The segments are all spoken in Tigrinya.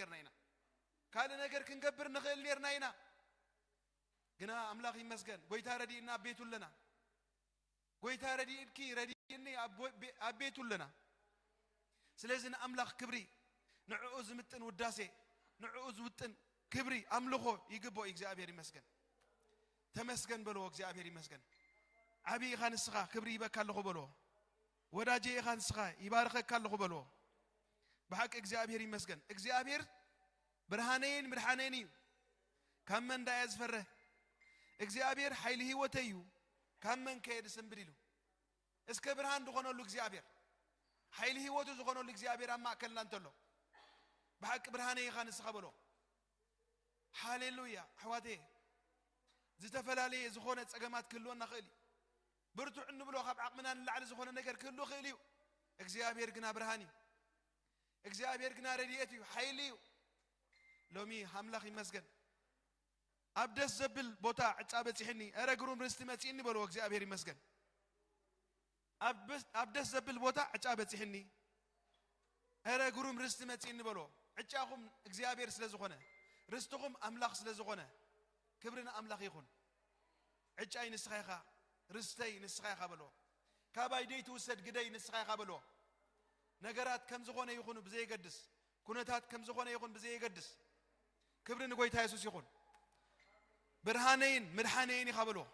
ኔርና ኢና። ካልእ ነገር ክንገብር ንኽእል ኔርና ኢና። ግና ኣምላኽ ይመስገን፣ ጎይታ ረዲእና ኣብ ቤቱ ኣለና። ጎይታ ረዲእኪ፣ ረዲእኒ፣ ኣብ ቦ-፣ ቤ-፣ ኣብ ቤቱ ኣለና። ስለዚ ንኣምላኽ ክብሪ፣ ንዕኡ ዝምጥን ውዳሴ፣ ንዕኡ ዝውጥን ክብሪ፣ ኣምልኾ ይግብኦ። እግዚኣብሔር ይመስገን። ተመስገን በልዎ፣ እግዚኣብሔር ይመስገን። ዓቢ ኢኻ ንስኻ፣ ክብሪ ይበካ ኣለኹ በልዎ። ወዳጀ ኢኻ ንስኻ፣ ይባርኸካ ኣለኹ በልዎ። ብሓቂ እግዚኣብሔር ይመስገን። እግዚኣብሔር ብርሃነይን ምድሓነይን እዩ። ካብ መን ዳየ ዝፈርህ? እግዚኣብሔር ሓይሊ ህይወተይ እዩ። ካብ መን ከየ ዝስንብድ ኢሉ። እስከ ብርሃን ዝኾነሉ እግዚኣብሔር፣ ሓይሊ ህይወቱ ዝኾነሉ እግዚኣብሔር ኣብ ማእከልና እንተሎ፣ ብሓቂ ብርሃነይ ኢኻ ንስኻ በሎ። ሃሌሉያ። ኣሕዋተየ፣ ዝተፈላለየ ዝኾነ ጸገማት ክህልወና ኽእል እዩ። ብርቱዕ እንብሎ ካብ ዓቕምና ንላዕሊ ዝኾነ ነገር ክህሉ ኽእል እዩ። እግዚኣብሔር ግና ብርሃን እዩ። እግዚኣብሔር ግና ረድኤት እዩ፣ ሓይሊ እዩ። ሎሚ ኣምላኽ ይመስገን። ኣብ ደስ ዘብል ቦታ ዕጫ በጺሕኒ፣ እረ ግሩም ርስቲ መጺእኒ በልዎ። እግዚኣብሔር ይመስገን። ኣብ በስ-፣ ኣብ ደስ ዘብል ቦታ ዕጫ በጺሕኒ፣ እረ ግሩም ርስቲ መጺእኒ በልዎ። ዕጫኹም እግዚኣብሔር ስለ ዝኾነ፣ ርስትኹም ኣምላኽ ስለ ዝኾነ፣ ክብሪ ንኣምላኽ ይኹን። ዕጫይ ንስኻ ኢኻ፣ ርስተይ ንስኻ ኢኻ በልዎ። ካባይ ደይትውሰድ ግደይ ንስኻ ኢኻ በልዎ። ነገራት ከም ዝኾነ ይኹኑ ብዘየገድስ፣ ኩነታት ከም ዝኾነ ይኹን ብዘየገድስ፣ ክብሪ ንጎይታ የሱስ ይኹን። ብርሃነይን ምድሓነይን ኢኻ በልዎ።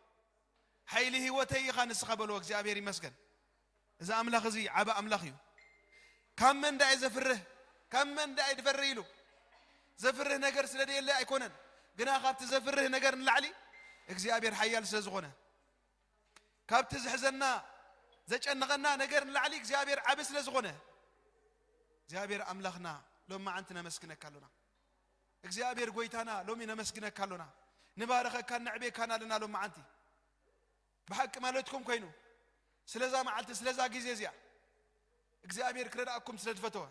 ሓይሊ ህይወተይ ኢኻ ንስኻ በልዎ። እግዚኣብሔር ይመስገን። እዚ ኣምላኽ እዚ ዓቢ ኣምላኽ እዩ። ካብ መን ዳየ ዘፍርህ? ካብ መን ዳየ ድፈርህ ኢሉ። ዘፍርህ ነገር ስለ ደየለ ኣይኮነን፣ ግና ካብቲ ዘፍርህ ነገር ንላዕሊ እግዚኣብሔር ሓያል ስለ ዝኾነ፣ ካብቲ ዘሕዘና ዘጨነቐና ነገር ንላዕሊ እግዚኣብሔር ዓቢ ስለ ዝኾነ፣ እግዚኣብሔር ኣምላኽና ሎማዓንቲ ነመስግነካ ኣሎና። እግዚኣብሔር ጎይታና ሎሚ ነመስግነካ ኣሎና። ንባረኸካን ነዕቤካን ኣለና ሎማዓንቲ። ብሓቂ ማለትኩም ኮይኑ፣ ስለዛ መዓልቲ፣ ስለዛ ግዜ እዚኣ እግዚኣብሔር ክረድኣኩም ስለ ዝፈተወ፣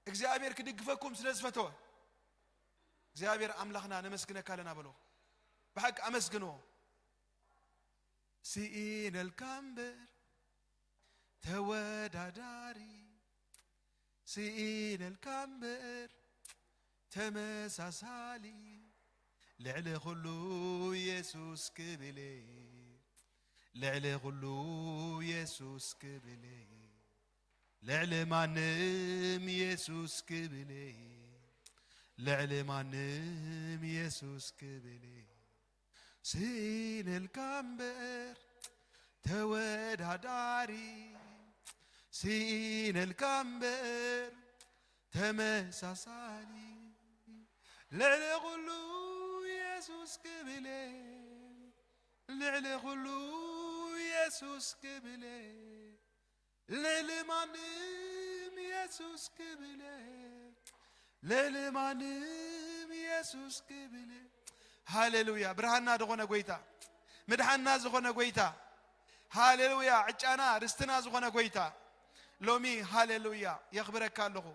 እግዚኣብሔር ክድግፈኩም ስለ ዝፈተወ፣ እግዚኣብሔር ኣምላኽና ነመስግነካ ኣለና በሎ። ብሓቂ ኣመስግንዎ። ስኢነልካ እምበር ተወዳዳሪ፣ ስኢነልካ እምበር ተመሳሳሊ፣ ልዕሊ ኩሉ የሱስ ክብል እየ፣ ልዕሊ ኩሉ የሱስ ክብል እየ፣ ልዕሊ ማንም የሱስ ክብል እየ፣ ልዕሊ ማንም የሱስ ክብል እየ። ስኢነልካ እምበር ተወዳዳሪ፣ ስኢነልካ እምበር ተመሳሳሊ፣ ልዕሊ ኩሉ የሱስ ክብል እየ፣ ልዕሊ ኩሉ የሱስ ክብል እየ፣ ልዕሊ ማንም የሱስ ክብል እየ፣ ልዕሊ ማንም የሱስ ክብል እየ። ሃሌሉያ። ብርሃንና ዝኾነ ጎይታ፣ ምድሓንና ዝኾነ ጎይታ፣ ሃሌሉያ። ዕጫና ርስትና ዝኾነ ጎይታ፣ ሎሚ ሃሌሉያ የኽብረካ ኣለኹ፣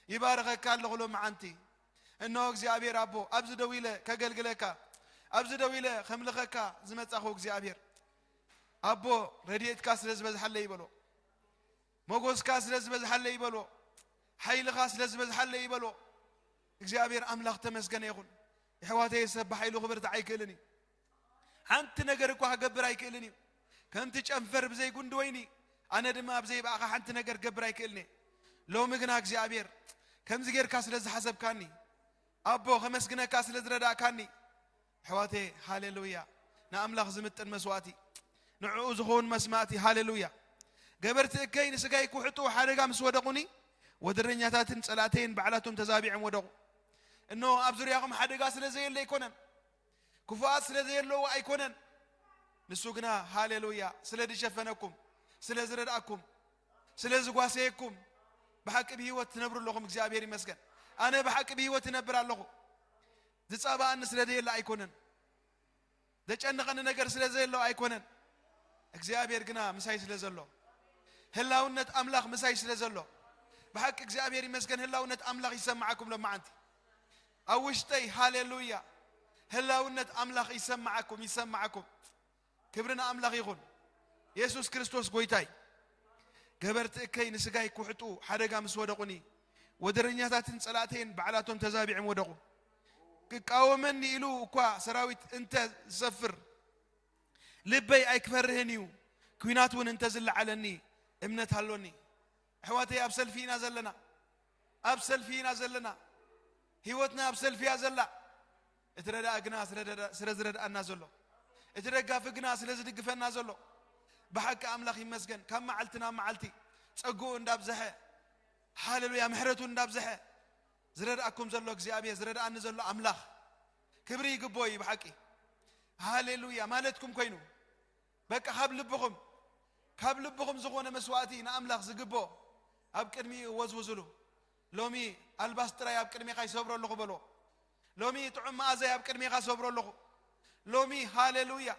ይባርኸካ ኣለኹ ሎመዓንቲ። እነሆ እግዚኣብሔር ኣቦ፣ ኣብዚ ደው ኢለ ከገልግለካ፣ ኣብዚ ደው ኢለ ከምልኸካ ዝመጻኹ እግዚኣብሔር ኣቦ፣ ረድኤትካ ስለ ዝበዝሓለይ ይበሎ፣ ሞጎስካ ስለ ዝበዝሓለይ ይበሎ፣ ሓይልኻ ስለ ዝበዝሓለይ ይበሎ። እግዚኣብሔር ኣምላኽ ተመስገነ ይኹን። የሕዋተይ፣ ሰብ ብሓይሉ ክብርታዕ ኣይክእልን እዩ። ሓንቲ ነገር እኳ ክገብር ኣይክእልን እዩ። ከምቲ ጨንፈር ብዘይ ጉንዲ ወይኒ፣ ኣነ ድማ ኣብ ዘይብኣኻ ሓንቲ ነገር ክገብር ኣይክእልን እየ። ሎሚ ግና እግዚኣብሔር ከምዚ ጌርካ ስለ ዝሓሰብካኒ፣ ኣቦ ከመስግነካ ስለ ዝረዳእካኒ፣ ኣሕዋተየ፣ ሃሌሉያ። ንኣምላኽ ዝምጥን መስዋእቲ፣ ንዕኡ ዝኸውን መስማዕቲ፣ ሃሌሉያ። ገበርቲ እከይ ንስጋይ ክውሕጡ ሓደጋ ምስ ወደቑኒ፣ ወደረኛታትን ጸላእተይን ባዕላቶም ተዛቢዖም ወደቑ። እነሆ ኣብ ዙርያኹም ሓደጋ ስለ ዘየለ ኣይኮነን፣ ክፉኣት ስለ ዘየለዎ ኣይኮነን። ንሱ ግና፣ ሃሌሉያ፣ ስለ ዝሸፈነኩም፣ ስለ ዝረድኣኩም፣ ስለ ዝጓሰየኩም፣ ብሓቂ ብህይወት ትነብሩ ኣለኹም። እግዚኣብሔር ይመስገን። ኣነ ብሓቂ ብህይወት እነብር ኣለኹ። ዝጻባኣኒ ስለ ዘየለ ኣይኮነን፣ ዘጨንቐኒ ነገር ስለ ዘየለ ኣይኮነን። እግዚኣብሔር ግና ምሳይ ስለ ዘሎ፣ ህላውነት ኣምላኽ ምሳይ ስለ ዘሎ፣ ብሓቂ እግዚኣብሔር ይመስገን። ህላውነት ኣምላኽ ይሰማዓኩም ሎመዓንቲ ኣብ ውሽጠይ። ሃሌሉያ። ህላውነት ኣምላኽ ይሰማዓኩም፣ ይሰማዓኩም። ክብሪ ንኣምላኽ ይኹን። የሱስ ክርስቶስ ጎይታይ። ገበርቲ እከይ ንስጋይ ክውሕጡ ሓደጋ ምስ ወደቑኒ፣ ወደረኛታትን ጸላእተይን ባዕላቶም ተዛቢዖም ወደቑ። ክቃወመኒ ኢሉ እኳ ሰራዊት እንተ ዝሰፍር፣ ልበይ ኣይክፈርህን እዩ፣ ኲናት እውን እንተ ዝለዓለኒ እምነት ኣሎኒ። ኣሕዋተይ፣ ኣብ ሰልፊ ኢና ዘለና፣ ኣብ ሰልፊ ኢና ዘለና። ህይወትና ኣብ ሰልፊ እያ ዘላ። እቲ ረዳኢ ግና ስለ ደዳ-፣ ስለ ዝረድኣና ዘሎ፣ እቲ ደጋፊ ግና ስለ ዝድግፈና ዘሎ፣ ብሓቂ ኣምላኽ ይመስገን። ካብ መዓልቲ ናብ መዓልቲ ጸግኡ እንዳብዝሐ፣ ሃሌሉያ፣ ምሕረቱ እንዳብዝሐ ዝረድኣኩም ዘሎ እግዚኣብሔር፣ ዝረድኣኒ ዘሎ ኣምላኽ ክብሪ ይግብኦ እዩ ብሓቂ። ሃሌሉያ ማለትኩም ኮይኑ፣ በቃ ካብ ልብኹም፣ ካብ ልብኹም ዝኾነ መስዋእቲ ንኣምላኽ ዝግብኦ ኣብ ቅድሚኡ ወዝውዝሉ። ሎሚ ኣልባስ ጥራይ ኣብ ቅድሜኻ ይሰብሮ ኣለኹ በሎ። ሎሚ ጥዑም መኣዛይ ኣብ ቅድሜኻ ሰብሮ ኣለኹ። ሎሚ ሃሌሉያ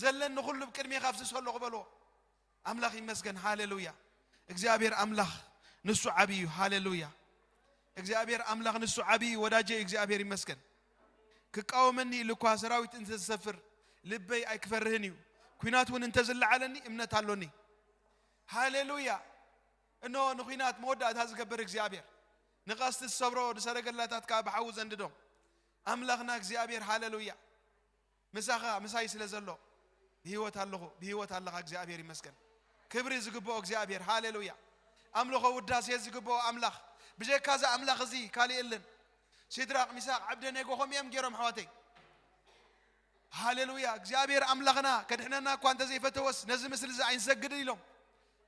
ዘለኒ ኩሉ ኣብ ቅድሜኻ ኣፍስሶ ኣለኹ በሎ። ኣምላኽ ይመስገን። ሃሌሉያ። እግዚኣብሔር ኣምላኽ ንሱ ዓብዪ እዩ። ሃሌሉያ። እግዚኣብሔር ኣምላኽ ንሱ ዓብዪ እዩ። ወዳጀይ እግዚኣብሔር ይመስገን። ክቃወመኒ ኢሉ እኳ ሰራዊት እንተ ዝሰፍር ልበይ ኣይክፈርህን እዩ። ኲናት እውን እንተ ዝለዓለኒ እምነት ኣሎኒ። ሃሌሉያ። እነሆ ንኲናት መወዳእታ ዝገብር እግዚኣብሔር፣ ንቐስቲ ዝሰብሮ፣ ንሰረገላታት ከኣ ብሓዊ ዘንድዶ ኣምላኽና እግዚኣብሔር። ሃሌሉያ። ምሳኻ ምሳይ ስለ ዘሎ ብህይወት ኣለኹ፣ ብህይወት ኣለኻ። እግዚኣብሔር ይመስገን። ክብሪ ዝግብኦ እግዚኣብሔር። ሃሌሉያ። ኣምልኾ ውዳሴ ዝግብኦ ኣምላኽ። ብጀካ እዚ ኣምላኽ እዚ ካልእ የለን። ሲድራቅ፣ ሚሳቅ፣ ዓብደኔጎ ከምኡ እዮም ገይሮም ኣሕዋተይ። ሃሌሉያ። እግዚኣብሔር ኣምላኽና ከድሕነና እኳ እንተዘይፈተወስ ነዚ ምስሊ እዚ ኣይንሰግድን ኢሎም።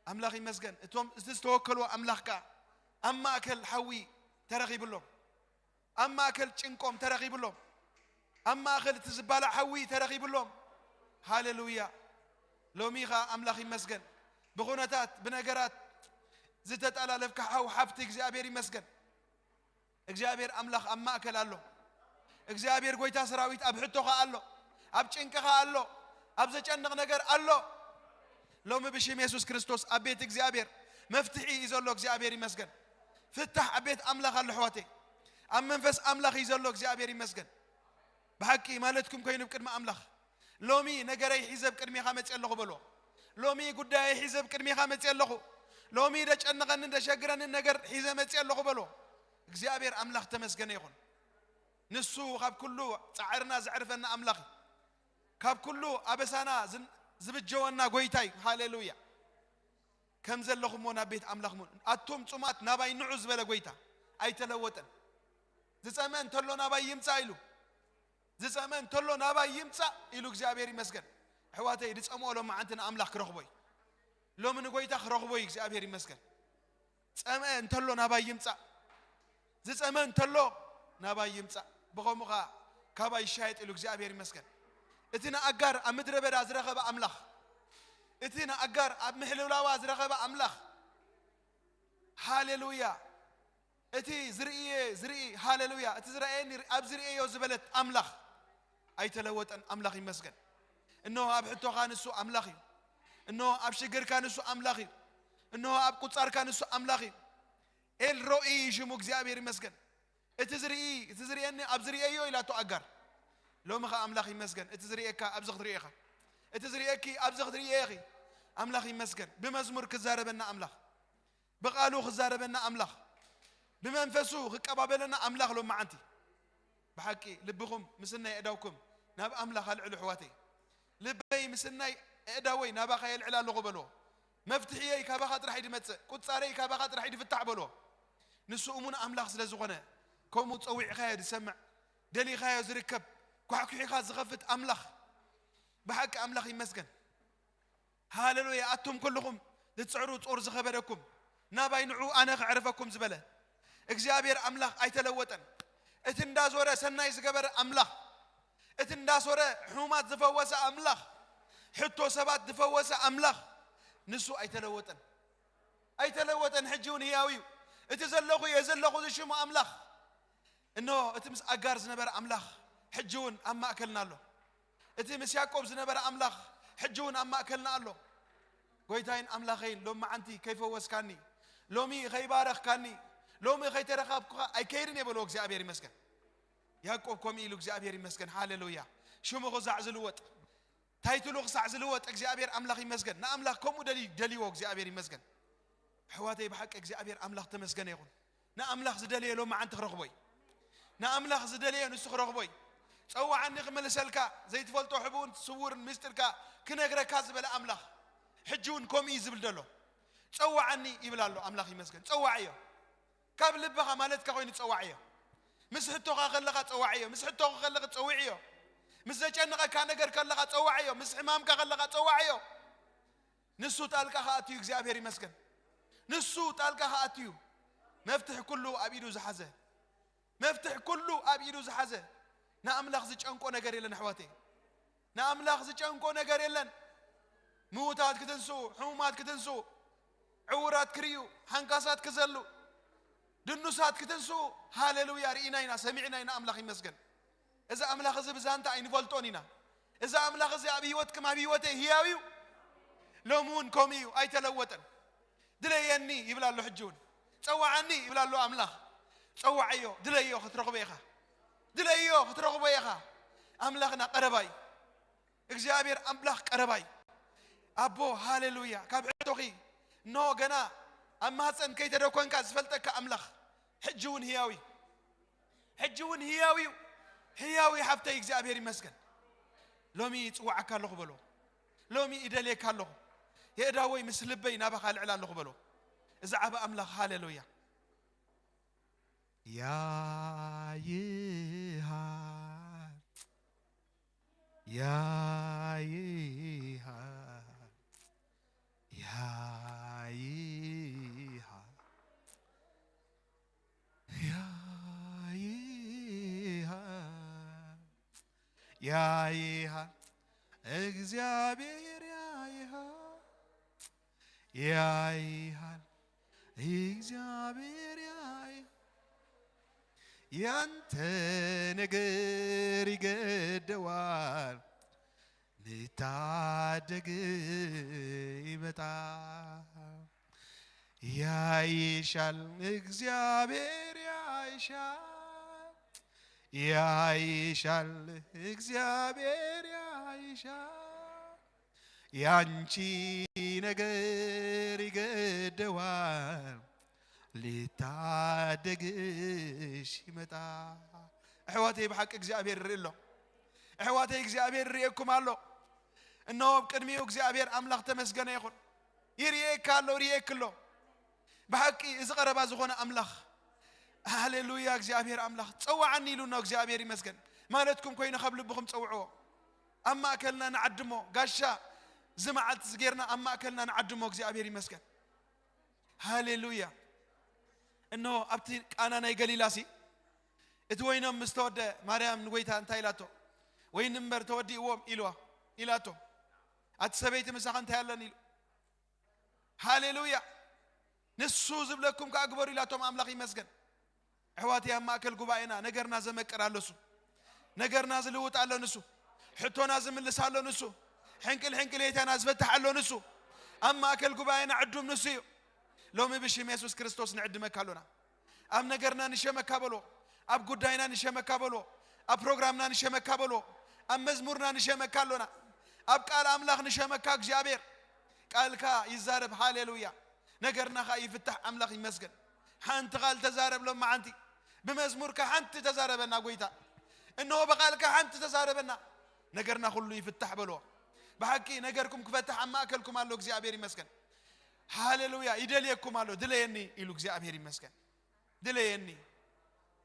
ኣምላኽ ይመስገን። እቶም እቲ ዝተወከልዎ ኣምላኽ ከኣ ኣብ ማእከል ሓዊ ተረኺብሎም። ኣብ ማእከል ጭንቆም ተረኺብሎም። ኣብ ማእከል እቲ ዝባላዕ ሓዊ ተረኺብሎም። ሃሌሉያ። ሎሚ ኸኣ ኣምላኽ ይመስገን። ብኹነታት፣ ብነገራት ዝተጠላለፍካ ሓው ሓፍቲ እግዚኣብሔር ይመስገን። እግዚኣብሔር ኣምላኽ ኣብ ማእከል ኣሎ። እግዚኣብሔር ጐይታ ሰራዊት ኣብ ሕቶኻ ኣሎ። ኣብ ጭንቅኻ ኣሎ። ኣብ ዘጨንቕ ነገር ኣሎ። ሎሚ ብሽም የሱስ ክርስቶስ ኣብ ቤት እግዚኣብሔር መፍትሒ እዩ ዘሎ። እግዚኣብሔር ይመስገን። ፍታሕ ኣብ ቤት ኣምላኽ ኣሎ ኣሕዋተይ። ኣብ መንፈስ ኣምላኽ እዩ ዘሎ። እግዚኣብሔር ይመስገን። ብሓቂ ማለትኩም ኮይኑ ብቅድሚ ኣምላኽ። ሎሚ ነገረይ ሒዘ ኣብ ቅድሜኻ መፅእ ኣለኹ በሎ። ሎሚ ጉዳየይ ሒዘ ኣብ ቅድሜኻ መፅእ ኣለኹ። ሎሚ ደጨንቐንን ደሸግረንን ነገር ሒዘ መፅእ ኣለኹ በሎ። እግዚኣብሔር ኣምላኽ ተመስገነ ይኹን። ንሱ ካብ ኩሉ ጻዕርና ዘዕርፈና ኣምላኽ እዩ። ካብ ኩሉ ኣበሳና ዝን-፣ ዝብጀወና ጐይታ እዩ። ሃሌሉያ። ከም ዘለኹሞ ናብ ቤት ኣምላኽሞ፣ ኣቱም ጽሙኣት ናባይ ንዑ ዝበለ ጐይታ ኣይተለወጠን። ዝጸምአ እንተሎ ናባይ ይምጻእ ኢሉ። ዝጸምአ እንተሎ ናባይ ይምጻእ ኢሉ እግዚኣብሔር ይመስገን። ኣሕዋተይ፣ ዝጸምኦ ሎማዓንቲ ንኣምላኽ ክረኽቦ እዩ። ሎሚ ንጐይታ ክረኽቦ እዩ። እግዚኣብሔር ይመስገን። ጸምአ እንተሎ ናባይ ይምጻእ። ዝጸመ እንተሎ ናባይ ይምጻእ። ብኸምኡ ኸኣ ካባይ ይሻየጥ ኢሉ እግዚኣብሔር ይመስገን። እቲ ንኣጋር ኣብ ምድረ በዳ ዝረኸበ ኣምላኽ፣ እቲ ንኣጋር ኣብ ምሕልውላዋ ዝረኸበ ኣምላኽ፣ ሃሌሉያ። እቲ ዝርእየ ዝርኢ፣ ሃሌሉያ፣ እቲ ዝረኣየኒ ኣብ ዝርእዮ ዝበለት ኣምላኽ ኣይተለወጠን። ኣምላኽ ይመስገን። እንሆ ኣብ ሕቶኻ ንሱ ኣምላኽ እዩ። እንሆ ኣብ ሽግርካ ንሱ ኣምላኽ እዩ። እንሆ ኣብ ቁጻርካ ንሱ ኣምላኽ እዩ። ኤል ሮኢ እዩ ሽሙ። እግዚኣብሔር ይመስገን። እቲ ዝርኢ፣ እቲ ዝርእየኒ ኣብ ዝርእዮ ኢላቶ ኣጋር። ሎሚ ኸኣ ኣምላኽ ይመስገን፣ እቲ ዝርእየካ ኣብዚ ክትርእዮ ኢኻ። እቲ ዝርእየኪ ኣብዚ ክትርእዮ ኢኺ። ኣምላኽ ይመስገን። ብመዝሙር ክዛረበና ኣምላኽ፣ ብቓሉ ክዛረበና ኣምላኽ፣ ብመንፈሱ ክቀባበለና ኣምላኽ ሎማዓንቲ። ብሓቂ ልብኹም ምስናይ ኣእዳውኩም ናብ ኣምላኽ ኣልዕሉ ኣሕዋተይ። ልበይ ምስናይ ኣእዳወይ ናባኻ የልዕል ኣለኹ በልዎ። መፍትሕየይ ካባኻ ጥራሕ እዩ ዝመጽእ፣ ቁጻረይ ካባኻ ጥራሕ እዩ ዝፍታሕ በልዎ። ንሱ እሙን ኣምላኽ ስለ ዝኾነ፣ ከምኡ ጸዊዕኻዮ ዝሰምዕ፣ ደሊኻዮ ዝርከብ፣ ኳሕኲሒኻ ዝኸፍት ኣምላኽ፣ ብሓቂ ኣምላኽ ይመስገን። ሃሌሉያ። ኣቱም ኩልኹም ዝጽዕሩ ጾር ዝኸበደኩም ናባይ ንዑ ኣነ ከዕርፈኩም ዝበለ እግዚኣብሔር ኣምላኽ ኣይተለወጠን። እቲ እንዳዞረ ሰናይ ዝገበረ ኣምላኽ፣ እቲ እንዳዞረ ሕሙማት ዝፈወሰ ኣምላኽ፣ ሕቶ ሰባት ዝፈወሰ ኣምላኽ ንሱ ኣይተለወጠን። ኣይተለወጠን፣ ሕጂ እውን ህያው እዩ። እቲ ዘለኹ እየ ዘለኹ ዝሽሙ ኣምላኽ። እንሆ እቲ ምስ ኣጋር ዝነበረ ኣምላኽ ሕጂ እውን ኣብ ማእከልና ኣሎ። እቲ ምስ ያዕቆብ ዝነበረ ኣምላኽ ሕጂ እውን ኣብ ማእከልና ኣሎ። ጐይታይን ኣምላኸይን ሎማዓንቲ ከይፈወስካኒ፣ ሎሚ ከይባረኽካኒ፣ ሎሚ ከይተረኻብኩኻ ኣይከይድን እየ በልዎ። እግዚኣብሔር ይመስገን። ያዕቆብ ከምኡ ኢሉ እግዚኣብሔር ይመስገን። ሃሌሉያ። ሽሙ ክሳዕ ዝልወጥ፣ ታይትሉ ክሳዕ ዝልወጥ እግዚኣብሔር ኣምላኽ ይመስገን። ንኣምላኽ ከምኡ ደልዩ፣ ደልይዎ እግዚኣብሔር ይመስገን። ኣሕዋተይ ብሓቂ እግዚኣብሔር ኣምላኽ ተመስገነ ይኹን። ንኣምላኽ ዝደለየ ሎማዓንቲ ክረኽቦ እዩ። ንኣምላኽ ዝደለየ ንሱ ክረኽቦ እዩ። ጸዋዓኒ ክምልሰልካ፣ ዘይትፈልጦ ሕቡእን ስውርን ምስጢርካ ክነግረካ ዝበለ ኣምላኽ ሕጂ እውን ከምኡ እዩ ዝብል ዘሎ። ጸዋዓኒ ይብል ኣሎ። ኣምላኽ ይመስገን። ጸዋዕዮ። ካብ ልብኻ ማለትካ ኮይኑ ጸዋዕዮ። ምስ ሕቶኻ ከለኻ ጸዋዕዮ። ምስ ሕቶኻ ከለኺ ጸውዕዮ። ምስ ዘጨንቐካ ነገር ከለኻ ጸዋዕዮ። ምስ ሕማምካ ከለኻ ጸዋዕዮ። ንሱ ጣልቃ ክኣቱ እዩ። እግዚኣብሔር ይመስገን። ንሱ ጣልቃ ክኣቱ እዩ። መፍትሕ ኩሉ ኣብ ኢዱ ዝሓዘ፣ መፍትሕ ኩሉ ኣብ ኢዱ ዝሓዘ፣ ንኣምላኽ ዝጨንቆ ነገር የለን ኣሕዋተይ። ንኣምላኽ ዝጨንቆ ነገር የለን። ምዉታት ክትንስኡ፣ ሕሙማት ክትንስኡ፣ ዕዉራት ክርእዩ፣ ሓንካሳት ክዘሉ፣ ድኑሳት ክትንስኡ፣ ሃሌሉያ፣ ርኢና ኢና፣ ሰሚዕና ኢና። ኣምላኽ ይመስገን። እዚ ኣምላኽ እዚ ብዛንታ ኣይንፈልጦን ኢና። እዚ ኣምላኽ እዚ ኣብ ህይወትኩም፣ ኣብ ህይወተይ ህያው እዩ። ሎሚ እውን ከምኡ እዩ፣ ኣይተለወጠን። ድለየኒ ይብል ኣሎ፣ ሕጂ እውን ጸዋዓኒ ይብል ኣሎ ኣምላኽ። ጸዋዓዮ፣ ድለዮ፣ ክትረኽቦ ኢኻ። ድለዮ፣ ክትረኽቦ ኢኻ። ኣምላኽና ቀረባ እዩ። እግዚኣብሔር ኣምላኽ ቀረባ እዩ። ኣቦ፣ ሃሌሉያ። ካብ ሕቶኺ፣ እነሆ ገና ኣብ ማህፀን ከይተደኮንካ ዝፈልጠካ ኣምላኽ ሕጂ እውን ህያው እዩ። ሕጂ እውን ህያው እዩ። ህያው እዩ ሓፍተይ፣ እግዚኣብሔር ይመስገን። ሎሚ ይጽዋዓካ ኣለኹ በሎ። ሎሚ ይደልየካ ኣለኹ። የእዳወይ ምስ ልበይ ናባኻ ልዕል ኣለኹ በሎ። እዚ ዓቢ ኣምላኽ፣ ሃሌሉያ። ያይሃ፣ ያይሃ፣ ያይሃ፣ ያይሃ፣ ያይሃ፣ እግዚኣብሔር ያይሃ፣ ያይሃል፣ እግዚኣብሔር ያይ-፣ ያንተ ነገር ይገደዋል፣ ልታደግ ይመጣል። ያይሻል፣ እግዚኣብሔር ያይሻል፣ ያይሻል፣ እግዚኣብሔር ያይሻል። ያንቺ ነገር ይገደዋል፣ ሊታደግሽ ይመጣ። ኣሕዋተይ፣ ብሓቂ እግዚኣብሔር ይርኢ ኣሎ። ኣሕዋተይ፣ እግዚኣብሔር ይርእየኩም ኣሎ። እነሆ፣ ኣብ ቅድሚኡ እግዚኣብሔር ኣምላኽ ተመስገነ ይኹን። ይርእየካ ኣሎ፣ ይርእየክ ኣሎ። ብሓቂ እዚ ቀረባ ዝኾነ ኣምላኽ፣ ሃሌሉያ፣ እግዚኣብሔር ኣምላኽ ጸዋዓኒ ኢሉ ነው። እግዚኣብሔር ይመስገን ማለትኩም ኮይኑ ካብ ልብኹም ጸውዕዎ። ኣብ ማእከልና ንዓድሞ፣ ጋሻ እዚ መዓልቲ እዚ ጌርና ኣብ ማእከልና ንዓድሞ። እግዚኣብሔር ይመስገን። ሃሌሉያ። እነሆ ኣብቲ ቃና ናይ ገሊላ ሲ፣ እቲ ወይኖም ምስ ተወደ፣ ማርያም ንጎይታ እንታይ ኢላቶ? "ወይኒ እምበር ተወዲእዎም" ኢልዋ፣ ኢላቶ። "ኣቲ ሰበይቲ ምሳኻ እንታይ ኣለን?" ኢሉ። ሃሌሉያ። "ንሱ ዝብለኩም ከኣ ግበሩ" ኢላቶም። ኣምላኽ ይመስገን። ኣሕዋተይ፣ ኣብ ማእከል ጉባኤና ነገርና ዘመቅር ኣሎ እሱ። ነገርና ዝልውጥ ኣሎ ንሱ። ሕቶና ዝምልስ ኣሎ ንሱ። ሕንቅል ሕንቅሌታና ዝፈትሕ ኣሎ ንሱ። ኣብ ማእከል ጉባኤና ዕዱም ንሱ እዩ። ሎሚ ብሽም የሱስ ክርስቶስ ንዕድመካ ኣሎና። ኣብ ነገርና ንሸመካ በሎ። ኣብ ጉዳይና ንሸመካ በሎ። ኣብ ፕሮግራምና ንሸመካ በሎ። ኣብ መዝሙርና ንሸመካ ኣሎና። ኣብ ቃል ኣምላኽ ንሸመካ እግዚኣብሔር። ቃልካ ይዛረብ። ሃሌሉያ። ነገርና ኸኣ ይፍታሕ። ኣምላኽ ይመስገን። ሓንቲ ቃል ተዛረብ ሎመዓንቲ። ብመዝሙርካ ሓንቲ ተዛረበና ጎይታ። እንሆ ብቃልካ ሓንቲ ተዛረበና። ነገርና ኩሉ ይፍታሕ በሎ። ብሓቂ ነገርኩም ክፈትሕ ኣብ ማእከልኩም ኣሎ። እግዚኣብሔር ይመስገን። ሃሌሉያ። ይደልየኩም ኣሎ። "ድለየኒ" ኢሉ። እግዚኣብሔር ይመስገን። "ድለየኒ።"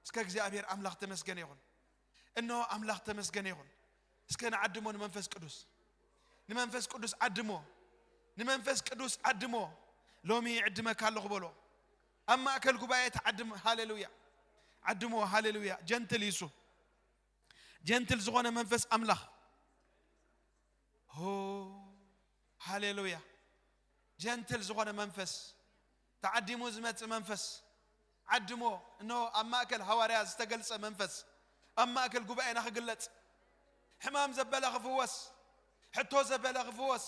እስከ እግዚኣብሔር ኣምላኽ ተመስገነ ይኹን። እንሆ ኣምላኽ ተመስገነ ይኹን። እስከ ንዓድሞ ንመንፈስ ቅዱስ። ንመንፈስ ቅዱስ ዓድሞ። ንመንፈስ ቅዱስ ዓድሞ። "ሎሚ ይዕድመካ ኣለኹ" በሎ። ኣብ ማእከል ጉባኤ ተዓድም። ሃሌሉያ። ዓድሞ። ሃሌሉያ። ጀንትል ይሱ። ጀንትል ዝኾነ መንፈስ ኣምላኽ። ሆ፣ ሃሌሉያ። ጀንትል ዝኾነ መንፈስ፣ ተዓዲሙ ዝመጽእ መንፈስ፣ ዓድሞ። እነሆ ኣብ ማእከል ሃዋርያ ዝተገልጸ መንፈስ ኣብ ማእከል ጉባኤና ክግለጽ፣ ሕማም ዘበለ ክፍወስ፣ ሕቶ ዘበለ ክፍወስ።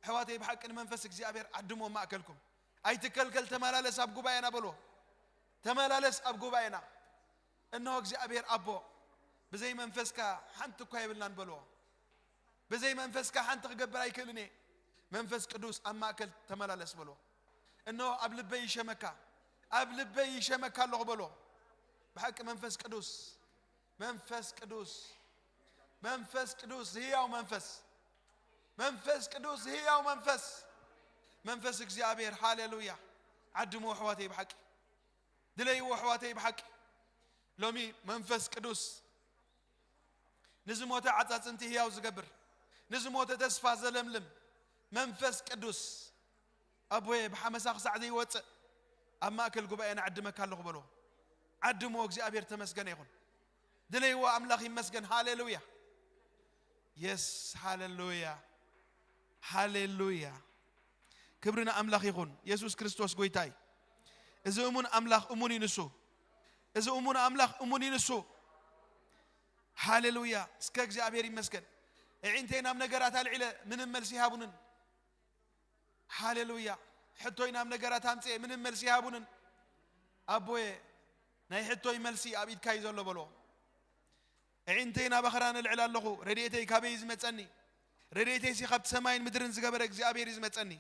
ኣሕዋተይ፣ ብሓቂ ንመንፈስ እግዚኣብሔር ዓድሞ ኣብ ማእከልኩም። ኣይትከልከል፣ ተመላለስ ኣብ ጉባኤና በልዎ። ተመላለስ ኣብ ጉባኤና። እነሆ እግዚኣብሔር ኣቦ፣ ብዘይ መንፈስካ ሓንቲ እኳ የብልናን በልዎ። ብዘይ መንፈስካ ሓንቲ ክገብር ኣይክእልን እየ። መንፈስ ቅዱስ ኣብ ማእከል ተመላለስ በልዎ። እነሆ ኣብ ልበይ ይሸመካ፣ ኣብ ልበይ ይሸመካ ኣለኹ በሎ። ብሓቂ መንፈስ ቅዱስ፣ መንፈስ ቅዱስ፣ መንፈስ ቅዱስ፣ ህያው መንፈስ፣ መንፈስ ቅዱስ፣ ህያው መንፈስ፣ መንፈስ እግዚኣብሔር። ሃሌሉያ። ዓድሞ ኣሕዋተይ ብሓቂ፣ ድለይዎ ኣሕዋተይ ብሓቂ። ሎሚ መንፈስ ቅዱስ ንዝሞተ ዓጻጽምቲ ህያው ዝገብር፣ ንዝሞተ ተስፋ ዘለምልም መንፈስ ቅዱስ፣ ኣቦየ፣ ብሓመሳ ክሳዕ ዘይወጽእ ኣብ ማእከል ጉባኤና ዕድመካ ኣለኹ በሎ። ዓድሞ እግዚኣብሔር ተመስገነ ይኹን። ድለይዎ ኣምላኽ ይመስገን። ሃሌሉያ። የስ፣ ሃሌሉያ። ሃሌሉያ። ክብሪ ንኣምላኽ ይኹን። የሱስ ክርስቶስ ጎይታ እዩ። እዚ እሙን ኣምላኽ እሙን እዩ ንሱ። እዚ እሙን ኣምላኽ እሙን እዩ ንሱ። ሃሌሉያ። እስከ እግዚኣብሔር ይመስገን። ኣዒንተይ ናብ ነገራት ኣልዒለ ምንም መልሲ ይሃቡንን። ሃሌሉያ። ሕቶይ ናብ ነገራት ኣምጽኤ ምንም መልሲ ይሃቡንን። ኣቦየ፣ ናይ ሕቶይ መልሲ ኣብ ኢድካ እዩ ዘሎ በሎ። ኣዒንተይ ናብ ኣኽራን እልዕል ኣለኹ፣ ረድኤተይ ካበይ እዩ ዝመጸኒ? ረድኤተይሲ ካብቲ ሰማይን ምድርን ዝገበረ እግዚኣብሔር እዩ ዝመጸኒ።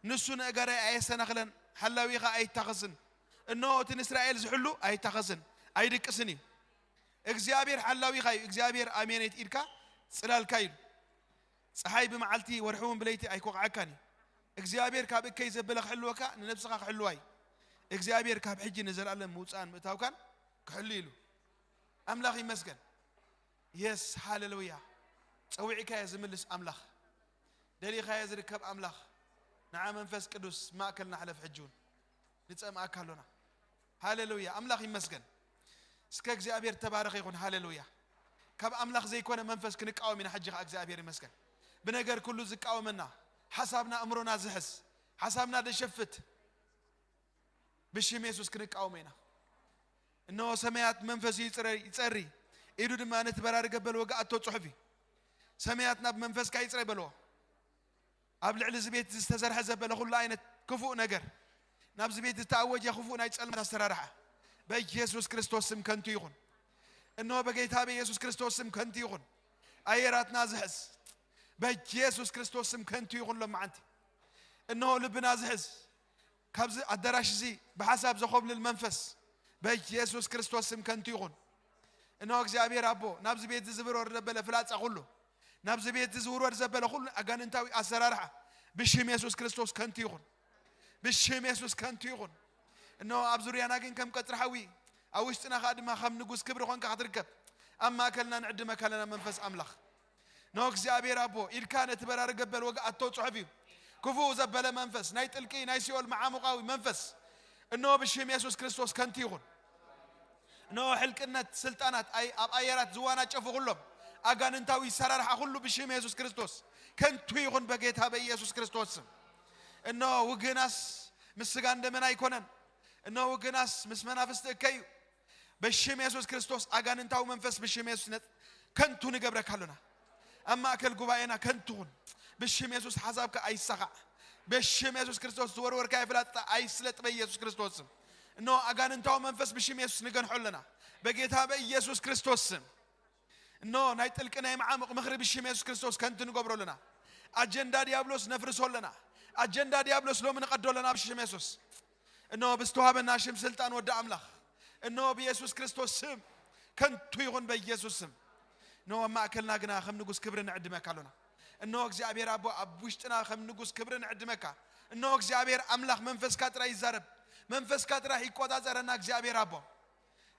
ንሱ ንእገረይ ኣየሰናኽለን፣ ሓላዊኻ ኣይታኸስን። እንሆ እቲ ንእስራኤል ዝሕሉ ኣይታኸስን፣ ኣይድቅስን እዩ። እግዚኣብሔር ሓላዊኻ እዩ፣ እግዚኣብሔር ኣሜነይት ኢድካ ጽላልካ እዩ። ጸሓይ ብመዓልቲ ወርሒ እውን ብለይቲ ኣይኮቕዓካን እዩ። እግዚኣብሔር ካብ እከይ ዘበለ ክሕልወካ ንነብስኻ ክሕልዋ እዩ። እግዚኣብሔር ካብ ሕጂ ንዘለኣለም ምውጻእን ምእታውካን ክሕሉ ኢሉ። ኣምላኽ ይመስገን። የስ፣ ሃሌሉያ። ጸዊዕካዮ ዝምልስ ኣምላኽ፣ ደሊኻዮ ዝርከብ ኣምላኽ፣ ንዓ መንፈስ ቅዱስ ማእከልና ሕለፍ። ሕጂ እውን ንጸምኣካ ኣሎና። ሃሌሉያ፣ ኣምላኽ ይመስገን። እስከ እግዚኣብሔር ተባረኸ ይኹን። ሃሌሉያ። ካብ ኣምላኽ ዘይኮነ መንፈስ ክንቃወም ኢና። ሕጂ ኸዓ እግዚኣብሔር ይመስገን። ብነገር ኩሉ ዝቃወመና፣ ሓሳብና እምሮና ዝሕዝ፣ ሓሳብና ደሸፍት፣ ብሽም የሱስ ክንቃወሞ ኢና። እነሆ ሰማያት መንፈሱ ይጽረ-፣ ይጸሪ፣ ኢዱ ድማ ነቲ በራሪ ገበል ወግኣቶ ጽሑፍ እዩ። ሰማያት ናብ መንፈስካ ይጽረ በልዎ። ኣብ ልዕሊ እዚ ቤት ዝተሰርሐ ዘበለ ኩሉ ዓይነት ክፉእ ነገር፣ ናብዚ ቤት ዝተኣወጀ ክፉእ ናይ ጸልማት ኣሰራርሓ፣ በኢየሱስ ክርስቶስ ስም ከንቱ ይኹን። እነሆ በጌታ በኢየሱስ ክርስቶስ ስም ከንቱ ይኹን። ኣየራትና ዝሕዝ፣ በኢየሱስ ክርስቶስ ስም ከንቱ ይኹን። ሎማዓንቲ እነሆ ልብና ዝሕዝ፣ ካብዚ ኣዳራሽ እዚ ብሓሳብ ዘኾብልል መንፈስ በኢየሱስ ክርስቶስ ስም ከንቱ ይኹን። እነሆ እግዚኣብሔር ኣቦ፣ ናብዚ ቤት እዚ ዝብረር ዘበለ ፍላጻ ኩሉ፣ ናብዚ ቤት እዚ ዝውረድ ዘበለ ኩሉ ኣጋንንታዊ ኣሰራርሓ ብሽም የሱስ ክርስቶስ ከንቱ ይኹን። ብሽም የሱስ ከንቱ ይኹን። እነሆ ኣብ ዙርያና ግን ከም ቀጽሪ ሓዊ፣ ኣብ ውሽጥና ኸኣ ድማ ከም ንጉስ ክብሪ ኾንካ ክትርከብ፣ ኣብ ማእከልና ንዕድመካ ኣለና መንፈስ ኣምላኽ። እነሆ እግዚኣብሔር ኣቦ፣ ኢድካ ነቲ በራሪ ገበል ወግኣቶ ጽሑፍ እዩ። ክፉእ ዘበለ መንፈስ፣ ናይ ጥልቂ ናይ ሲኦል መዓሙቓዊ መንፈስ፣ እነሆ ብሽም የሱስ ክርስቶስ ከንቱ ይኹን። እነሆ ሕልቅነት ስልጣናት ኣይ-፣ ኣብ ኣየራት ዝዋናጨፉ ኩሎም ኣጋንንታዊ ሰራርሓ ኩሉ ብሽም የሱስ ክርስቶስ ከንቱ ይኹን በጌታ በኢየሱስ ክርስቶስ ስም። እነሆ ውግናስ ምስ ስጋን ደምን ኣይኮነን። እነሆ ውግናስ ምስ መናፍስቲ እከይ እዩ። በሽም የሱስ ክርስቶስ ኣጋንንታዊ መንፈስ ብሽም የሱስ ነጥ-፣ ከንቱ ንገብረካ ኣሎና። ኣብ ማእከል ጉባኤና ከንቱ ኩን። ብሽም የሱስ ሓሳብካ ኣይሳኻዕ። በሽም የሱስ ክርስቶስ ዝወርወርካዮ ፍላጻ ኣይስለጥ በኢየሱስ ክርስቶስ ስም። እነሆ ኣጋንንታዊ መንፈስ ብሽም የሱስ ንገንሖ ኣለና። በጌታ በኢየሱስ ክርስቶስ ስም። እነሆ ናይ ጥልቂ ናይ መዓሙቕ ምኽሪ ብሽም የሱስ ክርስቶስ ከንቱ ንገብሮ ኣለና። ኣጀንዳ ዲያብሎስ ነፍርሶ ኣለና። ኣጀንዳ ዲያብሎስ ሎሚ ንቐዶ ኣለና ብሽም የሱስ። እነሆ ብዝተዋህበና ሽም ስልጣን ወዲ ኣምላኽ፣ እነሆ ብየሱስ ክርስቶስ ስም ከንቱ ይኹን፣ በኢየሱስ ስም። እነሆ ኣብ ማእከልና ግና ከም ንጉስ ክብሪ ንዕድመካ ኣሎና። እነሆ እግዚኣብሔር ኣቦ ኣብ ውሽጥና ከም ንጉስ ክብሪ ንዕድመካ። እነሆ እግዚኣብሔር ኣምላኽ መንፈስካ ጥራይ ይዛረብ፣ መንፈስካ ጥራይ ይቆጻጸረና እግዚኣብሔር ኣቦ።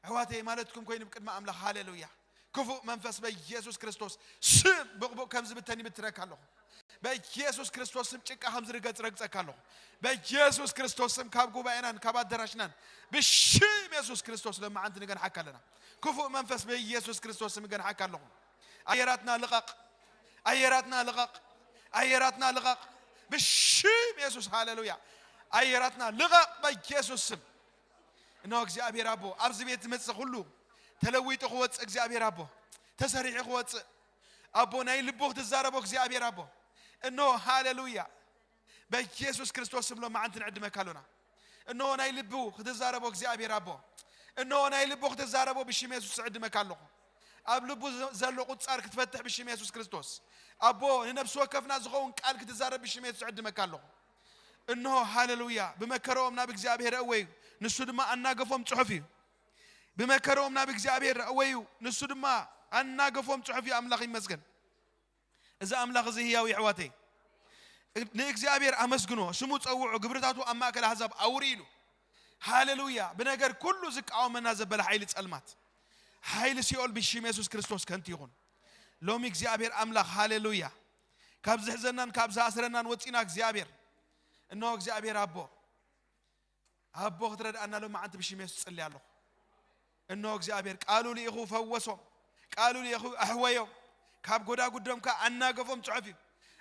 ኣሕዋተይ፣ ማለትኩም ኮይኑ ብቅድሚ ኣምላኽ። ሃሌሉያ። ክፉእ መንፈስ በኢየሱስ ክርስቶስ ስም ብቕቡቕ ከም ዝብተን ይብትነካ ኣለኹ። በኢየሱስ ክርስቶስ ስም ጭቃ ከም ዝርገጽ ረግጸካ ኣለኹ። በኢየሱስ ክርስቶስ ስም ካብ ጉባኤናን ካብ ኣዳራሽናን ብሽም የሱስ ክርስቶስ ለማዓንቲ ንገንሓካ ኣለና። ክፉእ መንፈስ በኢየሱስ ክርስቶስ ስም ገንሓካ ኣለኹ። ኣየራትና ልቐቕ፣ ኣየራትና ልቐቕ፣ ኣየራትና ልቐቕ ብሽም የሱስ። ሃሌሉያ። ኣየራትና ልቐቕ በኢየሱስ ስም። እነሆ እግዚኣብሔር ኣቦ፣ ኣብዚ ቤት ዝመጽእ ኩሉ ተለዊጡ ክወጽእ፣ እግዚኣብሔር ኣቦ፣ ተሰሪሑ ክወጽእ፣ ኣቦ፣ ናይ ልቡ ክትዛረቦ እግዚኣብሔር ኣቦ። እነሆ፣ ሃሌሉያ፣ በኢየሱስ ክርስቶስ ስም ሎማዓንቲ ንዕድመካ ኣሎና። እነሆ ናይ ልቡ ክትዛረቦ እግዚኣብሔር ኣቦ፣ እነሆ ናይ ልቡ ክትዛረቦ ብሽም የሱስ እዕድመካ ኣለኹ። ኣብ ልቡ ዘ-፣ ዘሎ ቁጻር ክትፈትሕ ብሽም የሱስ ክርስቶስ። ኣቦ፣ ንነፍሲ ወከፍና ዝኸውን ቃል ክትዛረብ ብሽም የሱስ እዕድመካ ኣለኹ። እንሆ፣ ሃሌሉያ፣ ብመከረኦም ናብ እግዚኣብሔር ኣእወዩ፣ ንሱ ድማ ኣናገፎም ጽሑፍ እዩ። ብመከረኦም ናብ እግዚኣብሔር ኣእወዩ፣ ንሱ ድማ ኣናገፎም ጽሑፍ እዩ። ኣምላኽ ይመስገን። እዚ ኣምላኽ እዚ ህያው፣ የሕዋተይ። ንእግዚኣብሔር ኣመስግኖ፣ ስሙ ጸውዑ፣ ግብርታቱ ኣብ ማእከል ኣህዛብ ኣውሪ ኢሉ። ሃሌሉያ። ብነገር ኩሉ ዝቃወመና ዘበለ ሓይሊ ጸልማት፣ ሓይሊ ሲኦል ብሽም የሱስ ክርስቶስ ከንቱ ይኹን። ሎሚ እግዚኣብሔር ኣምላኽ፣ ሃሌሉያ፣ ካብ ዝሕዘናን ካብ ዝኣስረናን ወጺና እግዚኣብሔር፣ እንሆ እግዚኣብሔር ኣቦ፣ ኣቦ ክትረድኣና ሎማዓንቲ ብሽም የሱስ ጽሊ ኣለኹ። እንሆ እግዚኣብሔር ቃሉ ልኢኹ ፈወሶም፣ ቃሉ ልኢኹ ኣሕወዮም። ካብ ጎዳጉዶም ከኣ ኣናገፎም ጽሑፍ እዩ።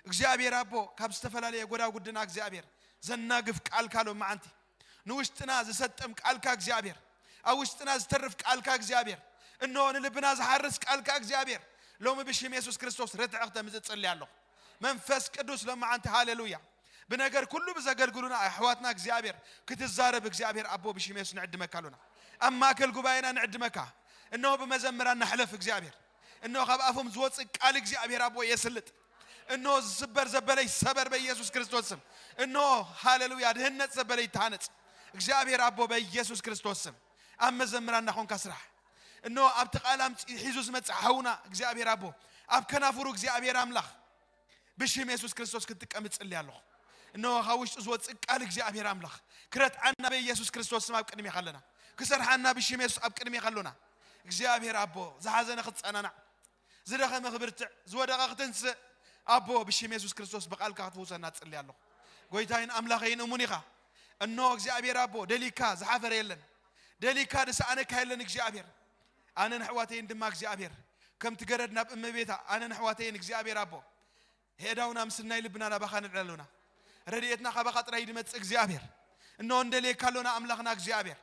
እግዚኣብሔር ኣቦ፣ ካብ ዝተፈላለየ ጎዳጉድና እግዚኣብሔር ዘናግፍ ቃልካ ሎማዓንቲ፣ ንውሽጥና ዝሰጥም ቃልካ እግዚኣብሔር፣ ኣብ ውሽጥና ዝተርፍ ቃልካ እግዚኣብሔር፣ እንሆ ንልብና ዝሓርስ ቃልካ እግዚኣብሔር፣ ሎሚ ብሽም የሱስ ክርስቶስ ርትዕ ክተምጽእ ጽሊ ኣለኹ። መንፈስ ቅዱስ ሎማዓንቲ፣ ሃሌሉያ፣ ብነገር ኩሉ ብዘገልግሉና ኣሕዋትና እግዚኣብሔር ክትዛረብ እግዚኣብሔር ኣቦ ብሽም የሱስ ንዕድመካ ኣሎና። ኣብ ማእከል ጉባኤና ንዕድመካ። እንሆ ብመዘምራን ንሕለፍ እግዚኣብሔር። እንሆ ካብ ኣፎም ዝወጽእ ቃል እግዚኣብሔር ኣቦ የስልጥ። እንሆ ዝስበር ዘበለ ይሰበር በኢየሱስ ክርስቶስ ስም። እንሆ ሃሌሉያ፣ ድህነት ዘበለ ይተሃነጽ እግዚኣብሔር ኣቦ በኢየሱስ ክርስቶስ ስም። ኣብ መዘምራን እናኾንካ ስራሕ። እንሆ ኣብቲ ቃል ኣምጺ ሒዙ ዝመጽእ ሓውና እግዚኣብሔር ኣቦ፣ ኣብ ከናፍሩ እግዚኣብሔር ኣምላኽ ብሽም የሱስ ክርስቶስ ክትጥቀም እጽሊ ኣለኹ። እንሆ ካብ ውሽጡ ዝወጽእ ቃል እግዚኣብሔር ኣምላኽ ክረትዓና በኢየሱስ ክርስቶስ ስም ኣብ ቅድሜኻ ኣለና። ክሰርሓና ብሽም የሱስ ኣብ ቅድሜኻ ኣሎና። እግዚኣብሔር ኣቦ፣ ዝሓዘነ ክትጸናናዕ፣ ዝደኸመ ክብርትዕ፣ ዝወደቐ ክትንስእ፣ ኣቦ ብሽም የሱስ ክርስቶስ ብቃልካ ክትፍውሰና እጽሊ ኣለኹ። ጎይታይን ኣምላኸይን እሙን ኢኻ። እንሆ እግዚኣብሔር ኣቦ፣ ደሊካ ዝሓፈረ የለን፣ ደሊካ ዝሰኣነካ የለን እግዚኣብሔር። ኣነን ኣሕዋተይን ድማ እግዚኣብሔር፣ ከምቲ ገረድ ናብ እመቤታ፣ ኣነን ኣሕዋተይን እግዚኣብሔር ኣቦ፣ ኣእዳውና ምስናይ ልብና ናባኻ ንልዕል ኣሎና። ረድኤትና ካባኻ ጥራይ ድመጽእ እግዚኣብሔር። እንሆ እንደልየካ ኣሎና ኣምላኽና እግዚኣብሔር።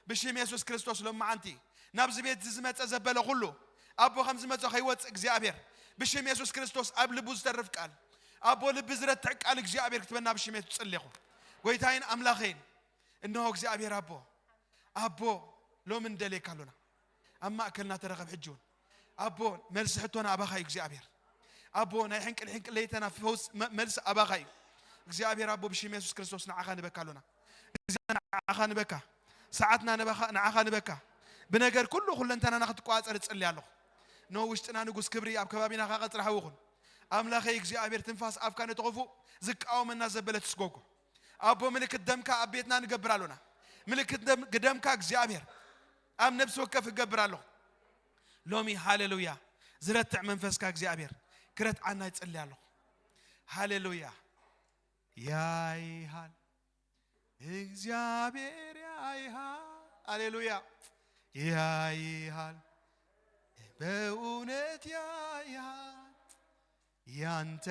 ብሽም የሱስ ክርስቶስ ሎማዓንቲ ናብዚ ቤት እዚ ዝመጸ ዘበለ ኩሉ ኣቦ ከም ዝመጸ ከይወጽእ እግዚኣብሔር ብሽም የሱስ ክርስቶስ ኣብ ልቡ ዝተርፍ ቃል ኣቦ ልቢ ዝረትዕ ቃል እግዚኣብሔር ክትበና ብሽም የሱስ ጸልየኹ። ጎይታይን ኣምላኸይን እንሆ እግዚኣብሔር ኣቦ ኣቦ ሎሚ እንደልየካ ኣሎና። ኣብ ማእከልና ተረኸብ ሕጂ እውን ኣቦ መልሲ ሕቶና ኣባኻ እዩ እግዚኣብሔር ኣቦ ናይ ሕንቅል ሕንቅል ለይተና ፈውስ መ- መልሲ ኣባኻ እዩ እግዚኣብሔር ኣቦ ብሽም የሱስ ክርስቶስ ንዓኻ ንበካ ኣሎና እግዚኣብሔር ንዓኻ ንበካ ሰዓትና ንበኻ ንዓኻ ንበካ ብነገር ኩሉ ኩለንተናና ክትቋጸር እጽሊ ኣለኹ ኖ ውሽጥና ንጉስ ክብሪ ኣብ ከባቢና ከቐጽራ ሃውኹን ኣምላኸይ እግዚኣብሔር ትንፋስ ኣፍካ ነተኸፉ ዝቃወመና ዘበለ ትስጎጎ ኣቦ ምልክት ደምካ ኣብ ቤትና ንገብር ኣሎና ምልክት ደም- ደምካ እግዚኣብሔር ኣብ ነብሲ ወከፍ እገብር ኣለኹ ሎሚ ሃሌሉያ ዝረትዕ መንፈስካ እግዚኣብሔር ክረትዓና ይጽሊ ኣለኹ ሃሌሉያ ያይሃል እግዚኣብሔር ያይሃል ሃሌሉያ ያይሃል በእውነት ያይሃል ያንተ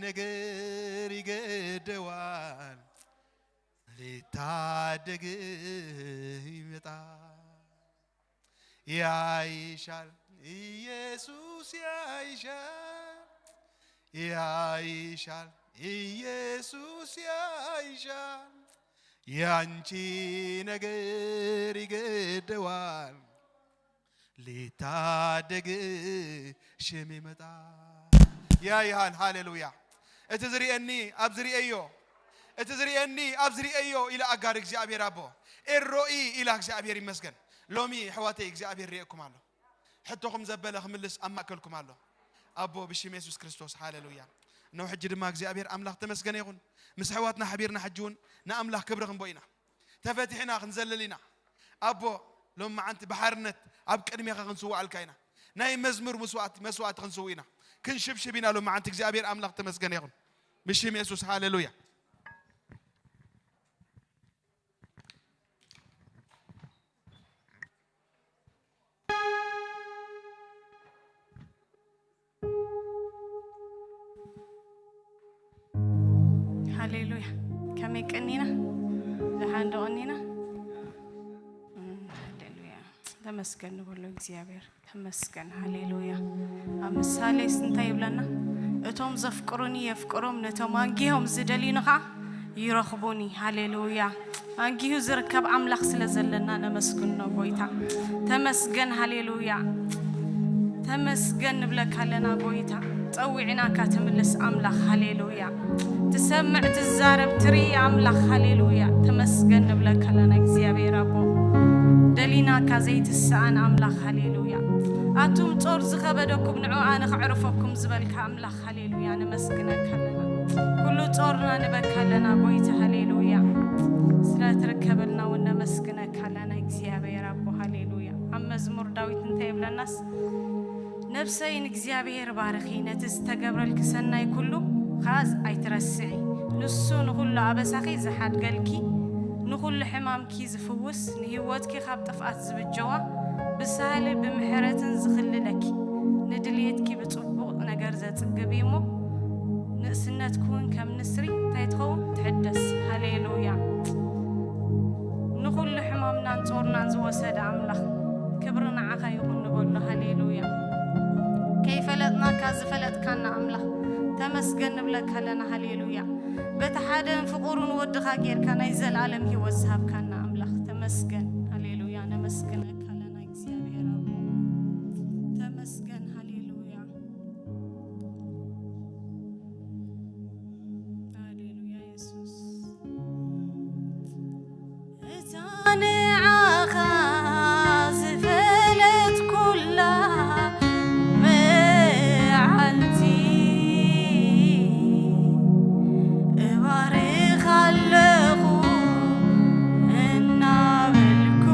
ነገር ይገደዋል ሊታደግህ ይመጣል ያይሻል ኢየሱስ ያይሻል ያይሻል ኢየሱስ ያይሻል ያንቺ ነገር ይገደዋል ሊታደግ ሽም ይመጣ ያይሃል ሃሌሉያ እቲ ዝርእየኒ ኣብ ዝርእዮ እቲ ዝርእየኒ ኣብ ዝርእዮ ኢለ ኣጋር እግዚኣብሔር ኣቦ ኤሮኢ ኢላ እግዚኣብሔር ይመስገን ሎሚ ኣሕዋተይ እግዚኣብሔር ርእየኩም ኣሎ ሕቶኹም ዘበለ ክምልስ ኣብ ማእከልኩም ኣሎ ኣቦ ብሽም የሱስ ክርስቶስ ሃሌሉያ እነሆ ሕጂ ድማ እግዚኣብሔር ኣምላኽ ተመስገነ ይኹን ምስ ኣሕዋትና ሓቢርና ሕጂ እውን ንኣምላኽ ክብሪ ክንቦ ኢና ተፈቲሕና ክንዘልል ኢና ኣቦ ሎም መዓንቲ ብሓርነት ኣብ ቅድሜኻ ክንስውኣልካ ኢና ናይ መዝሙር መስዋእቲ መስዋእቲ ክንስው ኢና ክንሽብሽብ ኢና ሎም መዓንቲ እግዚኣብሔር ኣምላኽ ተመስገነ ይኹን ብሽም የሱስ ሃሌሉያ ሃሌሉያ ከመይ ቀኒና ደሓን ዶ ቀኒና ሃሌሉያ ተመስገን ንበሎ እግዚኣብሔር ተመስገን ሃሌሉያ ኣብ ምሳሌስ እንታይ ይብለና እቶም ዘፍቅሩኒ የፍቅሮም ነቶም ኣንጊሆም ዝደልዩኒ ኸዓ ይረኽቡኒ ሃሌሉያ ኣንጊሁ ዝርከብ ኣምላኽ ስለ ዘለና ነመስግኖ ጎይታ ተመስገን ሃሌሉያ ተመስገን ንብለካ ኣለና ጎይታ ጸዊዕናካ ትምልስ ኣምላኽ፣ ሃሌሉያ። ትሰምዕ ትዛረብ ትርኢ ኣምላኽ፣ ሃሌሉያ። ተመስገን ንብለካ ኣለና እግዚኣብሔር ኣቦ። ደሊናካ ዘይትስኣን ኣምላኽ፣ ሃሌሉያ። ኣቱም ጾር ዝኸበደኩም ንዑ ኣነ ከዕርፈኩም ዝበልካ ኣምላኽ፣ ሃሌሉያ። ነመስግነካ ኣለና። ኩሉ ጾርና ንበካ ኣለና ጎይታ፣ ሃሌሉያ። ስለ ትርከበልና እውን ነመስግነካ ኣለና እግዚኣብሔር ኣቦ፣ ሃሌሉያ። ኣብ መዝሙር ዳዊት እንታይ ይብለናስ? ነብሰይ ንእግዚኣብሔር ባርኺ፣ ነቲ ዝተገብረልኪ ሰናይ ኩሉ ኸኣ ኣይትረስዒ። ንሱ ንኹሉ ኣበሳኺ ዝሓድገልኪ፣ ንኹሉ ሕማምኪ ዝፍውስ፣ ንህይወትኪ ካብ ጥፍኣት ዝብጀዋ፣ ብሳህሊ ብምሕረትን ዝኽልለኪ፣ ንድልየትኪ ብጽቡቕ ነገር ዘጽግብ እዩ እሞ፣ ንእስነትኪ እውን ከም ንስሪ እንታይ ትኸውን? ትሕደስ። ሃሌሉያ። ንኹሉ ሕማምናን ጾርናን ዝወሰደ ኣምላኽ፣ ክብሪ ንዓኻ ይኹን ንበሎ። ሃሌሉያ። ከይፈለጥናካ ዝፈለጥካና ኣምላኽ፣ ተመስገን ንብለካ ኣለና። ሃሌሉያ። በቲ ሓደን ፍቑሩን ወድኻ ጌርካ ናይ ዘለኣለም ህይወት ዝሃብካና ኣምላኽ፣ ተመስገን። ሃሌሉያ። ነመስግነካ ኣለና እግዚኣብሔር ኣቦ። ተመስገን። ሃሌሉያ። ሃሌሉያ የሱስ። እታ ንዓኻ ዝፈለጥኩላ መዓልቲ እባርኻ ኣለኹ እናበልኩ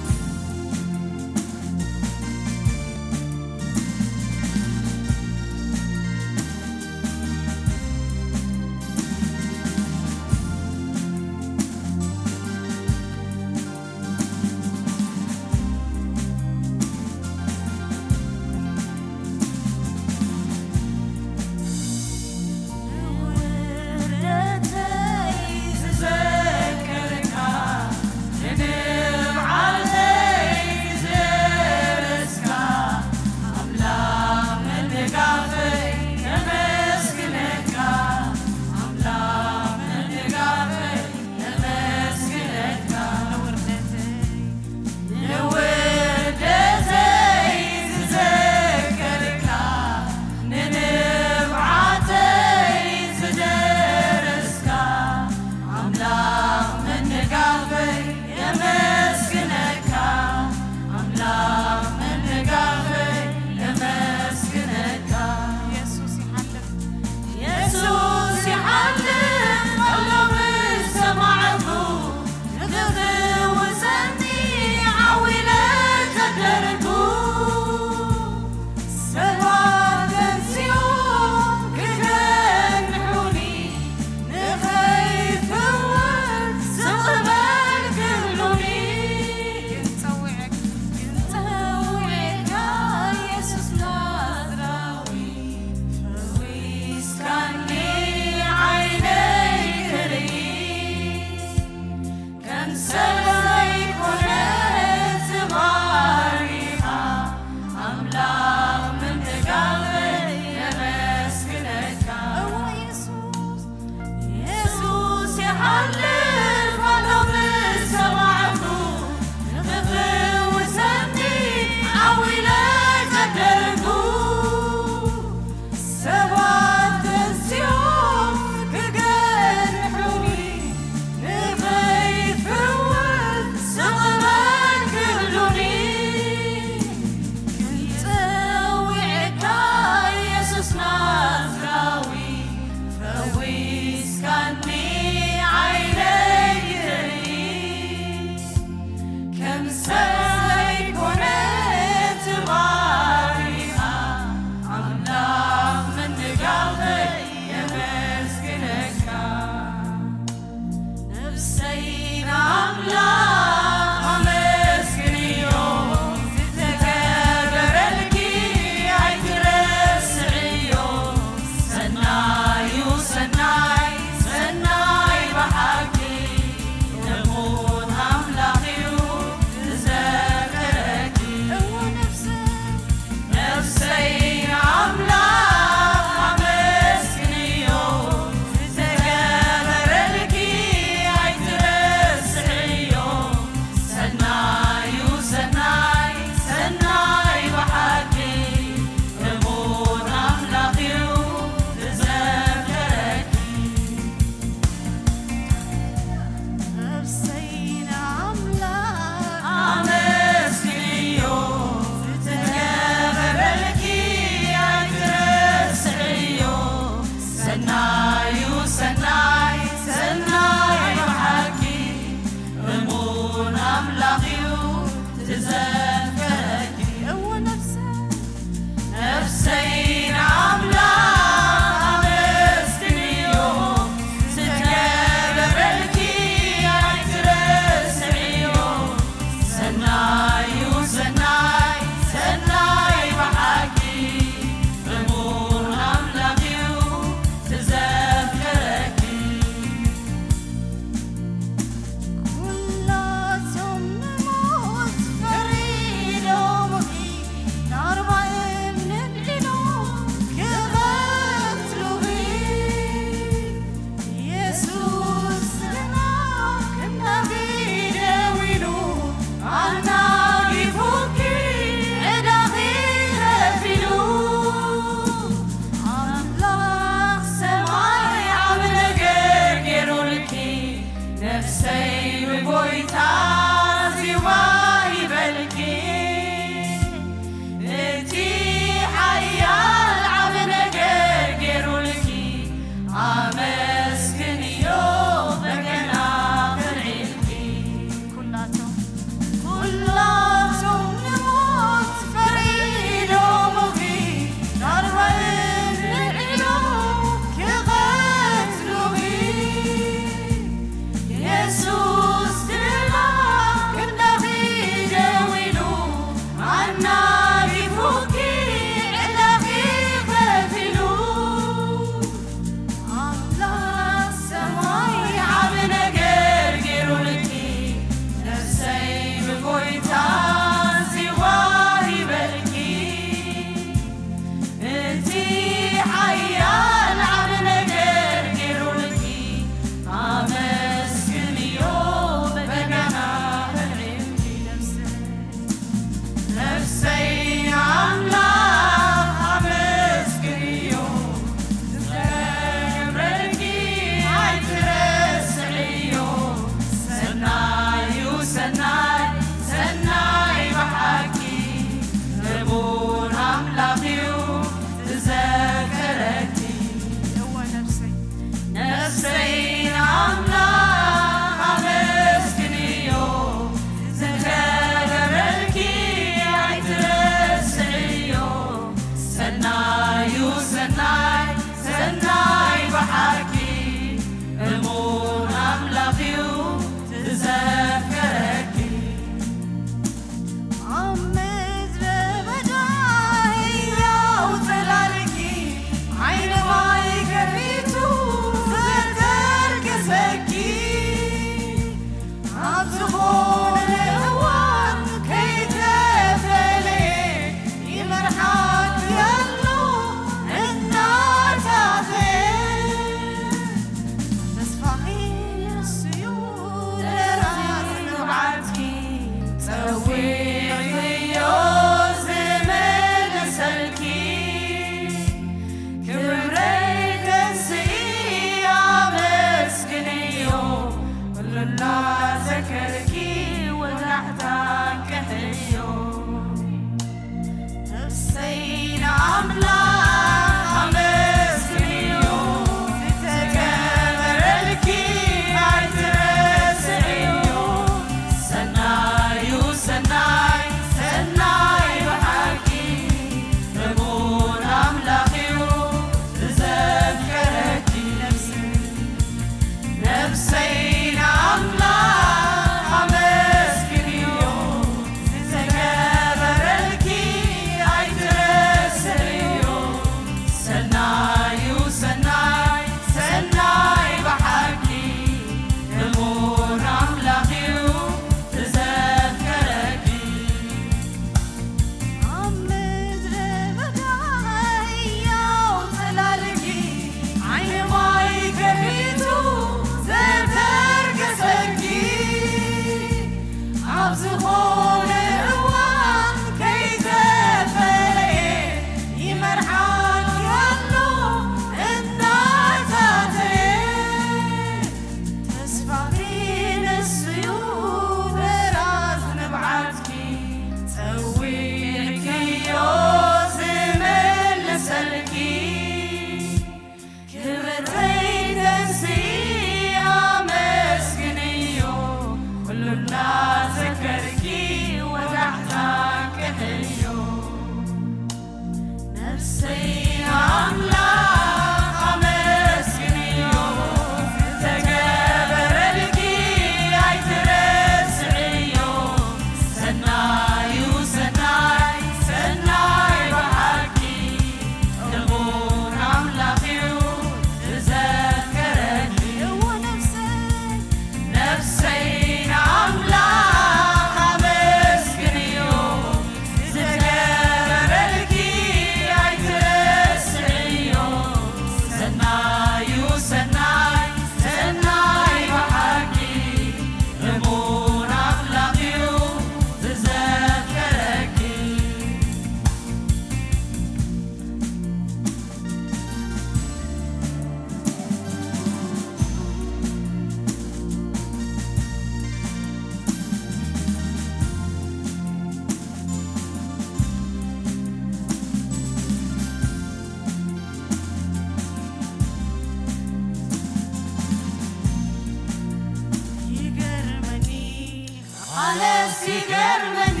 ኣነስ ይገርመኒ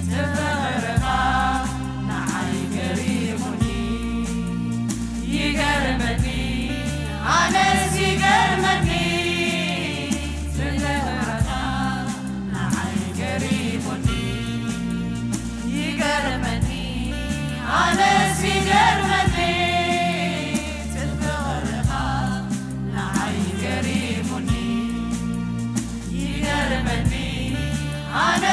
ትፍቕርኻ ንዓይ ገሪሙኒ። ይገርመኒ ኣነስ ይገርመኒ ትፍቕርኻ ንዓይ ገሪሙኒ። ይገርመኒ ኣነስ ይገርመኒ ትፍቕርኻ ንዓይ ገሪሙኒ። ይገርመኒ ኣነ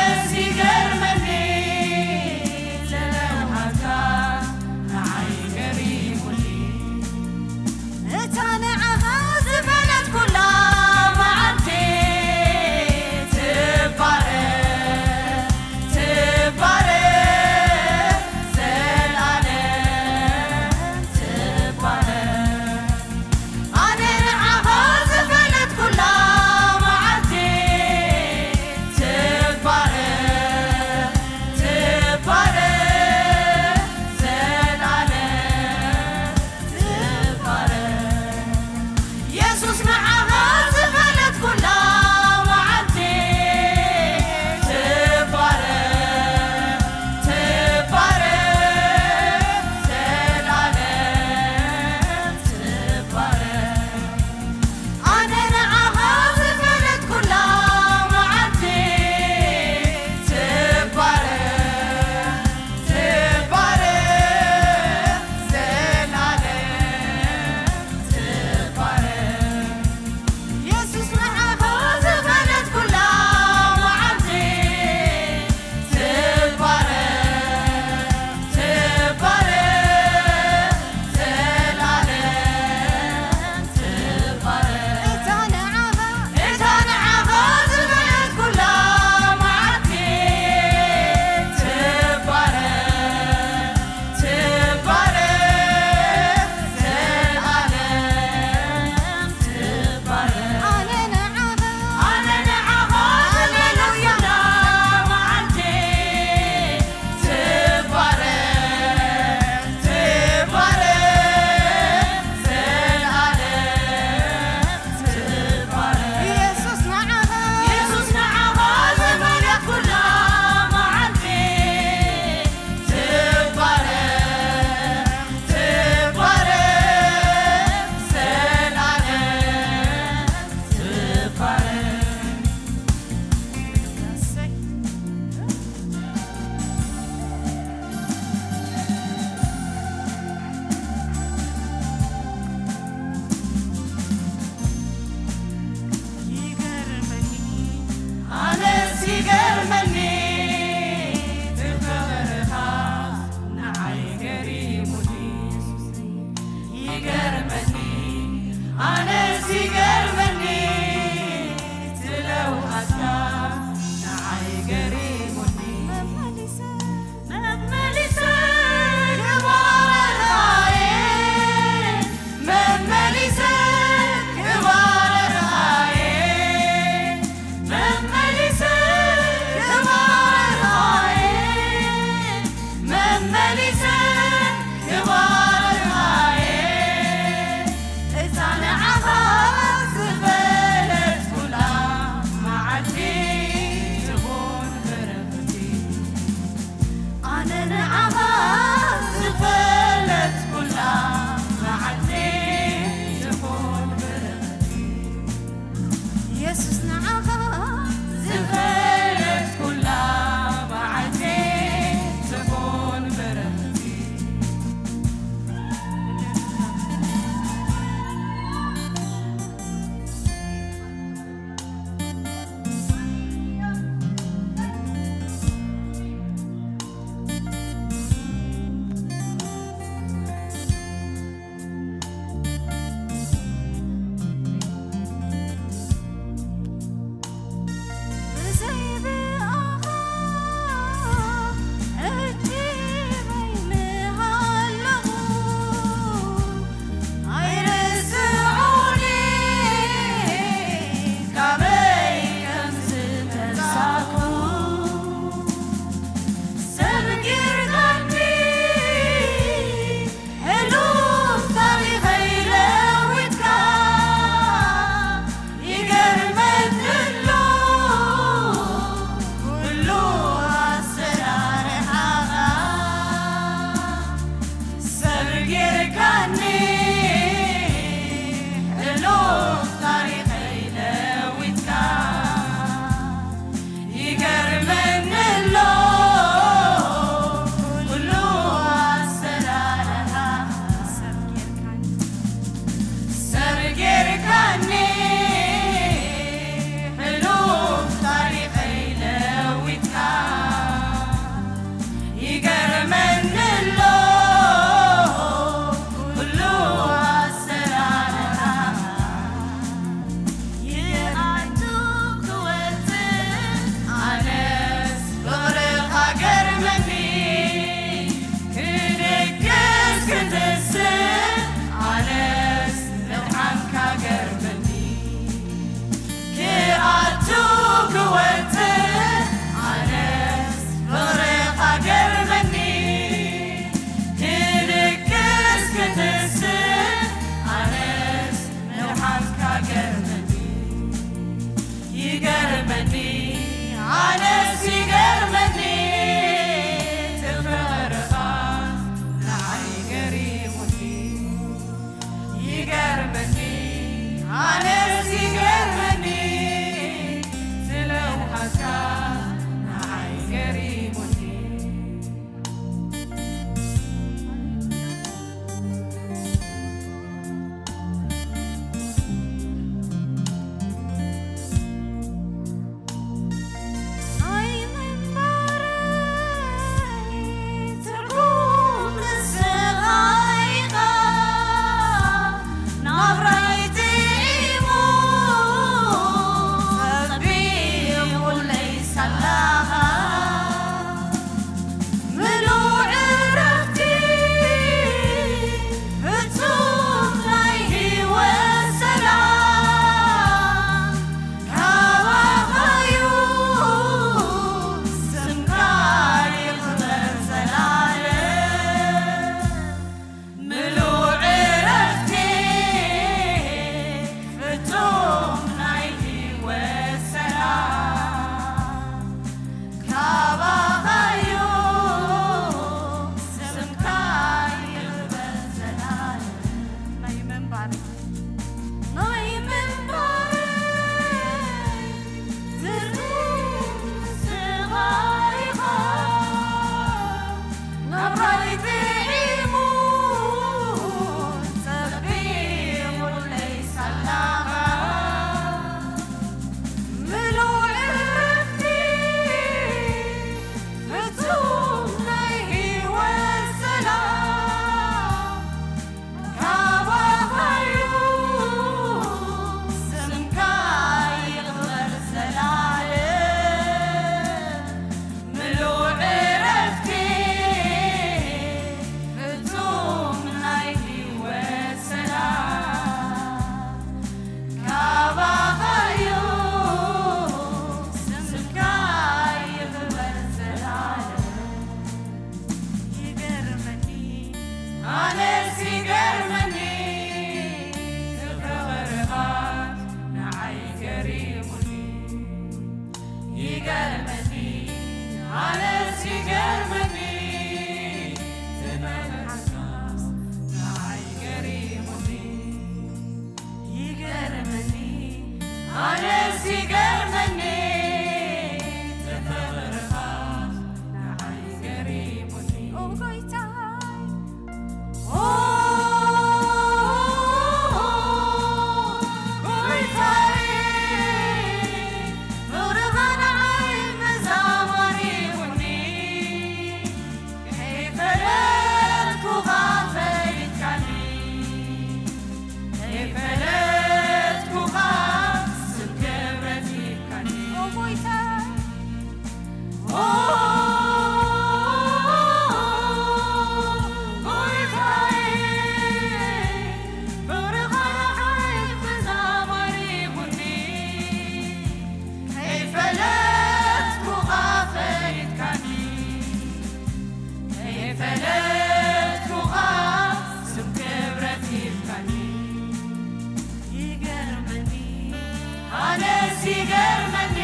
ይገርመኒ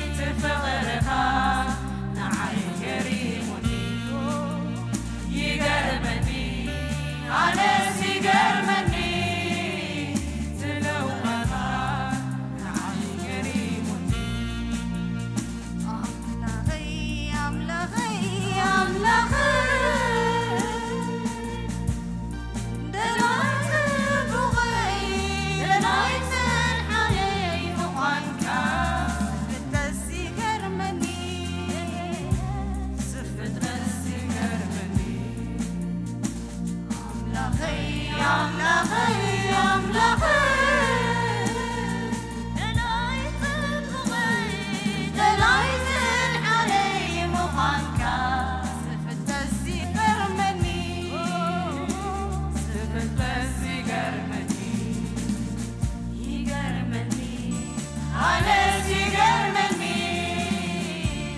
እቲ ፍቕርኻ ንዓይ ገሪሙኒ። ይገርመኒ፣ ኣነስ ይገርመኒ፣ እቲ ለውሃትካ ንዓይ ገሪሙኒ። ኣምላኸይ፣ ኣምላኸይ፣ ኣምላኸይ፣ ደላይ ጽቡቐይ፣ ደላይ ጽንዓለይ ምዃንካ፣ ዝፍተስ ይገርመኒ፣ ዝፍተስ ይገርመኒ። ኣምላኸይ፣ ኣምላኸይ፣ ኣምላኸይ፣ ደላይ ጽቡቐይ፣ ደላይ ጽንዓለይ ምዃንካ፣ ዝፍተስ ይገርመኒ፣ ዝፍተስ ይገርመኒ። ይገርመኒ፣ ኣነስ ይገርመኒ፣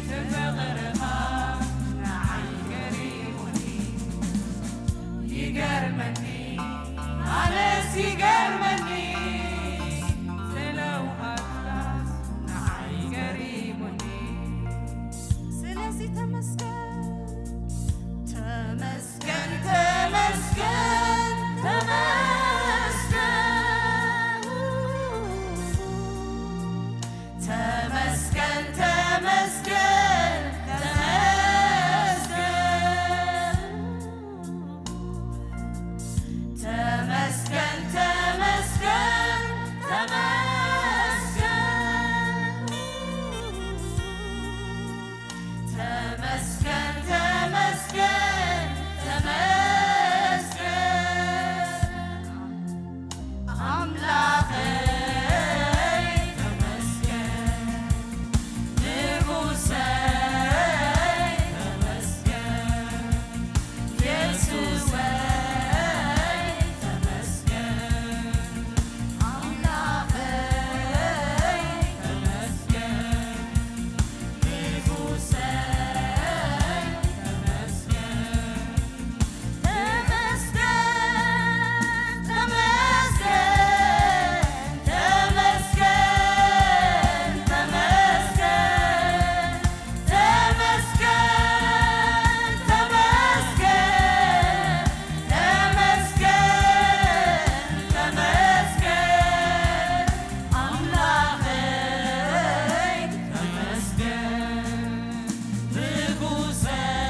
ፍቕርኻ ንዓይ ገሪሙኒ። ይገርመኒ፣ ኣነስ ይገርመኒ፣ ስለውሃትካ ንዓይ ገሪሙኒ። ስለዚ ተመስገን፣ ተመስገን፣ ተመስገን፣ ተመስገን። ተመስገን፣ ተመስገን፣ ተመስገን። ተመስገን፣ ተመስገን፣ ተመስገን። ተመስገን፣ ተመስገን፣ ተመስገን። ኣምላኸይ ተመስገን፣ ንጉሰይ ተመስገን፣ የሱሰይ ተመስገን፣ ኣምላኸይ ተመስገን፣ ንጉሰይ ተመስገን። ተመስገን፣ ተመስገን፣ ተመስገን፣ ተመስገን። ተመስገን፣ ተመስገን፣ ተመስገን፣ ተመስገን፣ ኣምላኸይ ተመስገን። ንጉሰይ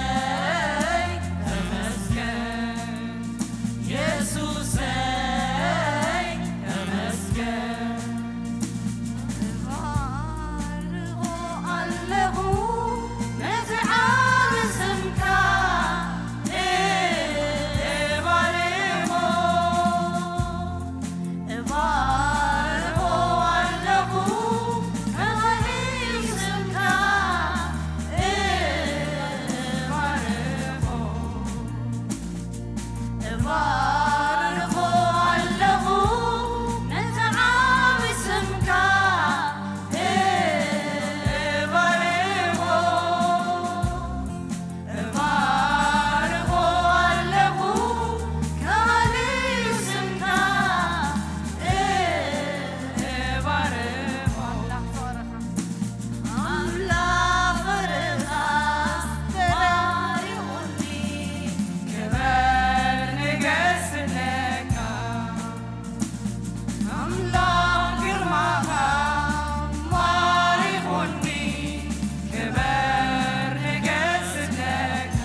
ተመስገን፣ የሱሰይ ተመስገን። እባርኾ ኣለኹ ነቲ ዓቢ ስምካ፣ እባርኾ። እባርኾ ኣለኹ፣ ክብሪ ስምካ እባርኾ። እባርኾ ኣለኹ፣ ነቲ ዓቢ ስምካ እባርኾ። እባርኾ ኣለኹ፣ ክብሪ ስምካ እባርኾ። ኣምላኽ ፍቕርኻ፣ ኣምላኽ ፍቕርኻ ኣስተማሪኹኒ፣ ክብሪ ንገስለካ። ኣምላኽ ግርማኻ ማሪኹኒ፣ ክብሪ ንገስለካ።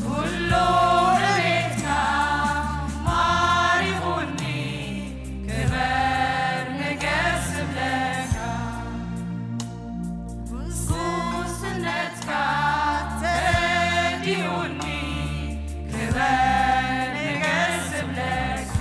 ኩሉ ዕቤትካ ማሪኹኒ፣ ክብሪ ንገስለካ። ጉስነትካ ተረዲኡኒ፣ ክብሪ ንገስለካ።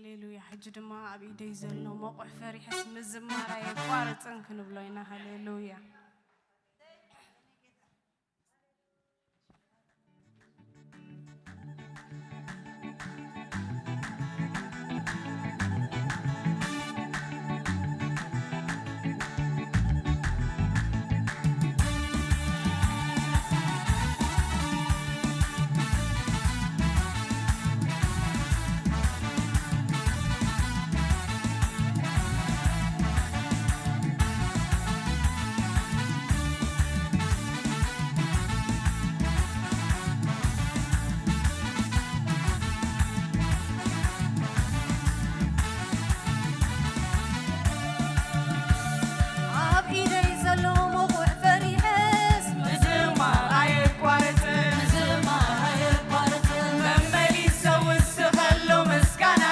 ሃሌሉያ። ሕጂ ድማ ኣብ ኢደይ ዘሎ መቑሕ ፈሪሐስ ምዝማር ኣየቋርጽን ክንብሎ ኢና። ሃሌሉያ። ኣብ ኢደይ ዘሎ መቑሕ ፈሪሐስ ምዝማር ኣየቋርጽን፣ ምዝማር ኣየቋርጽን። መመሊሰ ውስኸሉ ምስጋና፣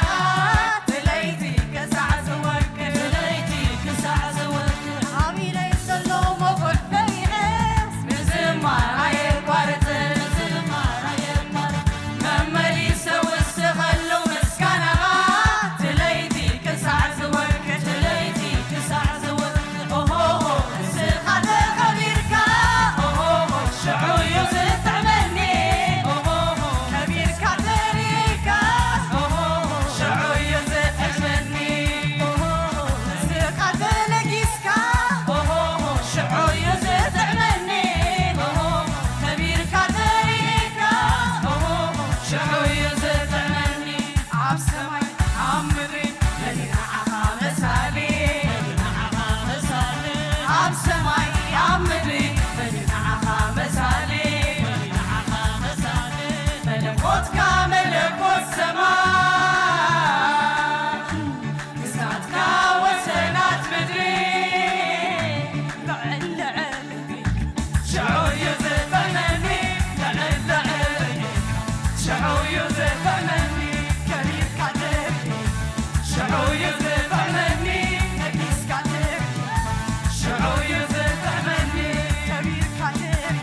ትለይቲ ክሳዕ ዝወቅል፣ ትለይቲ ክሳዕ ዝወቅል። ኣብ ኢደይ ዘሎ መቑሕ ፈሪሐስ ምዝማር ኣየቋርጽን፣ ምዝማር ኣየቋርጽን። መመሊሰ ውስኸሉ ምስጋናኻ፣ ትለይቲ ክሳዕ ዝወቅል፣ ትለይቲ ክሳዕ ዝወቅል። ኦሆሆ፣ ንስኻ ተኸቢርካ፣ ኦሆሆ፣ ሽዑ እዩ ዝጥዕመኒ። ኦሆሆ፣ ከቢርካ ተሪእካ፣ ኦሆሆ፣ ሽዑ እዩ ዝጥዕመኒ። ኦሆሆ፣ ንስኻ ተነጊስካ፣ ኦሆሆ፣ ሽዑ እዩ ዝጥዕመኒ። ኦሆሆ፣ ከቢርካ ተሪእካ፣ ኦሆሆ፣ ሽዑ እዩ ዝጥዕመኒ። ኣብ ሰማይ ኣብ ምድሪ መን እዩ ንዓኻ መሳሊ? መን እዩ ንዓኻ መሳሊ? ኣብ ሰማይ ኣብ ምድሪ መን እዩ ንዓኻ መሳሊ? መን እዩ ንዓኻ መሳሊ? መለኮትካ መለኮት ሰማይ፣ ግዝኣትካ ወሰናት ምድሪ። ልዕል ልዕል ሽዑ እዩ ዝጥዕመኒ፣ ልዕል ልዕል። ሽዑ እዩ ዝጥዕመኒ፣ ከቢርካ ትርኢ። ሽዑ እዩ ዝጥዕመኒ፣ ነጊስካ ትርኢ። ሽዑ እዩ ዝጥዕመኒ፣ ከቢርካ ትርኢ።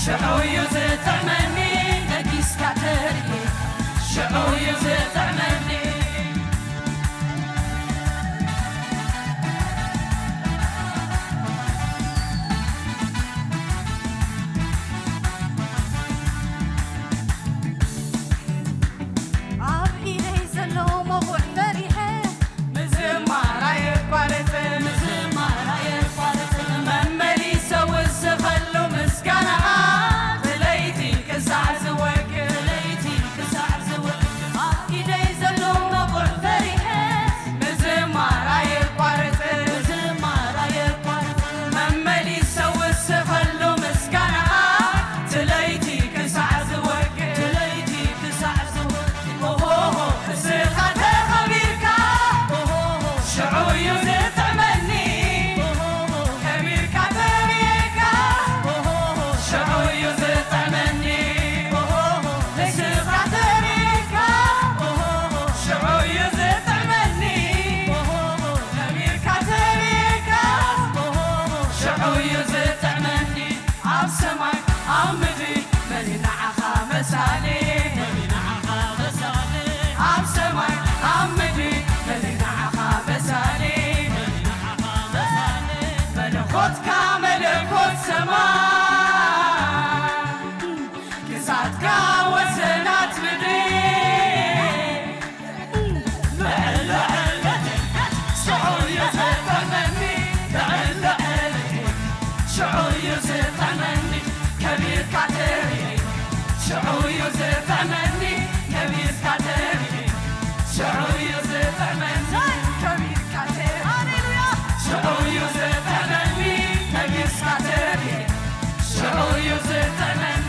ሽዑ እዩ ዝጥዕመኒ፣ ነጊስካ ትርኢ። ሽዑ እዩ ዝጥዕመኒ። ኣብ ኢደይ ዘሎ መቑሕ ፈሪሐ ምዝማር ኣየቋርጽን፣ ምዝማር ኣየቋርጽን። መመሊሰ ውስኸሉ ምስጋናኻ፣ ትለይቲ ክሳዕ ዝወቅል፣ ትለይቲ ክሳዕ ዝወቅል። ኣብ ኢደይ ዘሎ መቑሕ ፈሪሐ ምዝማር ኣየቋርጽን፣ ምዝማር ኣየቋርጽን። መመሊሰ ውስኸሉ ምስጋናኻ፣ ትለይቲ ክሳዕ ዝወቅል፣ ትለይቲ ክሳዕ ዝወቅል። ኦሆሆ፣ እስኻ ተኸቢርካ፣ ኦሆሆ፣ ሽዑ እዩ ዝጥዕመኒ። ኦሆሆ፣ ከቢርካ ተሪእካ፣ ኦሆሆ፣ ሽዑ እዩ ዝጥዕመኒ። ኦሆሆ፣ እስኻ ተሪእካ፣ ኦሆሆ፣ ሽዑ እዩ ዝጥዕመኒ። ኦሆሆ፣ ከቢርካ ተሪእካ፣ ኦሆሆ፣ ሽዑ እዩ ዝጥዕመኒ። ኣብ ሰማይ ኣብ ምድሪ መን እዩ ንዓኻ መሳሊ? መን እዩ ንዓኻ መሳሊ? ኣብ ሰማይ ኣብ ምድሪ መን እዩ ንዓኻ መሳሊ? መን እዩ ንዓኻ መሳሊ? መለኮትካ መለኮት ሰማይ፣ ግዝኣትካ ወሰናት ምድሪ። ልዕል ልዕል ሽዑ እዩ ዝጥዕመኒ፣ ልዕል ልዕል ሽዑ እዩ ዝጥዕመኒ፣ ከቢርካ ትርኢ። ሽዑ እዩ ዝጥዕመኒ፣ ከቢርካ ትርኢ። ሽዑ እዩ ዝጥዕመኒ፣ ከቢርካ ትርኢ። ሃሌሉያ። ሽዑ እዩ ዝጥዕመኒ፣ ነጊስካ ትርኢ። ሽዑ እዩ ዝጥዕመኒ።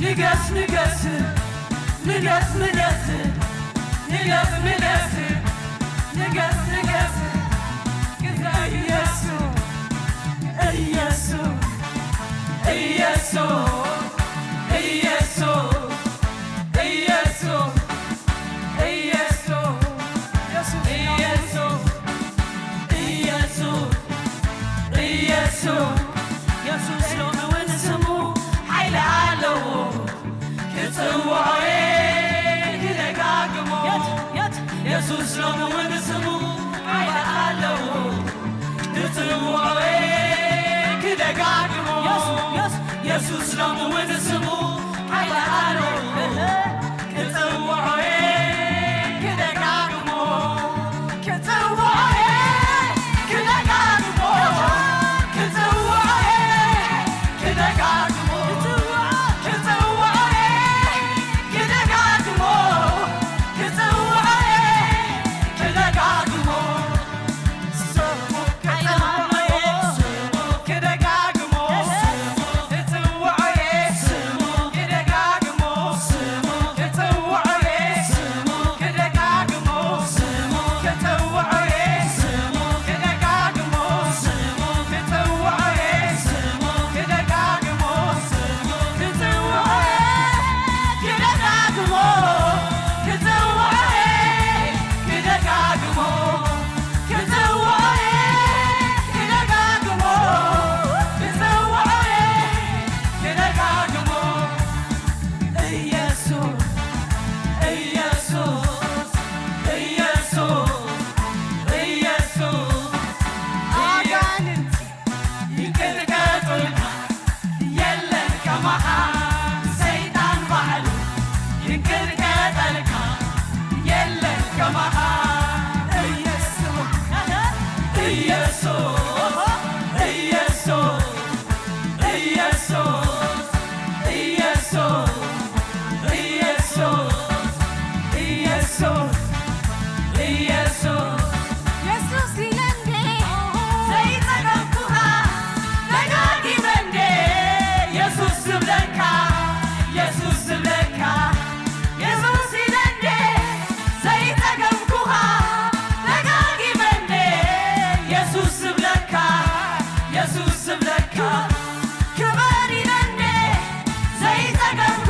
ንገስ ንገስ ንገስ ንገስ ንገስ ንገስ ንገስ ንገስ ግዛ ኢየሱስ ኢየሱስ ኢየሱስ ኢየሱስ ኢየሱስ ኢየሱስ ኢየሱስ ኢየሱስ ኢየሱስ ኢየሱስ ሎሚ እውን ስሙ ሓይሊ ኣለዎ። ክጽውዖ እየ ክደጋግሞ። የት፣ የት? የሱስ ሎሚ እውን ስሙ ሓይሊ ኣለዎ። ክጽውዖ እየ ክደጋግሞ። የስ፣ የስ። የሱስ ሎሚ እውን ስሙ ሓይሊ ኣለዎ። እህ። ክጽውዖ እየ ክደጋግሞ። ክጽውዖ እየ ክደጋግሞ። ክጽውዖ እየ ክደጋግሞ። ክጽውዖ እየ ክደጋግሞ። ክጽውዖ እየ ክደጋግሞ። ስሙ ክጽውዖ እየ ክደጋግሞ። ክጽውዖ እየ ክደጋግሞ። ኢየሱስ ኢየሱስ ኢየሱስ ኢየሱስ ኣጋንንቲ ይንቀጥቀጡልካ የለን ከማኻ ሰይጣን ባዕሉ ይንቀጥቀጠልካ የለን ከማኻ ኢየሱስ ኢየሱስ ኢየሱስ ኢየሱስ ኢየሱስ ኢየሱስ ኢየሱስ ኢየሱስ ኢየሱስ ኢለ እንዴ ዘይጸገምኩኻ ደጋጊመ እንዴ ኢየሱስ ዝብለካ ኢየሱስ ዝብለካ ኢየሱስ ኢለ እንዴ ዘይጸገምኩኻ ደጋጊመ እንዴ ኢየሱስ ዝብለካ ኢየሱስ ዝብለካ ክበር ኢለ እንዴ ዘይጸገምኩ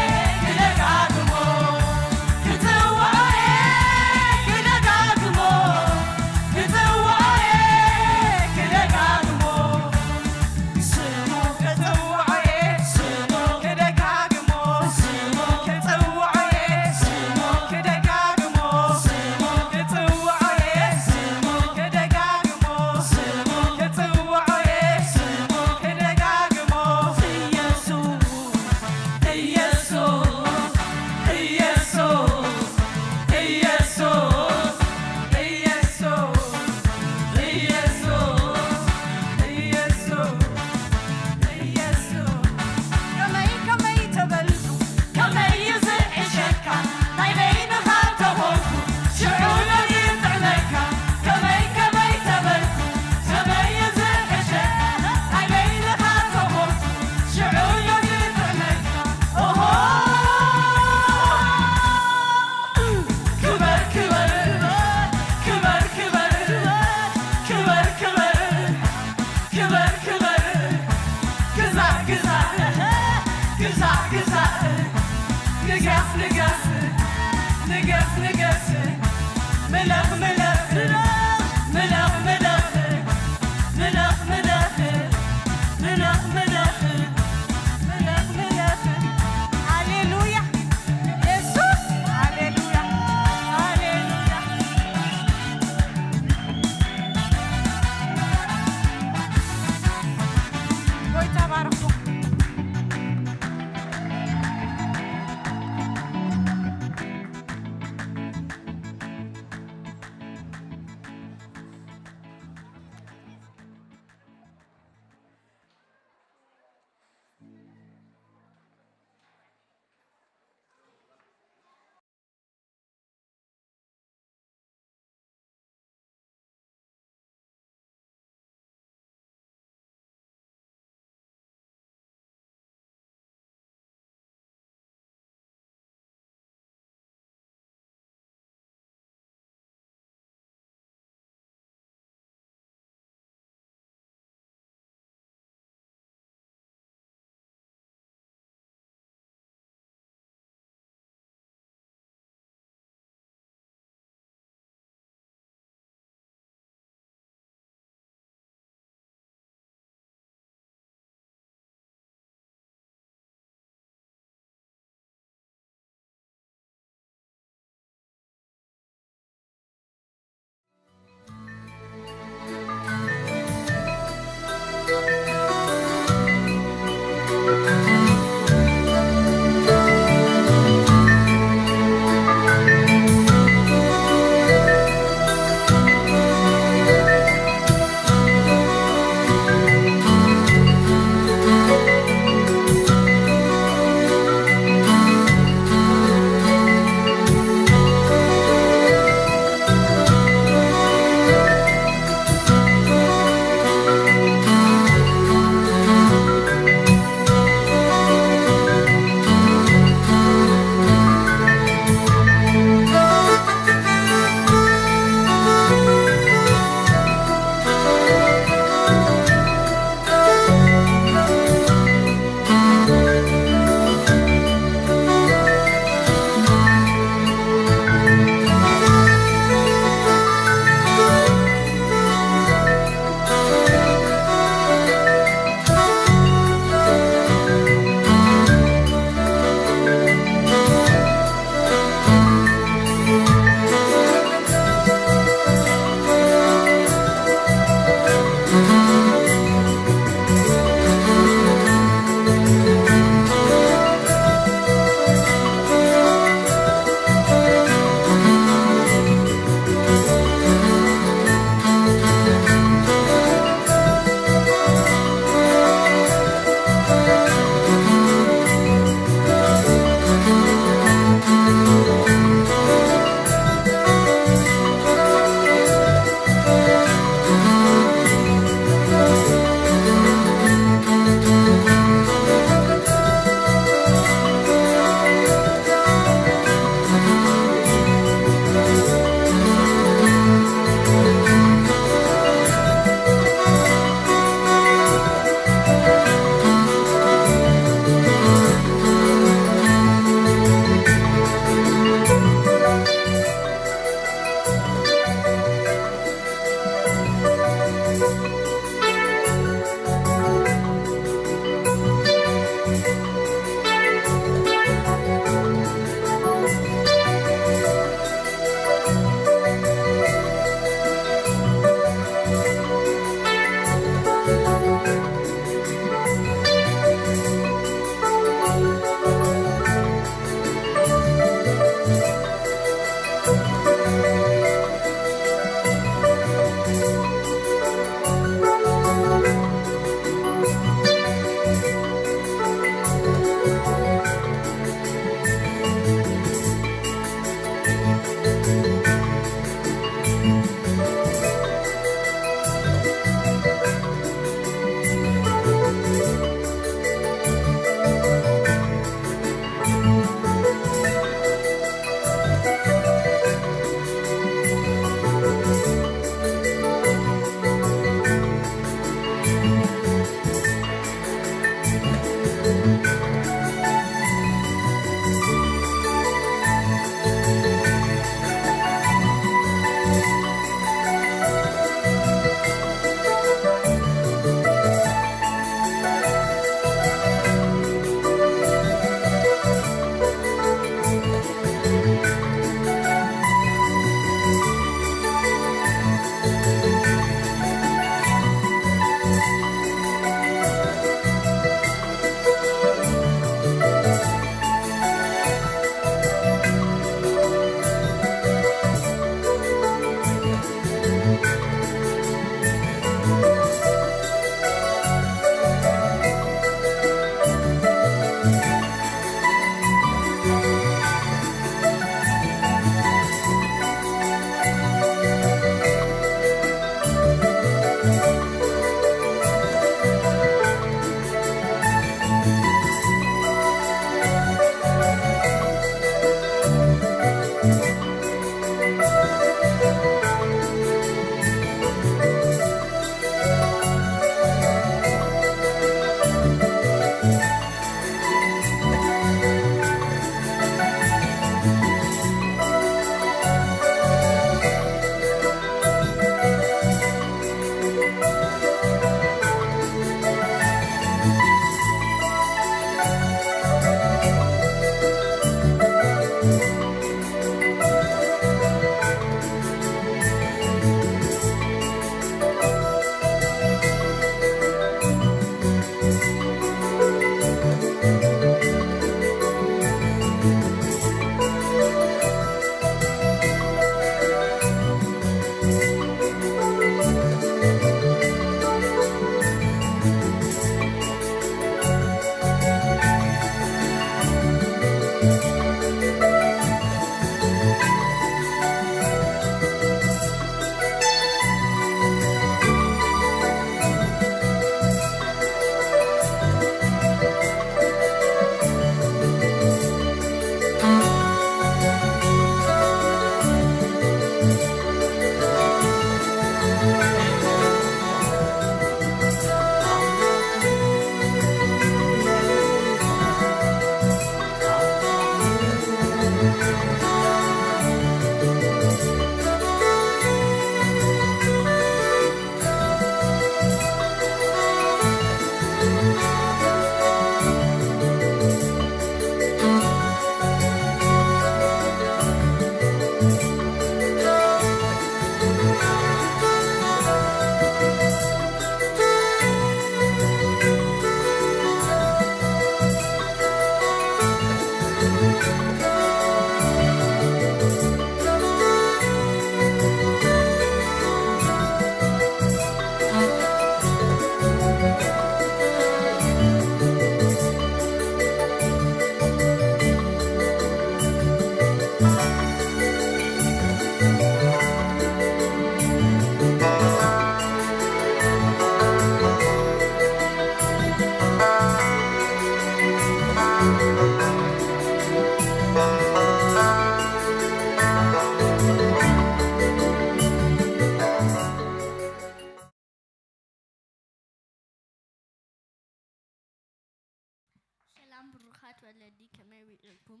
ፋት ወለዲ ከመይ ውዒልኩም?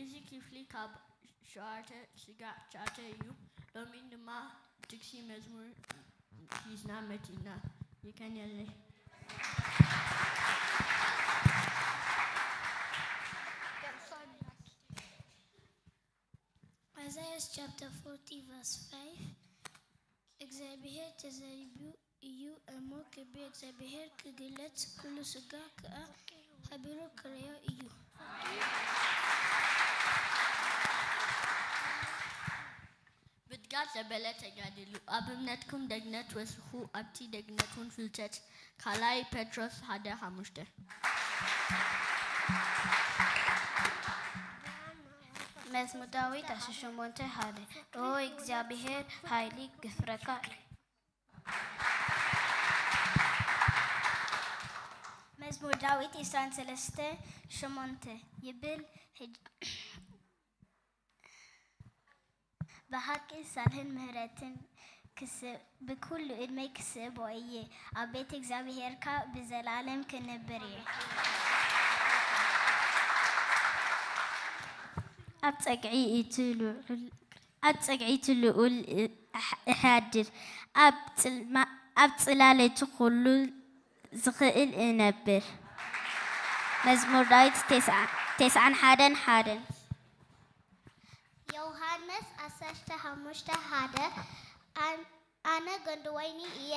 እዚ ክፍሊ ካብ ሸውዓተ ስጋዕ ትሽዓተ እዩ። ሎሚ ድማ ጥቅሲ መዝሙር ሒዝና መጺና። የቀንየለይ። Isaiah chapter forty verse five እግዚኣብሔር ተዘሪቡ እዩ እሞ ክብሪ እግዚኣብሔር ክግለጽ ኩሉ ስጋ ከኣ ሓቢሩ ክርእዮ እዩ። ብድጋፍ ዘበለ ተጋድሉ ኣብ እምነትኩም ደግነት ወስኹ ኣብቲ ደግነት እውን ፍልጠት ካልኣይ ጴጥሮስ ሓደ ሓሙሽተ። መዝሙር ዳዊት ዓሰርተ ሸሞንተ ሓደ። ኦ እግዚኣብሔር፣ ሓይሊ ግፍረካ እዩ። መዝሙር ዳዊት ዕስራን ሰለስተ ሸሞንተ ይብል። ሕጅ- ብሓቂ ሳልህን ምህረትን ክስ- ብኩሉ ዕድመይ ክስእቦ እየ። ኣብ ቤት እግዚኣብሄርካ ብዘላለም ክነብር እየ። ኣብ ጸግዒ እቲ ልዑል ኣብ ጸግዒ እቲ ልዑል እሕ- እሓድር፣ ኣብ ጽልማ- ኣብ ጽላለቱ ኩሉ ዝኽእል እነብር። መዝሙር ዳዊት ተስዓ- ተስዓን ሓደን ሓደን። ዮሃንስ ዓሰርተ ሓሙሽተ ሓደ ኣን- ኣነ ገንዲ ወይኒ እየ፣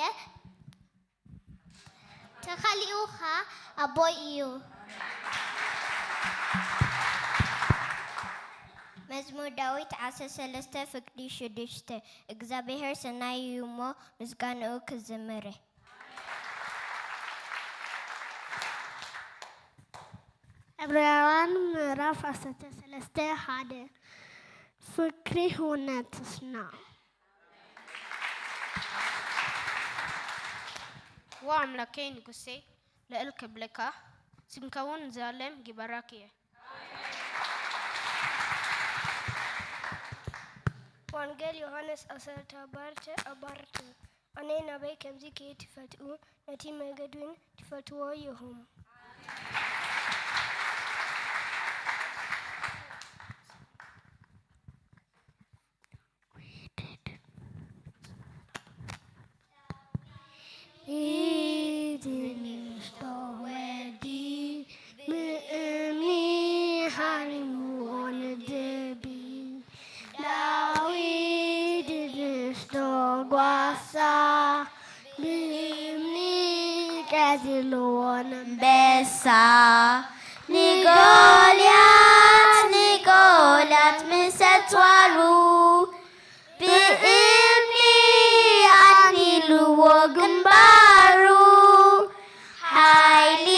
ተኻሊኡ ኸኣ ኣቦይ እዩ። መዝሙር ዳዊት ዓሰርተ ሰለስተ ፍቅዲ ሽዱሽተ እግዚኣብሔር ሰናይ እዩ እሞ ምስጋንኡ ክዝምር። ዕብራውያን ምዕራፍ ዓሰርተ ሰለስተ ሓደ ፍቅሪ ህውነትስና። ዋ ኣምላከይ ንጉሴ ልእል ክብለካ ስምከውን ዘለም ጊበራክ እየ። ወንጌል ዮሃንስ ዓሰርተ ኣባርተ ኣባርቱ ኣነ ናበይ ከምዚ ክየ ትፈልጥኡ ነቲ መገድውን ትፈልጥዎ ኢኹም። ኢቲ ንእሽቶ ወዲ ብእምኒ ሃሪምዎ ንድቢ ዳዊት ንእሽቶ ጓሳ ብእምኒ ቀቲልዎ ንበሳ ንጎልያት ንጎልያት ምስ ኣጽዋሩ ብእምኒ ኣኒልዎ ግንባሩ ሓይሊ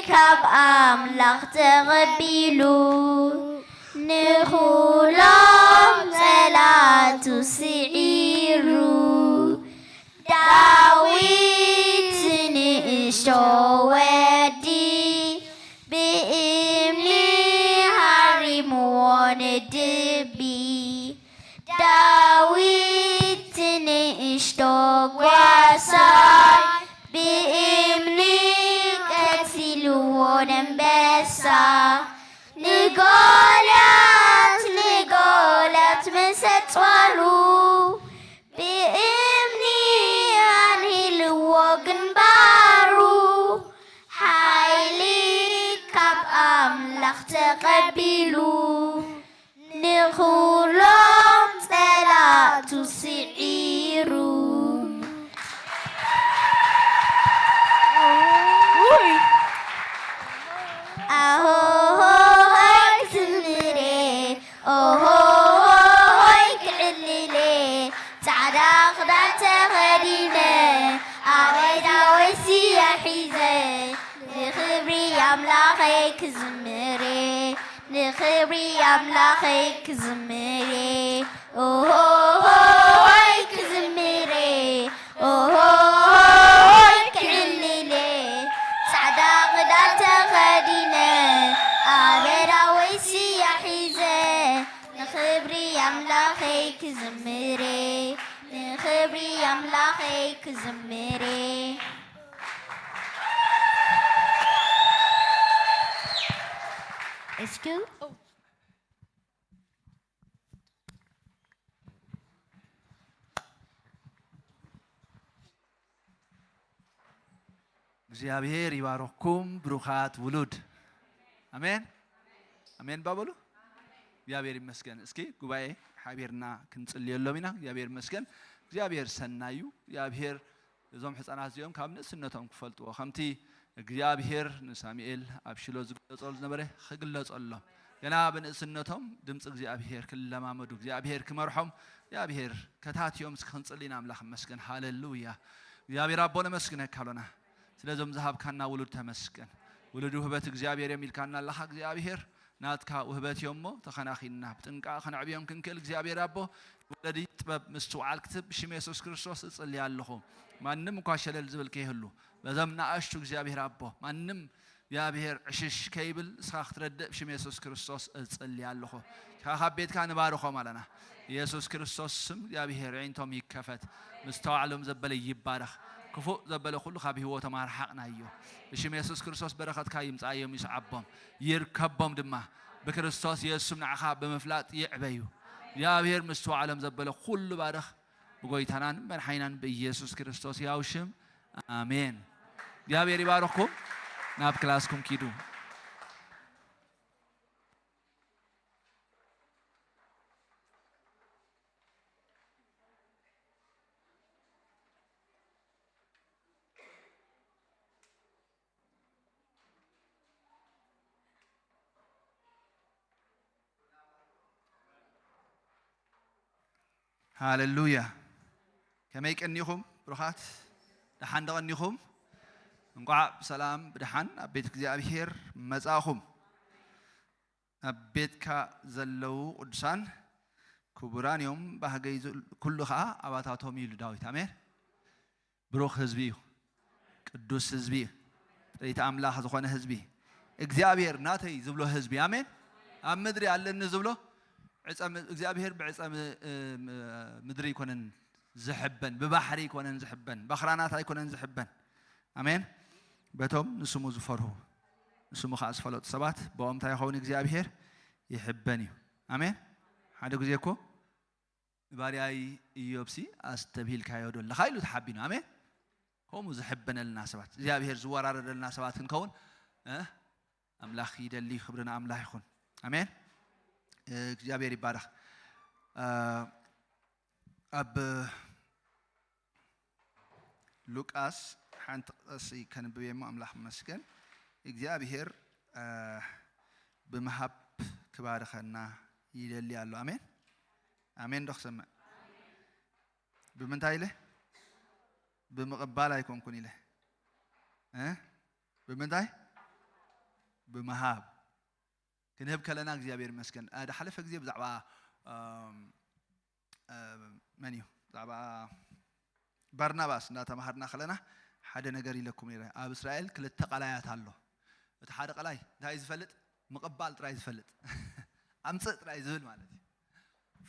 ካብ ኣምላኽ ተቐቢሉ ንኹሎም ጸላቱ ስዒሩ ዳዊት ንእሽቶ ወዲ ብእምኒ ሃሪምዎ ንድቢ ዳዊት ንእሽቶ ጓሳይ ብእምኒ ቀቲልዎ ኣንበሳ ንጎልያት ንጎልያት ምስ ኣጽዋሩ ብእምኒ ኣንሂልዎ ግንባሩ ሓይሊ ካብ ኣምላኽ ተቐቢሉ ንኹሎም ጸላእቱ ስዒሩ። ኣሆሆሆይ ክዝምሬ ኦሆሆሆይ ክዕልሌ ጻዕዳ ክዳን ተኸዲነ ኣበይ ዳዊት ስየ ሒዘ ንኽብሪ ኣምላኸይ ክዝምሬ ንኽብሪ ኣምላኸይ ክዝምሬ ኦሆሆሆይ ክዝምሬ ኦሆሆሆይ ክዕልሌ ጻዕዳ ክዳን ተኸዲነ ኣበይ ዳዊት ስየ ሒዘ ንኽብሪ ኣምላኸይ ክዝምሬ ንኽብሪ ኣምላኸይ ክዝምሬ። School. እግዚኣብሔር ይባርኽኩም ብሩኻት ውሉድ። ኣሜን ኣሜን ባበሉ። እግዚኣብሔር ይመስገን። እስኪ ጉባኤ ሓቢርና ክንጽልየሎም ኢና። እግዚኣብሔር ይመስገን። እግዚኣብሔር ሰናዩ። እግዚኣብሔር እዞም ሕፃናት እዚኦም ካብ ንእስነቶም ክፈልጥዎ፣ ከምቲ እግዚኣብሔር ንሳሙኤል ኣብ ሽሎ ዝግለጸሉ ዝነበረ ክግለጸሎም፣ ገና ብንእስነቶም ድምፂ እግዚኣብሔር ክለማመዱ፣ እግዚኣብሔር ክመርሖም፣ እግዚኣብሔር ከታትዮም እስኪ ክንጽሊ ኢና። ኣምላኽ ይመስገን። ሃሌሉያ። እግዚኣብሔር ኣቦ ነመስግነካ ኣሎና። ስለዞም ዝሃብካና ውሉድ ተመስገን። ውሉድ ውህበት እግዚኣብሔር እዮም ኢልካና ኣለኻ እግዚኣብሔር። ናትካ ውህበት እዮም እሞ ተኸናኺንና ብጥንቃ ከነዕብዮም ክንክእል እግዚኣብሔር ኣቦ፣ ወለዲ ጥበብ ምስትውዓል ክትብ ብሽም የሱስ ክርስቶስ እጽሊ ኣለኹ። ማንም እኳ ሸለል ዝብል ከይህሉ በዘም ንኣሽቱ እግዚኣብሔር ኣቦ ማንም እግዚኣብሔር ዕሽሽ ከይብል እስኻ ክትረድእ ብሽም የሱስ ክርስቶስ እጽሊ ኣለኹ። ካብ ቤትካ ንባርኾም ኣለና። የሱስ ክርስቶስ ስም እግዚኣብሔር ዕንቶም ይከፈት። ምስተዋዕሎም ዘበለ ይባረኽ። ክፉእ ዘበለ ኩሉ ካብ ህይወቶም ኣርሓቕናዮ። ብሽም የሱስ ክርስቶስ በረኸትካ ይምጻዮም፣ ይስዓቦም፣ ይርከቦም ድማ። ብክርስቶስ የሱስ ስም ንዓኻ ብምፍላጥ ይዕበዩ። እግዚኣብሔር ምስተዋዕሎም ዘበለ ኩሉ ባርኽ። ብጎይታናን መድሓኒናን ብኢየሱስ ክርስቶስ ያው ሽም ኣሜን። እግዚኣብሔር ይባርኽኩም። ናብ ክላስኩም ኪዱ። ሃሌሉያ። ከመይ ቀኒኹም ብሩኻት? ደሓን ዶ ቀኒኹም? እንቋዕ ብሰላም ብደሓን ኣብ ቤት እግዚኣብሔር መጻእኹም። ኣብ ቤትካ ዘለዉ ቅዱሳን ክቡራን እዮም፣ ባህገይ ዝል-፣ ኩሉ ኸኣ ኣባታቶም እዩ ኢሉ ዳዊት። ኣሜን። ብሩኽ ህዝቢ እዩ። ቅዱስ ህዝቢ እዩ። ጥሪት ኣምላኽ ዝኾነ ህዝቢ። እግዚኣብሔር ናተይ ዝብሎ ህዝቢ። ኣሜን። ኣብ ምድሪ ኣለኒ ዝብሎ ዕፀ ም-፣ እግዚኣብሔር ብዕፀ ም-፣ እ፣ ም-፣ ምድሪ ኣይኮነን ዝሕበን፣ ብባሕሪ ኣይኮነን ዝሕበን፣ ባኽራናት ኣይኮነን ዝሕበን። ኣሜን። በቶም ንስሙ ዝፈርሁ፣ ንስሙ ኸዓ ዝፈለጡ ሰባት፣ ብኦም እንታይ ይኸውን? እግዚኣብሔር ይሕበን እዩ። ኣሜን። ሓደ ግዜ እኮ ንባርያይ ኢዮብሲ ኣስተብሂልካዮ ዶ ኣለኻ ኢሉ ተሓቢኑ። ኣሜን። ከምኡ ዝሕበነልና ሰባት፣ እግዚኣብሔር ዝወራረደልና ሰባት ክንከውን፣ እ፣ ኣምላኽ ይደሊ። ክብሪ ንኣምላኽ ይኹን። ኣሜን። እ፣ እግዚኣብሔር ይባረኽ። እ፣ ኣብ ሉቃስ ሓንቲ ጥቕሲ ከንብብ እየ እሞ፣ ኣምላኽ ይመስገን። እግዚኣብሔር፣ እ፣ ብምሃብ ክባርኸና ይደሊ ኣሎ። ኣሜን። ኣሜን ዶ ክሰምዕ? ብምንታይ ኢለ? ብምቕባል ኣይኮንኩን ኢለ። እ? ብምንታይ? ብምሃብ። ክንህብ ከለና እግዚኣብሔር ይመስገን። እ፣ ዝሓለፈ ግዜ ብዛዕባ፣ እም፣ እ፣ መን እዩ? ብዛዕባ ባርናባስ እናተማሃርና ከለና ሓደ ነገር ኢለኩም ነይረ። ኣብ እስራኤል ክልተ ቀላያት ኣሎ። እቲ ሓደ ቀላይ እንታይ እዩ ዝፈልጥ? ምቕባል ጥራይ ዝፈልጥ። ኣምጽእ ጥራይ ዝብል ማለት እዩ።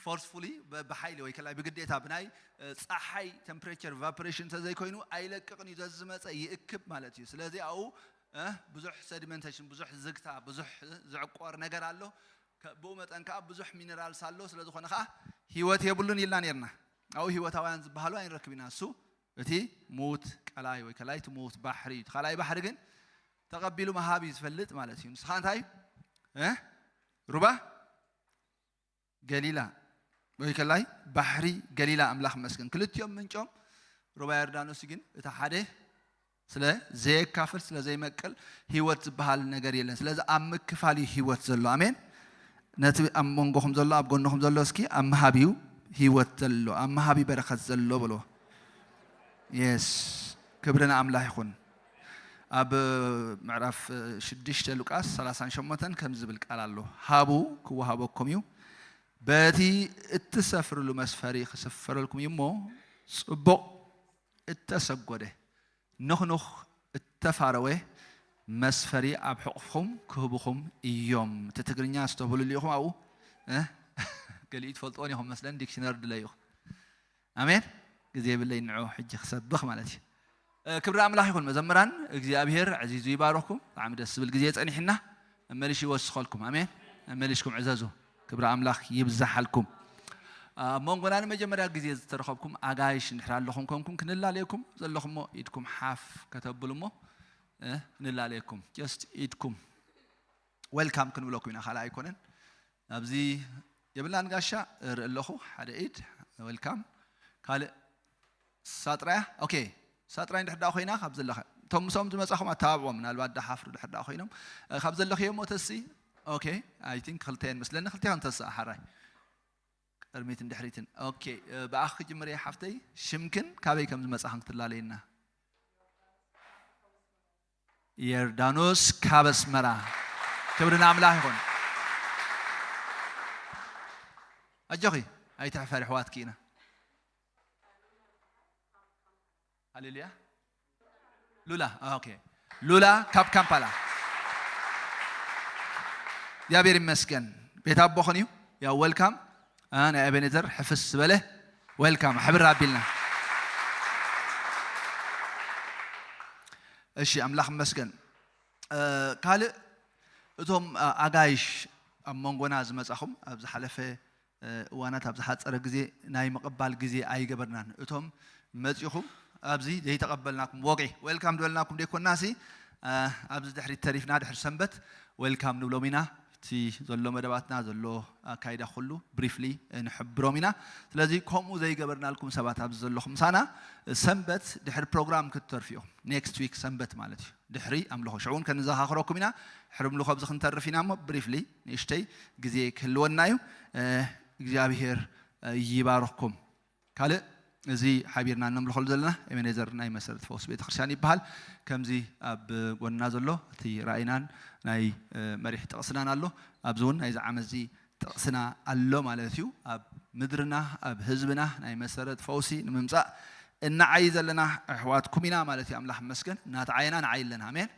ፎርስፉሊ፣ ብ-፣ ብሓይሊ ወይ ከላይ ብግዴታ ብናይ፣ እ፣ ጸሓይ ቴምፕሬቸር ቫፖሬሽን እንተዘይኮይኑ ኣይለቅቕን እዩ። ዘዝመጸ ይእክብ ማለት እዩ። ስለዚ ኣብኡ፣ እ፣ ብዙሕ ሰዲመንቴሽን፣ ብዙሕ ዝግታ፣ ብዙሕ ዝዕቆር ነገር ኣሎ። ከ-፣ ብኡ መጠን ከኣ ብዙሕ ሚነራልስ ኣሎ። ስለ ዝኾነ ከኣ ህይወት የብሉን ኢልና ነርና። ኣብኡ ህይወታውያን ዝበሃሉ ኣይንረክብ ኢና። እሱ እቲ ምዉት ቀላይ ወይ ከላይ እቲ ምዉት ባሕሪ እዩ። እቲ ካልኣይ ባሕሪ ግን ተቐቢሉ ምሃብ እዩ ዝፈልጥ ማለት እዩ። ንስኻ እንታይ እዩ? እ? ሩባ ገሊላ ወይ ከላይ ባሕሪ ገሊላ። ኣምላኽ ይመስገን። ክልቲኦም ምንጮም ሩባ ዮርዳኖስ እዩ፣ ግን እቲ ሓደ ስለ ዘየካፍል፣ ስለ ዘይመቅል ህይወት ዝበሃል ነገር የለን። ስለዚ ኣብ ምክፋል እዩ ህይወት ዘሎ። ኣሜን። ነቲ ኣብ መንጎኹም ዘሎ፣ ኣብ ጎንኹም ዘሎ እስኪ ኣብ ምሃብ እዩ ህይወት ዘሎ፣ ኣብ ምሃብ እዩ በረኸት ዘሎ በልዎ። የስ፣ ክብሪ ንኣምላኽ ይኹን። ኣብ ምዕራፍ ሽዱሽተ ሉቃስ ሰላሳን ሸሞንተን ከምዚ ዝብል ቃል ኣሎ፣ ሃቡ ክወሃበኩም እዩ፣ በቲ እትሰፍርሉ መስፈሪ ክስፈረልኩም እዩ እሞ፣ ጽቡቕ እተሰጎደ ንኹንኽ እተፋረወ መስፈሪ ኣብ ሕቑፍኹም ክህቡኹም እዮም። እቲ ትግርኛ ኣስተብህሉሉ ኢኹም ኣብኡ፣ እ? ገሊኡ ትፈልጥዎን ኢኹም መስለኒ፣ ዲክሽነሪ ድለዩ ኢኹም። ኣሜን። ግዜ የብለይ ንዑ ሕጂ ክሰብኽ ማለት እዩ። እ፣ ክብሪ ኣምላኽ ይኹን። መዘምራን፣ እግዚኣብሔር ዕዚዙ ይባርኽኩም። ብጣዕሚ ደስ ዝብል ግዜ ጸኒሕና። መመሊሽ ይወስኸልኩም። ኣሜን። መመሊሽኩም ዕዘዙ። ክብሪ ኣምላኽ ይብዛሓልኩም። ኣብ መንጎና ንመጀመርያ ግዜ ዝተረኸብኩም ኣጋይሽ እንድሕር ኣለኹም ኮንኩም ክንላለየኩም ዘለኹሞ ኢድኩም ሓፍ ከተብሉ እሞ ክንላለየኩም። Just ኢድኩም ዌልካም ክንብለኩም ኢና፣ ካልእ ኣይኮነን። ኣብዚ የብላን ጋሻ እርኢ ኣለኹ፣ ሓደ ኢድ ዌልካም። ካልእ ሳጥራያ ኦኬ። ሳጥራይ እንድሕር ደኣ ኮይና ካብ ዘለኸ እቶም ምስኦም ዝመጻኹም ኣተባብዖም፣ ምናልባት ደሓፍሩ ድሕር ደኣ ኮይኖም ካብ ዘለኽዮ እሞ ተሲ ኦኬ። I think ክልተ እየን መስለኒ፣ ክልቴኽን ተስኣ ሓራይ ቅድሚትን ድሕሪትን። ኦኬ፣ ብኣኽ ክጅምር እየ ሓፍተይ። ሽምክን ካበይ ከም ዝመጻኽን ክትላለየና። ዮርዳኖስ ካብ ኣስመራ። ክብሪ ንኣምላኽ ይኹን። ኣጆኺ ኣይትሕፈሪ፣ ኣሕዋትኪ ኢና። ሃሌሉያ። ሉላ ኦኬ። ሉላ ካብ ካምፓላ። እግዚኣብሔር ይመስገን። ቤት ኣቦኽን እዩ። ያው ዌልካም። ናይ ኤቤኔዘር ሕፍስ ዝበለ ዌልካም። ሕብር ኣቢልና። እሺ፣ ኣምላኽ ይመስገን። ካልእ እቶም ኣጋይሽ ኣብ መንጎና ዝመጻኹም ኣብ ዝሓለፈ እዋናት ኣብ ዝሓጸረ ግዜ ናይ ምቕባል ግዜ ኣይገበርናን። እቶም መጺኹም ኣብዚ ዘይተቐበልናኩም ወግዒ ዌልካም ዝበልናኩም ደይኮናሲ ኣብዚ ድሕሪት ተሪፍና ድሕሪ ሰንበት ዌልካም ንብሎም ኢና። እቲ ዘሎ መደባትና ዘሎ ኣካይዳ ኩሉ ብሪፍሊ ንሕብሮም ኢና። ስለዚ ከምኡ ዘይገበርናልኩም ሰባት ኣብዚ ዘለኹም ምሳና ሰንበት ድሕሪ ፕሮግራም ክትተርፉ ኢኹም። ኔክስት ዊክ ሰንበት ማለት እዩ። ድሕሪ ኣምልኾ ሽዑ እውን ከንዘኻኽረኩም ኢና። ድሕሪ ኣምልኾ ኣብዚ ክንተርፍ ኢና እሞ ብሪፍሊ ንእሽተይ ግዜ ክህልወና እዩ። እግዚኣብሔር ይባርኽኩም። ካልእ እዚ ሓቢርና እነምልኸሉ ዘለና ኤቤኔዘር ናይ መሰረት ፈውስ ቤተክርስትያን ይበሃል። ከምዚ ኣብ ጎንና ዘሎ እቲ ራእይናን ናይ መሪሕ ጥቕስናን ኣሎ። ኣብዚ እውን ናይዚ ዓመት እዚ ጥቕስና ኣሎ ማለት እዩ። ኣብ ምድርና ኣብ ህዝብና ናይ መሰረት ፈውሲ ንምምፃእ እናዓይ ዘለና ኣሕዋትኩም ኢና ማለት እዩ። ኣምላኽ ይመስገን። እናተዓየና ንዓይ ኣለና። ኣሜን።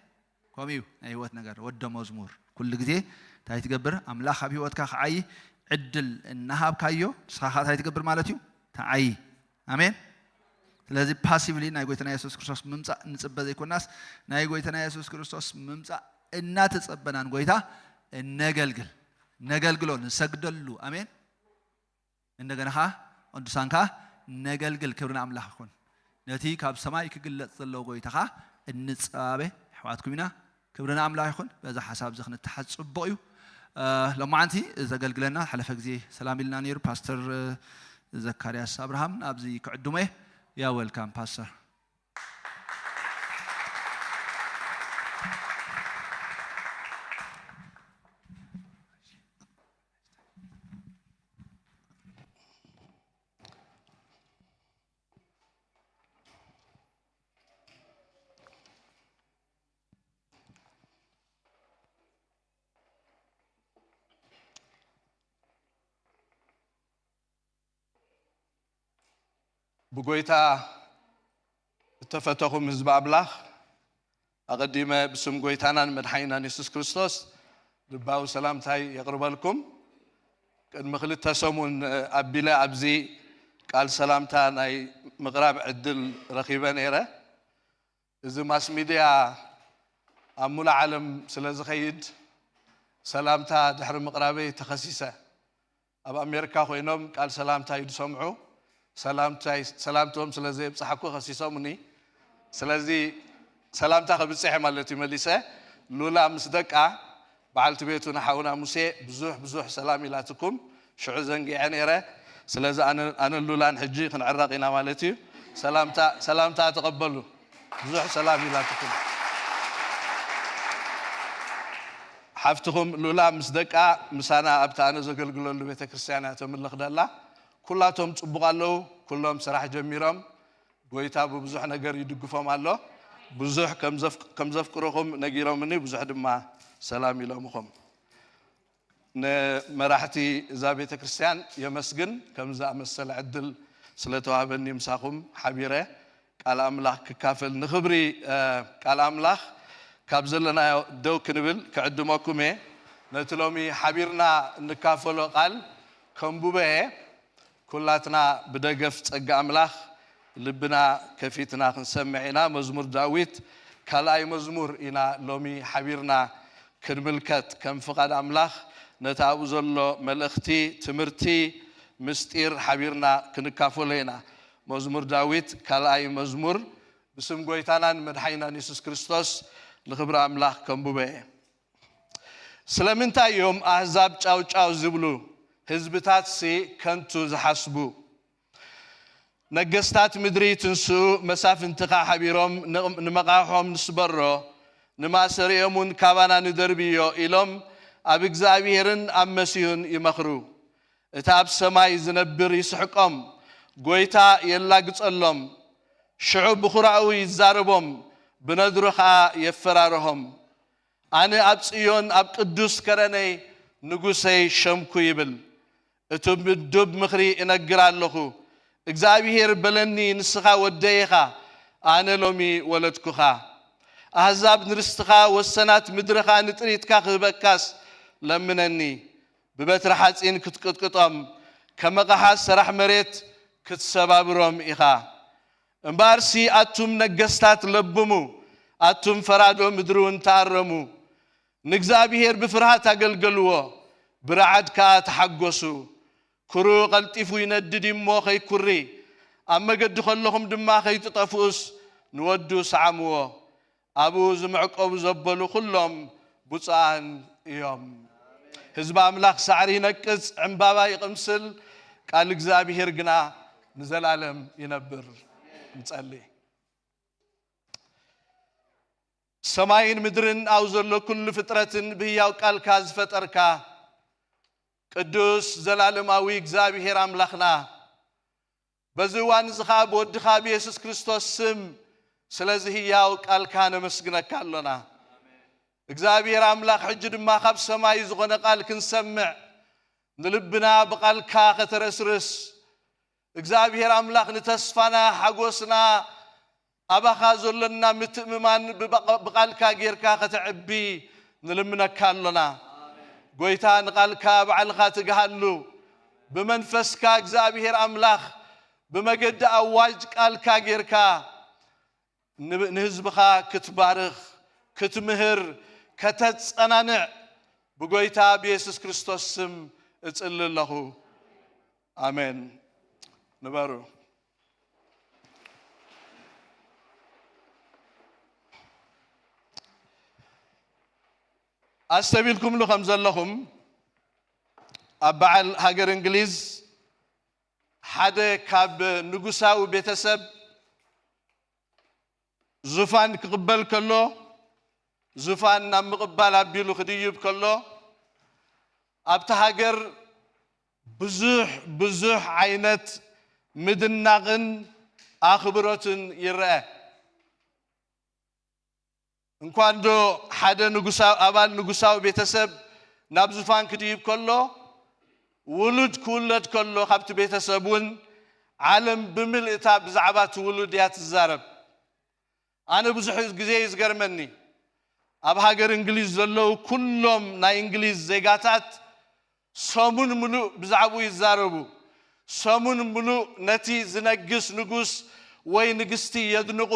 ከምኡ እዩ ናይ ህይወት ነገር። ወደ መዝሙር ኩሉ ግዜ እንታይ ትገብር? ኣምላኽ ኣብ ህይወትካ ክዓይ ዕድል እናሃብካዮ ንስኻ እንታይ ትገብር ማለት እዩ? ትዓይ። ኣሜን። ስለዚ ፓሲቭሊ ናይ ጎይታና የሱስ ክርስቶስ ምምፃእ ንፅበ ዘይኮናስ ናይ ጎይታና የሱስ ክርስቶስ ምምፃእ እናተፀበናን ጎይታ እነገልግል ነገልግሎ ንሰግደሉ። ኣሜን። እንደገና ኸዓ ቅዱሳን ኸዓ ነገልግል። ክብሪ ንኣምላኽ ይኹን። ነቲ ካብ ሰማይ ክግለጽ ዘለዎ ጎይታ ኸዓ እንጸባበ ኣሕዋትኩም ኢና። ክብሪ ንኣምላኽ ይኹን። በዛ ሓሳብ እዚ ክንተሓዝ ጽቡቕ እዩ። እ፣ ሎማዓንቲ ዘገልግለና ሓለፈ ግዜ ሰላም ኢልና ነይሩ ፓስተር፣ እ፣ ዘካርያስ ኣብርሃም ኣብዚ ክዕድሞ እየ። ያ ዌልካም ፓስተር። ብጎይታ እተፈተኹም ህዝቢ ኣምላኽ፣ ኣቐዲመ ብስም ጎይታናን መድሓኒናን የሱስ ክርስቶስ ልባዊ ሰላምታይ የቕርበልኩም። ቅድሚ ክልተ ሰሙን ኣቢለ ኣብዚ ቃል ሰላምታ ናይ ምቕራብ ዕድል ረኺበ ነይረ። እዚ ማስ ሚድያ ኣብ ሙሉእ ዓለም ስለ ዝኸይድ ሰላምታ ድሕሪ ምቕራበይ ተኸሲሰ። ኣብ ኣሜሪካ ኮይኖም ቃል ሰላምታ እዩ ዝሰምዑ። ሰላምታይ-፣ ሰላምቶም ስለ ዘየብጻሕኩ ከሲሶምኒ። ስለዚ ሰላምታ ከብጽሕ ማለት እዩ መሊሰ። ሉላ ምስ ደቃ በዓልቲ ቤቱ ንሓውና ሙሴ ብዙሕ ብዙሕ ሰላም ኢላትኩም። ሽዑ ዘንጊዐ ነይረ። ስለዚ ኣነ፣ ኣነ ሉላን ሕጂ ክንዕረቕ ኢና ማለት እዩ። ሰላምታ፣ ሰላምታ ተቐበሉ። ብዙሕ ሰላም ኢላትኩም። ሓፍትኹም ሉላ ምስ ደቃ ምሳና ኣብቲ ኣነ ዘገልግለሉ ቤተ ክርስቲያን እያ ተምልኽ ደላ። ኩላቶም ጽቡቕ ኣለዉ። ኩሎም ስራሕ ጀሚሮም። ጎይታ ብብዙሕ ነገር ይድግፎም ኣሎ። ብዙሕ ከም ዘፍ-፣ ከም ዘፍቅሩኹም ነጊሮምኒ፣ ብዙሕ ድማ ሰላም ኢሎምኹም። ንመራሕቲ እዛ ቤተ ክርስቲያን የመስግን፣ ከም ዝኣመሰለ ዕድል ስለ ተዋህበኒ ምሳኹም ሓቢረ ቃል ኣምላኽ ክካፈል። ንኽብሪ፣ እ፣ ቃል ኣምላኽ ካብ ዘለናዮ ደው ክንብል ክዕድመኩም እየ። ነቲ ሎሚ ሓቢርና እንካፈሎ ቃል ከንብቦ እየ። ኩላትና ብደገፍ ጸጋ ኣምላኽ ልብና ከፊትና ክንሰምዕ ኢና። መዝሙር ዳዊት ካልኣይ መዝሙር ኢና ሎሚ ሓቢርና ክንምልከት፣ ከም ፍቓድ ኣምላኽ ነቲ ኣብኡ ዘሎ መልእኽቲ፣ ትምህርቲ፣ ምስጢር ሓቢርና ክንካፈሎ ኢና። መዝሙር ዳዊት፣ ካልኣይ መዝሙር። ብስም ጎይታናን መድሓኒናን የሱስ ክርስቶስ ንኽብሪ ኣምላኽ ከንብቦ እየ። ስለምንታይ እዮም ኣህዛብ ጫው ጫው ዝብሉ፣ ህዝብታትሲ ከንቱ ዝሓስቡ? ነገስታት ምድሪ ትንስኡ፣ መሳፍንትኻ ሓቢሮም ን-፣ ንመቓሖም ንስበሮ፣ ንማእሰሪኦም እውን ካባና ንደርብዮ ኢሎም ኣብ እግዚኣብሄርን ኣብ መሲሁን ይመኽሩ። እቲ ኣብ ሰማይ ዝነብር ይስሕቆም፣ ጎይታ የላግጸሎም። ሽዑ ብኹራኡ ይዛረቦም፣ ብነድሩ ኸኣ የፈራርሆም። ኣነ ኣብ ጽዮን ኣብ ቅዱስ ከረነይ ንጉሰይ ሸምኩ ይብል። እቱብ ምዱብ ምኽሪ እነግር ኣለኹ። እግዚኣብሄር በለኒ፣ ንስኻ ወደይ ኢኻ፣ ኣነ ሎሚ ወለድኩኻ። ኣህዛብ ንርስትኻ፣ ወሰናት ምድርኻ ንጥሪትካ ክህበካስ ለምነኒ። ብበትሪ ሓጺን ክትቅጥቅጦም፣ ከም ኣቕሓ ሰራሕ መሬት ክትሰባብሮም ኢኻ። እምበኣርሲ ኣቱም ነገስታት ለብሙ፣ ኣቱም ፈራዶ ምድሪ እውን ተኣረሙ። ንእግዚኣብሄር ብፍርሃት ኣገልገልዎ፣ ብረዓድ ከኣ ተሓጎሱ። ኩሩ ቀልጢፉ ይነድድ እዩ እሞ ከይኩሪ፣ ኣብ መገዲ ከለኹም ድማ ከይትጠፍኡስ ንወዱ ሰዓምዎ። ኣብኡ ዝምዕቀቡ ዘበሉ ኩሎም ብፁዓን እዮም። ህዝቢ ኣምላኽ ሳዕሪ ይነቅጽ፣ ዕምባባ ይቕምስል፣ ቃል እግዚኣብሄር ግና ንዘላለም ይነብር። ንጸሊ። ሰማይን ምድርን ኣብ ዘሎ ኩሉ ፍጥረትን ብህያው ቃልካ ዝፈጠርካ ቅዱስ ዘላለማዊ እግዚኣብሄር ኣምላኽና፣ በዚ እዋን እዚ ኸኣ ብወድኻ ብየሱስ ክርስቶስ ስም ስለዚ ህያው ቃልካ ነመስግነካ ኣሎና። እግዚኣብሄር ኣምላኽ፣ ሕጂ ድማ ካብ ሰማይ ዝኾነ ቃል ክንሰምዕ፣ ንልብና ብቃልካ ከተረስርስ፣ እግዚኣብሄር ኣምላኽ፣ ንተስፋና፣ ሓጎስና፣ ኣባኻ ዘሎና ምትእምማን ብባቕ-፣ ብቃልካ ጌርካ ከተዕቢ ንልምነካ ኣሎና። ጎይታ፣ ንቃልካ ባዕልኻ ትግሃሉ፣ ብመንፈስካ እግዚኣብሄር ኣምላኽ፣ ብመገዲ ኣዋጅ ቃልካ ጌርካ ን-፣ ንህዝብኻ ክትባርኽ፣ ክትምህር፣ ከተጸናንዕ ብጎይታ ብየሱስ ክርስቶስ ስም እጽሊ ኣለኹ። ኣሜን። ንበሩ። ኣስተቢልኩምሉ ከም ዘለኹም፣ ኣብ በዓል ሃገር እንግሊዝ ሓደ ካብ ንጉሳዊ ቤተሰብ ዙፋን ክቕበል ከሎ፣ ዙፋን ናብ ምቕባል ኣቢሉ ክድይብ ከሎ፣ ኣብቲ ሃገር ብዙሕ፣ ብዙሕ ዓይነት ምድናቕን ኣኽብሮትን ይረአ። እንኳን ዶ ሓደ ንጉሳ-፣ ኣባል ንጉሳዊ ቤተሰብ ናብ ዙፋን ክድይብ ከሎ፣ ውሉድ ክውለድ ከሎ፣ ካብቲ ቤተሰብ እውን ዓለም ብምልእታ ብዛዕባ እቲ ውሉድ እያ ትዛረብ። ኣነ ብዙሕ ግዜ እዩ ዝገርመኒ፣ ኣብ ሃገር እንግሊዝ ዘለዉ ኩሎም ናይ እንግሊዝ ዜጋታት ሰሙን ምሉእ ብዛዕባኡ ይዛረቡ። ሰሙን ምሉእ ነቲ ዝነግስ ንጉስ ወይ ንግስቲ የድንቑ።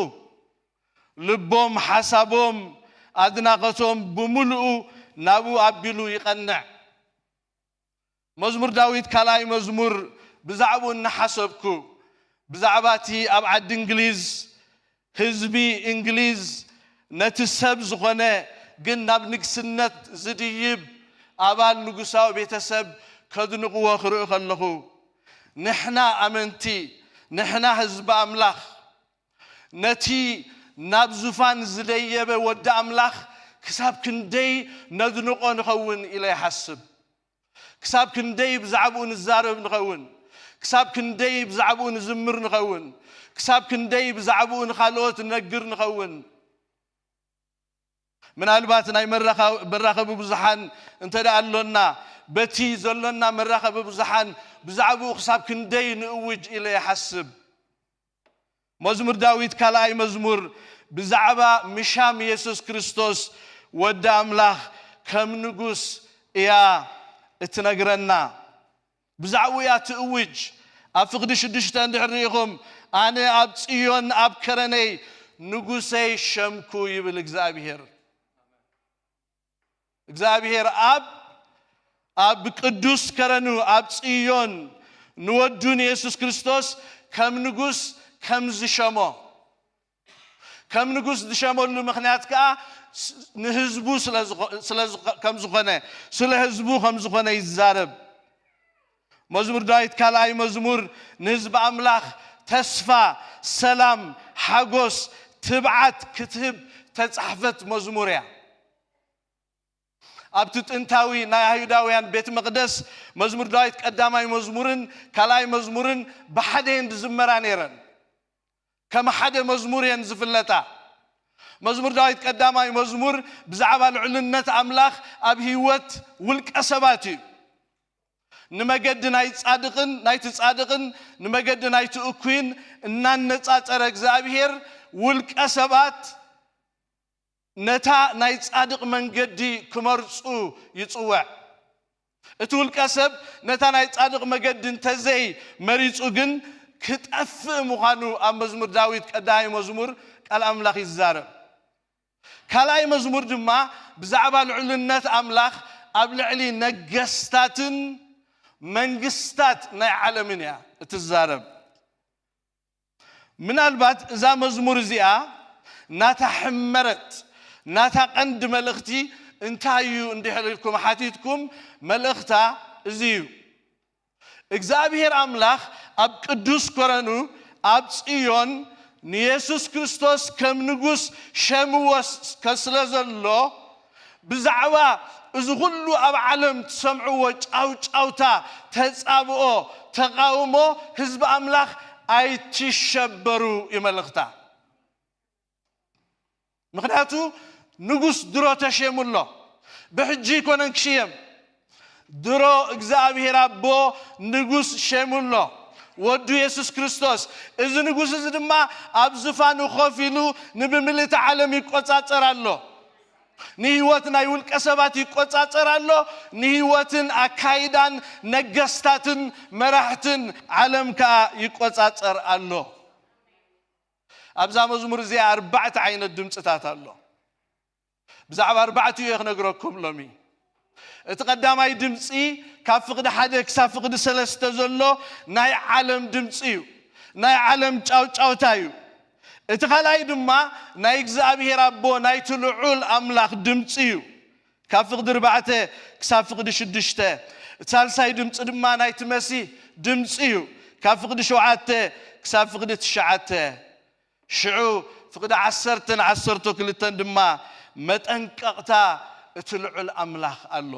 ልቦም፣ ሓሳቦም፣ ኣድናቐቶም ብምሉኡ ናብኡ ኣቢሉ ይቐንዕ። መዝሙር ዳዊት ካልኣይ መዝሙር ብዛዕባኡ እናሓሰብኩ፣ ብዛዕባ እቲ ኣብ ዓዲ እንግሊዝ፣ ህዝቢ እንግሊዝ፣ ነቲ ሰብ ዝኾነ ግን ናብ ንግስነት ዝድይብ ኣባል ንጉሳዊ ቤተሰብ ከድንቕዎ ክርኢ ከለኹ፣ ንሕና ኣመንቲ፣ ንሕና ህዝቢ ኣምላኽ፣ ነቲ ናብ ዙፋን ዝደየበ ወዲ ኣምላኽ ክሳብ ክንደይ ነድንቖ ንኸውን ኢለ ይሓስብ። ክሳብ ክንደይ ብዛዕባኡ ንዛረብ ንኸውን፣ ክሳብ ክንደይ ብዛዕባኡ ንዝምር ንኸውን፣ ክሳብ ክንደይ ብዛዕባኡ ንኻልኦት ንነግር ንኸውን። ምናልባት ናይ መራኻ-፣ መራኸቢ ብዙሓን እንተ ደኣ ኣሎና፣ በቲ ዘሎና መራኸቢ ብዙሓን ብዛዕባኡ ክሳብ ክንደይ ንእውጅ ኢለ ይሓስብ። መዝሙር ዳዊት ካልኣይ መዝሙር ብዛዕባ ምሻም የሱስ ክርስቶስ ወዲ ኣምላኽ ከም ንጉስ እያ እትነግረና። ብዛዕባኡ እያ ትእውጅ። ኣብ ፍቕዲ ሽዱሽተ እንድሕር ርኢኹም፣ ኣነ ኣብ ጽዮን ኣብ ከረነይ ንጉሰይ ሸምኩ ይብል እግዚኣብሄር። እግዚኣብሔር ኣብ ኣብ ቅዱስ ከረኑ ኣብ ጽዮን ንወዱ ንየሱስ ክርስቶስ ከም ንጉስ ከም ዝሸሞ ከም ንጉስ ዝሸመሉ ምኽንያት ከኣ ንህዝቡ ከም ዝኾነ ስለ ህዝቡ ከም ዝኾነ ይዛረብ። መዝሙር ዳዊት ካልኣይ መዝሙር ንህዝቢ ኣምላኽ ተስፋ፣ ሰላም፣ ሓጎስ፣ ትብዓት ክትህብ ተጻሕፈት መዝሙር እያ። ኣብቲ ጥንታዊ ናይ ኣይሁዳውያን ቤት መቕደስ መዝሙር ዳዊት ቀዳማይ መዝሙርን ካልኣይ መዝሙርን ብሓደ እየን ዝዝመራ ነይረን። ከም ሓደ መዝሙር እየን ዝፍለጣ። መዝሙር ዳዊት ቀዳማይ መዝሙር ብዛዕባ ልዑልነት ኣምላኽ ኣብ ህይወት ውልቀ ሰባት እዩ። ንመገዲ ናይ ጻድቕን ናይቲ ጻድቕን ንመገዲ ናይቲ እኩይን እናነጻጸረ እግዚኣብሔር ውልቀ ሰባት ነታ ናይ ጻድቕ መንገዲ ክመርጹ ይጽውዕ። እቲ ውልቀ ሰብ ነታ ናይ ጻድቕ መገዲ እንተዘይ መሪጹ ግን ክጠፍእ ምዃኑ ኣብ መዝሙር ዳዊት ቀዳማይ መዝሙር ቃል ኣምላኽ ይዛረብ። ካልኣይ መዝሙር ድማ ብዛዕባ ልዑልነት ኣምላኽ ኣብ ልዕሊ ነገስታትን መንግስታት ናይ ዓለምን እያ እትዛረብ። ምናልባት እዛ መዝሙር እዚኣ ናታ ሕመረት ናታ ቀንዲ መልእኽቲ እንታይ እዩ እንድሕር ኢልኩም ሓቲትኩም፣ መልእኽታ እዚ እዩ። እግዚኣብሔር ኣምላኽ ኣብ ቅዱስ ኮረኑ ኣብ ጽዮን ንየሱስ ክርስቶስ ከም ንጉስ ሸምዎ ስለ ዘሎ፣ ብዛዕባ እዚ ኩሉ ኣብ ዓለም ትሰምዕዎ ጫውጫውታ፣ ተጻብኦ፣ ተቓውሞ ህዝቢ ኣምላኽ ኣይትሸበሩ እዩ መልእኽታ። ምኽንያቱ ንጉስ ድሮ ተሸሙ ኣሎ። ብሕጂ ኣይኮነን ክሽየም። ድሮ እግዚኣብሔር ኣቦ ንጉስ ሸሙ ኣሎ። ወዱ የሱስ ክርስቶስ። እዚ ንጉስ እዚ ድማ ኣብ ዝፋኑ ኮፍ ኢሉ ንብምልእቲ ዓለም ይቆጻጸር ኣሎ። ንህይወት ናይ ውልቀ ሰባት ይቆጻጸር ኣሎ። ንህይወትን ኣካይዳን ነገስታትን መራሕትን ዓለም ከኣ ይቆጻጸር ኣሎ። ኣብዛ መዝሙር እዚኣ ኣርባዕተ ዓይነት ድምፅታት ኣሎ። ብዛዕባ ኣርባዕቲኡ እየ ክነግረኩም ሎሚ። እቲ ቀዳማይ ድምፂ ካብ ፍቕዲ ሓደ ክሳብ ፍቕዲ ሰለስተ ዘሎ ናይ ዓለም ድምፂ እዩ። ናይ ዓለም ጫውጫውታ እዩ። እቲ ካልኣይ ድማ ናይ እግዚኣብሔር ኣቦ ናይቲ ልዑል ኣምላኽ ድምፂ እዩ። ካብ ፍቕዲ ኣርባዕተ ክሳብ ፍቕዲ ሽዱሽተ። እቲ ሳልሳይ ድምፂ ድማ ናይቲ መሲህ ድምፂ እዩ። ካብ ፍቕዲ ሸውዓተ ክሳብ ፍቕዲ ትሽዓተ። ሽዑ ፍቕዲ ዓሰርተን ዓሰርተ ክልተን ድማ መጠንቀቕታ እቲ ልዑል ኣምላኽ ኣሎ።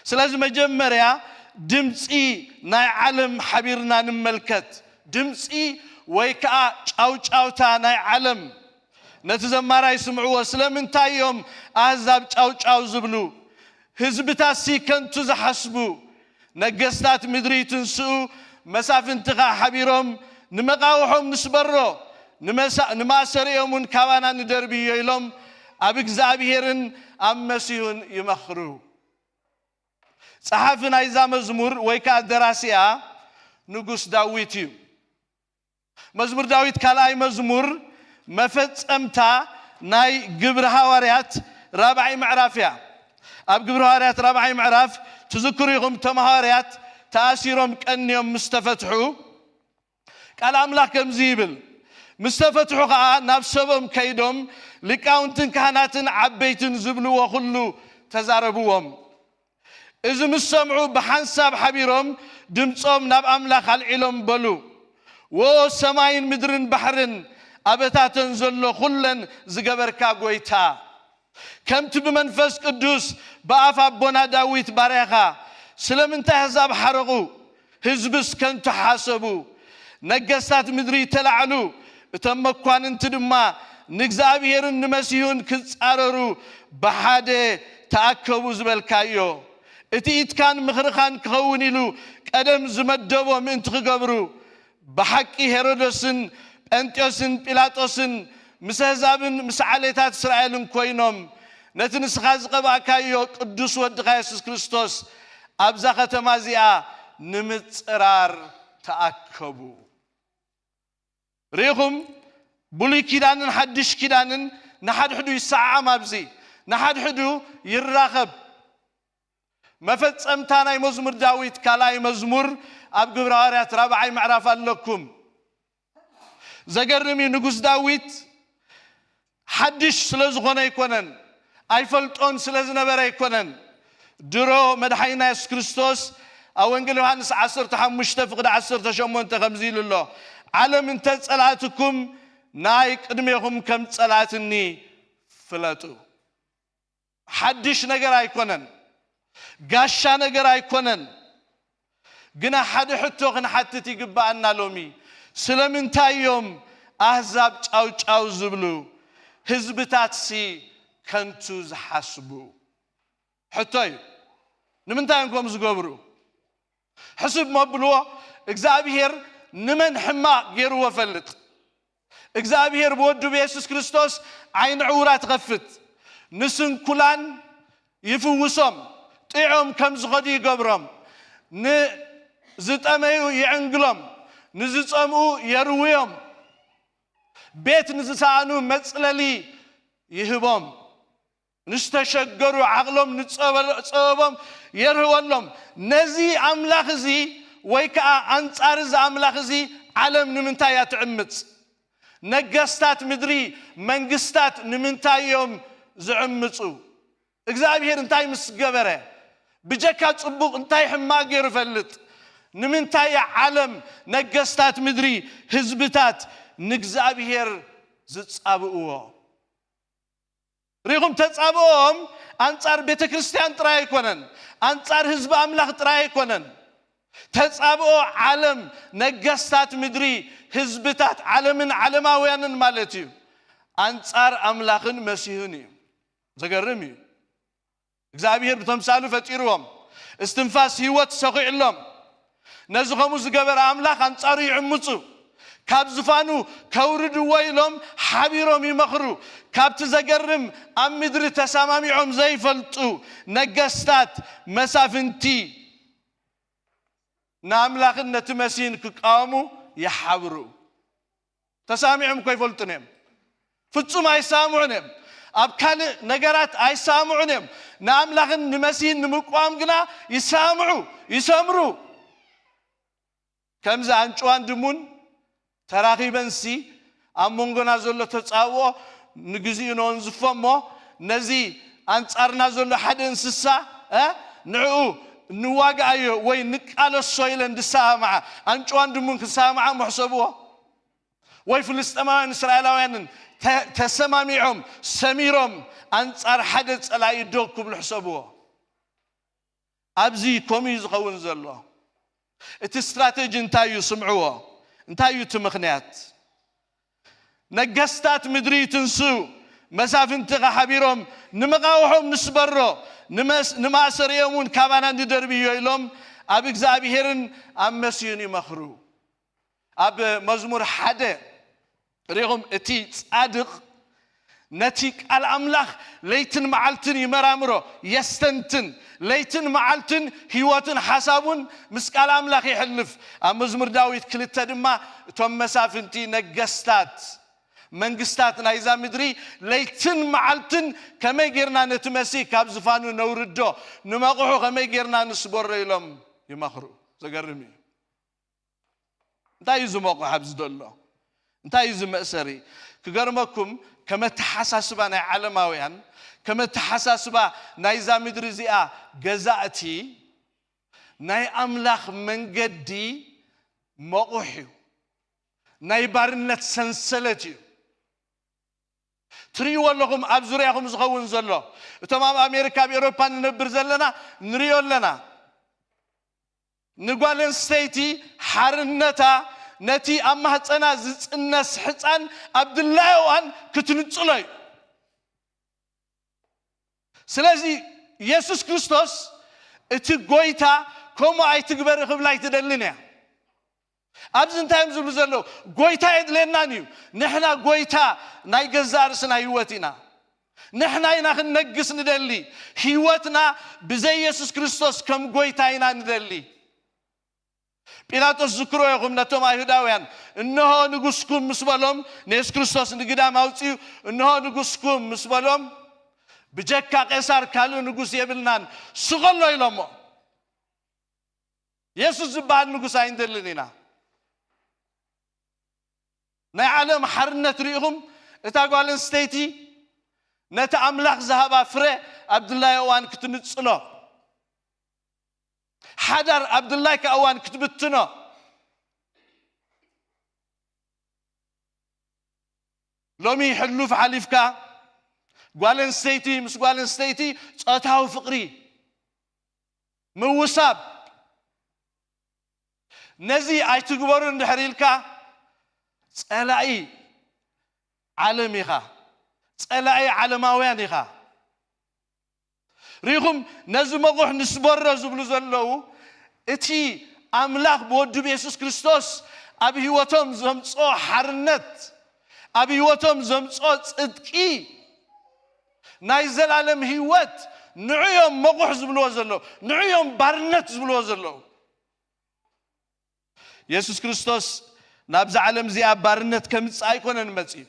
ስለዚ መጀመርያ ድምፂ ናይ ዓለም ሓቢርና ንመልከት። ድምፂ ወይ ከዓ ጫውጫውታ ናይ ዓለም። ነቲ ዘማራይ ስምዕዎ፣ ስለምንታይ እዮም ኣህዛብ ጫውጫው ዝብሉ? ህዝብታትሲ ከንቱ ዝሓስቡ? ነገስታት ምድሪ ይትንስኡ፣ መሳፍንቲ ኸዓ ሓቢሮም ንመቓውሖም ንስበሮ፣ ንመሳ-፣ ንማእሰሪኦም እውን ካባና ንደርብዮ ኢሎም ኣብ እግዚኣብሔርን ኣብ መሲሁን ይመኽሩ። ጸሓፊ ናይዛ መዝሙር ወይ ከኣ ደራሲኣ ንጉስ ዳዊት እዩ። መዝሙር ዳዊት ካልኣይ መዝሙር መፈጸምታ ናይ ግብሪ ሃዋርያት ራብዓይ ምዕራፍ እያ። ኣብ ግብሪ ሃዋርያት ራብዓይ ምዕራፍ ትዝክሩ ኢኹም፣ እቶም ሃዋርያት ተኣሲሮም ቀንዮም ምስ ተፈትሑ፣ ቃል ኣምላኽ ከምዚ ይብል፣ ምስ ተፈትሑ ኸኣ ናብ ሰቦም ከይዶም ሊቃውንትን ካህናትን ዓበይትን ዝብልዎ ኹሉ ተዛረብዎም። እዚ ምስ ሰምዑ ብሓንሳብ ሓቢሮም ድምጾም ናብ ኣምላኽ ኣልዒሎም በሉ፣ "ዎ ሰማይን ምድርን ባሕርን ኣበታተን ዘሎ ኹለን ዝገበርካ ጐይታ፣ ከምቲ ብመንፈስ ቅዱስ ብኣፍ ኣቦና ዳዊት ባርያኻ ስለምንታይ ኣህዛብ ሓረቑ፣ ህዝብስ ከንቱ ሓሰቡ፣ ነገስታት ምድሪ ተላዕሉ፣ እቶም መኳንንቲ ድማ ንእግዚኣብሔርን ንመሲሁን ክጻረሩ ብሓደ ተኣከቡ ዝበልካዮ፣ እቲ ኢድካን ምኽርኻን ክኸውን ኢሉ ቀደም ዝመደቦ ምእንቲ ክገብሩ፣ ብሓቂ ሄሮዶስን ጴንጢዮስን ጲላጦስን ምስ ኣህዛብን ምስ ዓሌታት እስራኤልን ኮይኖም ነቲ ንስኻ ዝቐባእካዮ ቅዱስ ወድኻ የሱስ ክርስቶስ ኣብዛ ከተማ እዚኣ ንምጽራር ተኣከቡ።" ርኢኹም፣ ብሉይ ኪዳንን ሓድሽ ኪዳንን ንሓድሕዱ ይሰዓዓም። ኣብዚ ንሓድሕዱ ይራኸብ። መፈጸምታ ናይ መዝሙር ዳዊት ካልኣይ መዝሙር ኣብ ግብረ ሃዋርያት ራብዓይ ምዕራፍ ኣለኩም። ዘገርም እዩ፣ ንጉስ ዳዊት ሓድሽ ስለ ዝኾነ ኣይኮነን፣ ኣይፈልጦን ስለ ዝነበረ ኣይኮነን። ድሮ መድሓኒና የሱስ ክርስቶስ ኣብ ወንጌል ዮሃንስ ዓሰርተ ሓሙሽተ ፍቕዲ ዓሰርተ ሸሞንተ ከምዚ ኢሉ ኣሎ፣ "ዓለም እንተ ጸላእትኩም ናይ ቅድሜኹም ከም ጸላእትኒ ፍለጡ።" ሓድሽ ነገር ኣይኮነን፣ ጋሻ ነገር ኣይኮነን። ግና ሓደ ሕቶ ክንሓትት ይግብኣና ሎሚ። ስለምንታይ እዮም ኣህዛብ ጫው ጫው ዝብሉ፣ ህዝብታትሲ ከንቱ ዝሓስቡ? ሕቶ እዩ። ንምንታይ እዮም ከምኡ ዝገብሩ? ሕስብ መብልዎ፣ እግዚኣብሔር ንመን ሕማቕ ገይርዎ ፈልጥ? እግዚኣብሔር ብወዱ ብየሱስ ክርስቶስ ዓይኒ ዕውራት ይኸፍት፣ ንስንኩላን ይፍውሶም፣ ጥዖም ከም ዝኸዱ ይገብሮም፣ ንዝጠመዩ ይዕንግሎም፣ ንዝጸምኡ የርውዮም፣ ቤት ንዝሰኣኑ መጽለሊ ይህቦም፣ ንዝተሸገሩ ዓቕሎም ንጸበ-፣ ጸበቦም የርህወሎም። ነዚ ኣምላኽ እዚ ወይ ከኣ ኣንጻር እዚ ኣምላኽ እዚ ዓለም ንምንታይ እያ ትዕምጽ? ነገስታት ምድሪ፣ መንግስታት ንምንታይ እዮም ዝዕምጹ? እግዚኣብሔር እንታይ ምስ ገበረ? ብጀካ ጽቡቕ እንታይ ሕማቕ ገይሩ ይፈልጥ? ንምንታይ እያ ዓለም፣ ነገስታት ምድሪ፣ ህዝብታት ንእግዚኣብሔር ዝጻብእዎ? ርኢኹም፣ ተጻብኦም ኣንጻር ቤተ ክርስቲያን ጥራይ ኣይኮነን፣ ኣንጻር ህዝቢ ኣምላኽ ጥራይ ኣይኮነን። ተጻብኦ ዓለም፣ ነገስታት ምድሪ፣ ህዝብታት ዓለምን ዓለማውያንን ማለት እዩ፣ ኣንጻር ኣምላኽን መሲሁን እዩ። ዘገርም እዩ። እግዚኣብሔር ብተምሳሉ ፈጢርዎም፣ እስትንፋስ ህይወት ሰኺዕሎም። ነዚ ኸምኡ ዝገበረ ኣምላኽ ኣንጻሩ ይዕምጹ። ካብ ዝፋኑ ከውርድዎ ኢሎም ሓቢሮም ይመኽሩ። ካብቲ ዘገርም፣ ኣብ ምድሪ ተሰማሚዖም ዘይፈልጡ ነገስታት፣ መሳፍንቲ፣ ንኣምላኽን ነቲ መሲህን ክቃወሙ ይሓብሩ። ተሳሚዖም እኮ ኣይፈልጡን እዮም። ፍጹም ኣይሳምዑን እዮም። ኣብ ካልእ ነገራት ኣይሳምዑን እዮም። ንኣምላኽን ንመሲህን ንምቋም ግና ይሳምዑ፣ ይሰምሩ። ከምዚ ኣንጭዋን ድሙን ተራኺበንሲ ኣብ መንጎና ዘሎ ተጻብኦ ንግዚኡ ነወንዝፎ እሞ፣ ነዚ ኣንጻርና ዘሎ ሓደ እንስሳ፣ እ፣ ንዕኡ ንዋግኣዮ ወይ ንቃለሶ ኢለን ዝሰማማዓ፣ ኣንጭዋን ድሙን ክሰማማዓ ምሕሰብዎ? ወይ ፍልስጤማውያን እስራኤላውያንን ተ-፣ ተሰማሚዖም፣ ሰሚሮም ኣንጻር ሓደ ጸላኢ ደው ክብሉ ሕሰብዎ። ኣብዚ ከምኡ እዩ ዝኸውን ዘሎ። እቲ ስትራተጂ እንታይ እዩ? ስምዕዎ። እንታይ እዩ እቲ ምኽንያት? ነገስታት ምድሪ ይትንስኡ፣ መሳፍንቲ ኸሓቢሮም፣ ንመቓውሖም ንስበሮ፣ ንመስ-፣ ንማእሰሪኦም እውን ካባና ንደርብዮ ኢሎም ኣብ እግዚኣብሔርን ኣብ መሲሁን ይመኽሩ። ኣብ መዝሙር ሓደ ርኢኹም፣ እቲ ጻድቕ ነቲ ቃል ኣምላኽ ለይትን መዓልትን ይመራምሮ፣ የስተንትን፣ ለይትን መዓልትን ህይወትን ሓሳቡን ምስ ቃል ኣምላኽ የሕልፍ። ኣብ መዝሙር ዳዊት ክልተ ድማ እቶም መሳፍንቲ፣ ነገስታት፣ መንግስታት ናይዛ ምድሪ ለይትን መዓልትን ከመይ ጌርና ነቲ መሲህ ካብ ዝፋኑ ነውርዶ፣ ንመቑሑ ከመይ ጌርና ንስበሮ ኢሎም ይመኽሩ። ዘገርም እዩ። እንታይ እዩ ዝመቑሕ ኣብዚ ዘሎ? እንታይ እዩ እዚ መእሰሪ? ክገርመኩም፣ ከም ኣተሓሳስባ ናይ ዓለማውያን፣ ከም ኣተሓሳስባ ናይዛ ምድሪ እዚኣ ገዛእቲ፣ ናይ ኣምላኽ መንገዲ መቑሕ እዩ። ናይ ባርነት ሰንሰለት እዩ። ትርእይዎ ኣለኹም ኣብ ዙርያኹም ዝኸውን ዘሎ። እቶም ኣብ ኣሜሪካ፣ ኣብ ኤውሮፓ ንነብር ዘለና ንርእዮ ኣለና። ንጓል ኣንስተይቲ ሓርነታ ነቲ ኣብ ማህፀና ዝፅነስ ሕፃን ኣብ ድላዩ እዋን ክትንፅሎ እዩ። ስለዚ የሱስ ክርስቶስ እቲ ጎይታ ከምኡ ኣይትግበሪ ክብላ ኣይትደልን እያ። ኣብዚ እንታይ እዮም ዝብሉ ዘለዉ? ጎይታ የድልየናን እዩ። ንሕና ጎይታ ናይ ገዛእ ርእስና ህይወት ኢና። ንሕና ኢና ክንነግስ ንደሊ። ህይወትና ብዘይ የሱስ ክርስቶስ ከም ጎይታ ኢና ንደሊ። ጲላጦስ ዝክሮ ኢኹም ነቶም ኣይሁዳውያን፣ "እንሆ ንጉስኩም" ምስ በሎም፣ ንየሱስ ክርስቶስ ንግዳም ኣውፅኡ፣ "እንሆ ንጉስኩም" ምስ በሎም፣ ብጀካ ቄሳር ካልእ ንጉስ የብልናን፣ ስቕ ኣሎ ኢሎሞ። የሱስ ዝበሃል ንጉስ ኣይንደልን ኢና። ናይ ዓለም ሓርነት ርኢኹም፣ እታ ጓል ኣንስተይቲ ነቲ ኣምላኽ ዝሃባ ፍረ ኣብ ድላዮ እዋን ክትንጽሎ፣ ሓዳር ኣብ ድላይካ እዋን ክትብትኖ። ሎሚ ሕሉፍ ሓሊፍካ ጓል ኣንስተይቲ ምስ ጓል ኣንስተይቲ ጾታዊ ፍቕሪ ምውሳብ፣ ነዚ ኣይትግበሩ እንድሕር ኢልካ፣ ጸላኢ ዓለም ኢኻ፣ ጸላኢ ዓለማውያን ኢኻ። ርኢኹም፣ ነዚ መቑሕ ንስበሮ ዝብሉ ዘለዉ፣ እቲ ኣምላኽ ብወዱ ብየሱስ ክርስቶስ ኣብ ህይወቶም ዘምጽኦ ሓርነት፣ ኣብ ህይወቶም ዘምጽኦ ጽድቂ፣ ናይ ዘላለም ህይወት፣ ንዑ እዮም መቑሕ ዝብልዎ ዘለዉ፣ ንዑ እዮም ባርነት ዝብልዎ ዘለዉ። የሱስ ክርስቶስ ናብዛ ዓለም እዚኣ ባርነት ከምጽእ ኣይኮነን መጺኡ።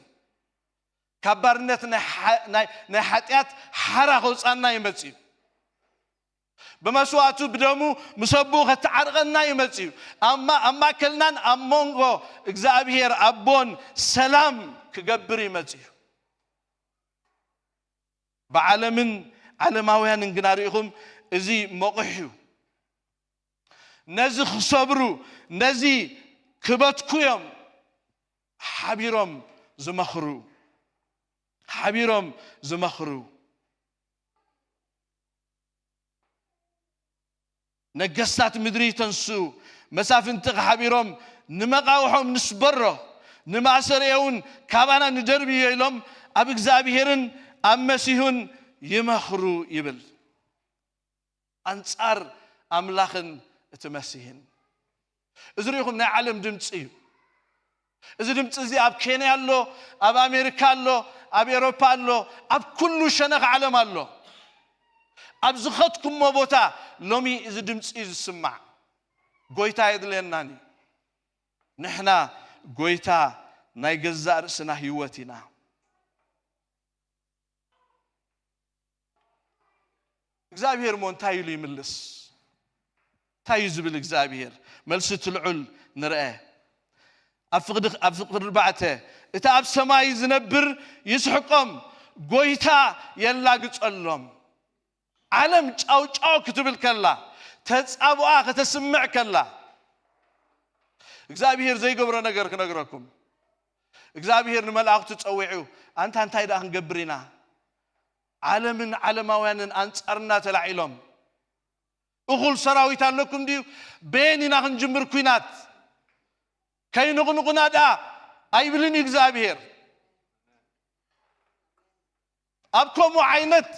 ካብ ባርነት ናይ ሓ-፣ ናይ፣ ናይ ሓጢኣት ሓራ ከውጻና እዩ መጺኡ። ብመስዋእቱ ብደሙ ምስ ኣቦኡ ከተዓርቐና እዩ መጺኡ። ኣብ ማ-፣ ኣብ ማእከልናን ኣብ መንጎ እግዚኣብሔር ኣቦን ሰላም ክገብር እዩ መጺኡ። ብዓለምን ዓለማውያንን ግና ርኢኹም፣ እዚ መቑሕ እዩ። ነዚ ክሰብሩ፣ ነዚ ክበትኩ እዮም ሓቢሮም ዝመኽሩ። ሓቢሮም ዝመኽሩ። ነገስታት ምድሪ ተንስኡ፣ መሳፍንቲ ሓቢሮም ንመቓውሖም ንስበሮ፣ ንማእሰሪኡ እውን ካባና ንደርብዮ ኢሎም ኣብ እግዚኣብሔርን ኣብ መሲሁን ይመኽሩ ይብል። ኣንጻር ኣምላኽን እቲ መሲህን። እዚ ርኢኹም ናይ ዓለም ድምጺ እዩ። እዚ ድምጺ እዚ ኣብ ኬንያ ኣሎ፣ ኣብ ኣሜሪካ ኣሎ፣ ኣብ ኤሮፓ ኣሎ፣ ኣብ ኩሉ ሸነኽ ዓለም ኣሎ። ኣብ ዝኸድኩሞ ቦታ ሎሚ እዚ ድምጺ እዩ ዝስማዕ። ጎይታ የድልየናን እዩ። ንሕና ጎይታ ናይ ገዛእ ርእስና ህይወት ኢና። እግዚኣብሔር እሞ እንታይ ኢሉ ይምልስ? እንታይ እዩ ዝብል እግዚኣብሔር? መልሲ እቲ ልዑል ንርአ። ኣብ ፍቕዲ፣ ኣብ ፍቕዲ ኣርባዕተ፣ እቲ ኣብ ሰማይ ዝነብር ይስሕቆም፣ ጎይታ የላግጸሎም። ዓለም ጫው ጫው ክትብል ከላ፣ ተጻብኣ ከተስምዕ ከላ፣ እግዚኣብሔር ዘይገብሮ ነገር ክነግረኩም። እግዚኣብሔር ንመላእኽቱ ጸዊዑ፣ ኣንታ እንታይ ደኣ ክንገብር ኢና? ዓለምን ዓለማውያንን ኣንጻርና ተላዒሎም። እኹል ሰራዊት ኣለኩም ድዩ? በየን ኢና ክንጅምር ኲናት? ከይንቕንቑና ደኣ ኣይብልን እዩ እግዚኣብሔር። ኣብ ከምኡ ዓይነት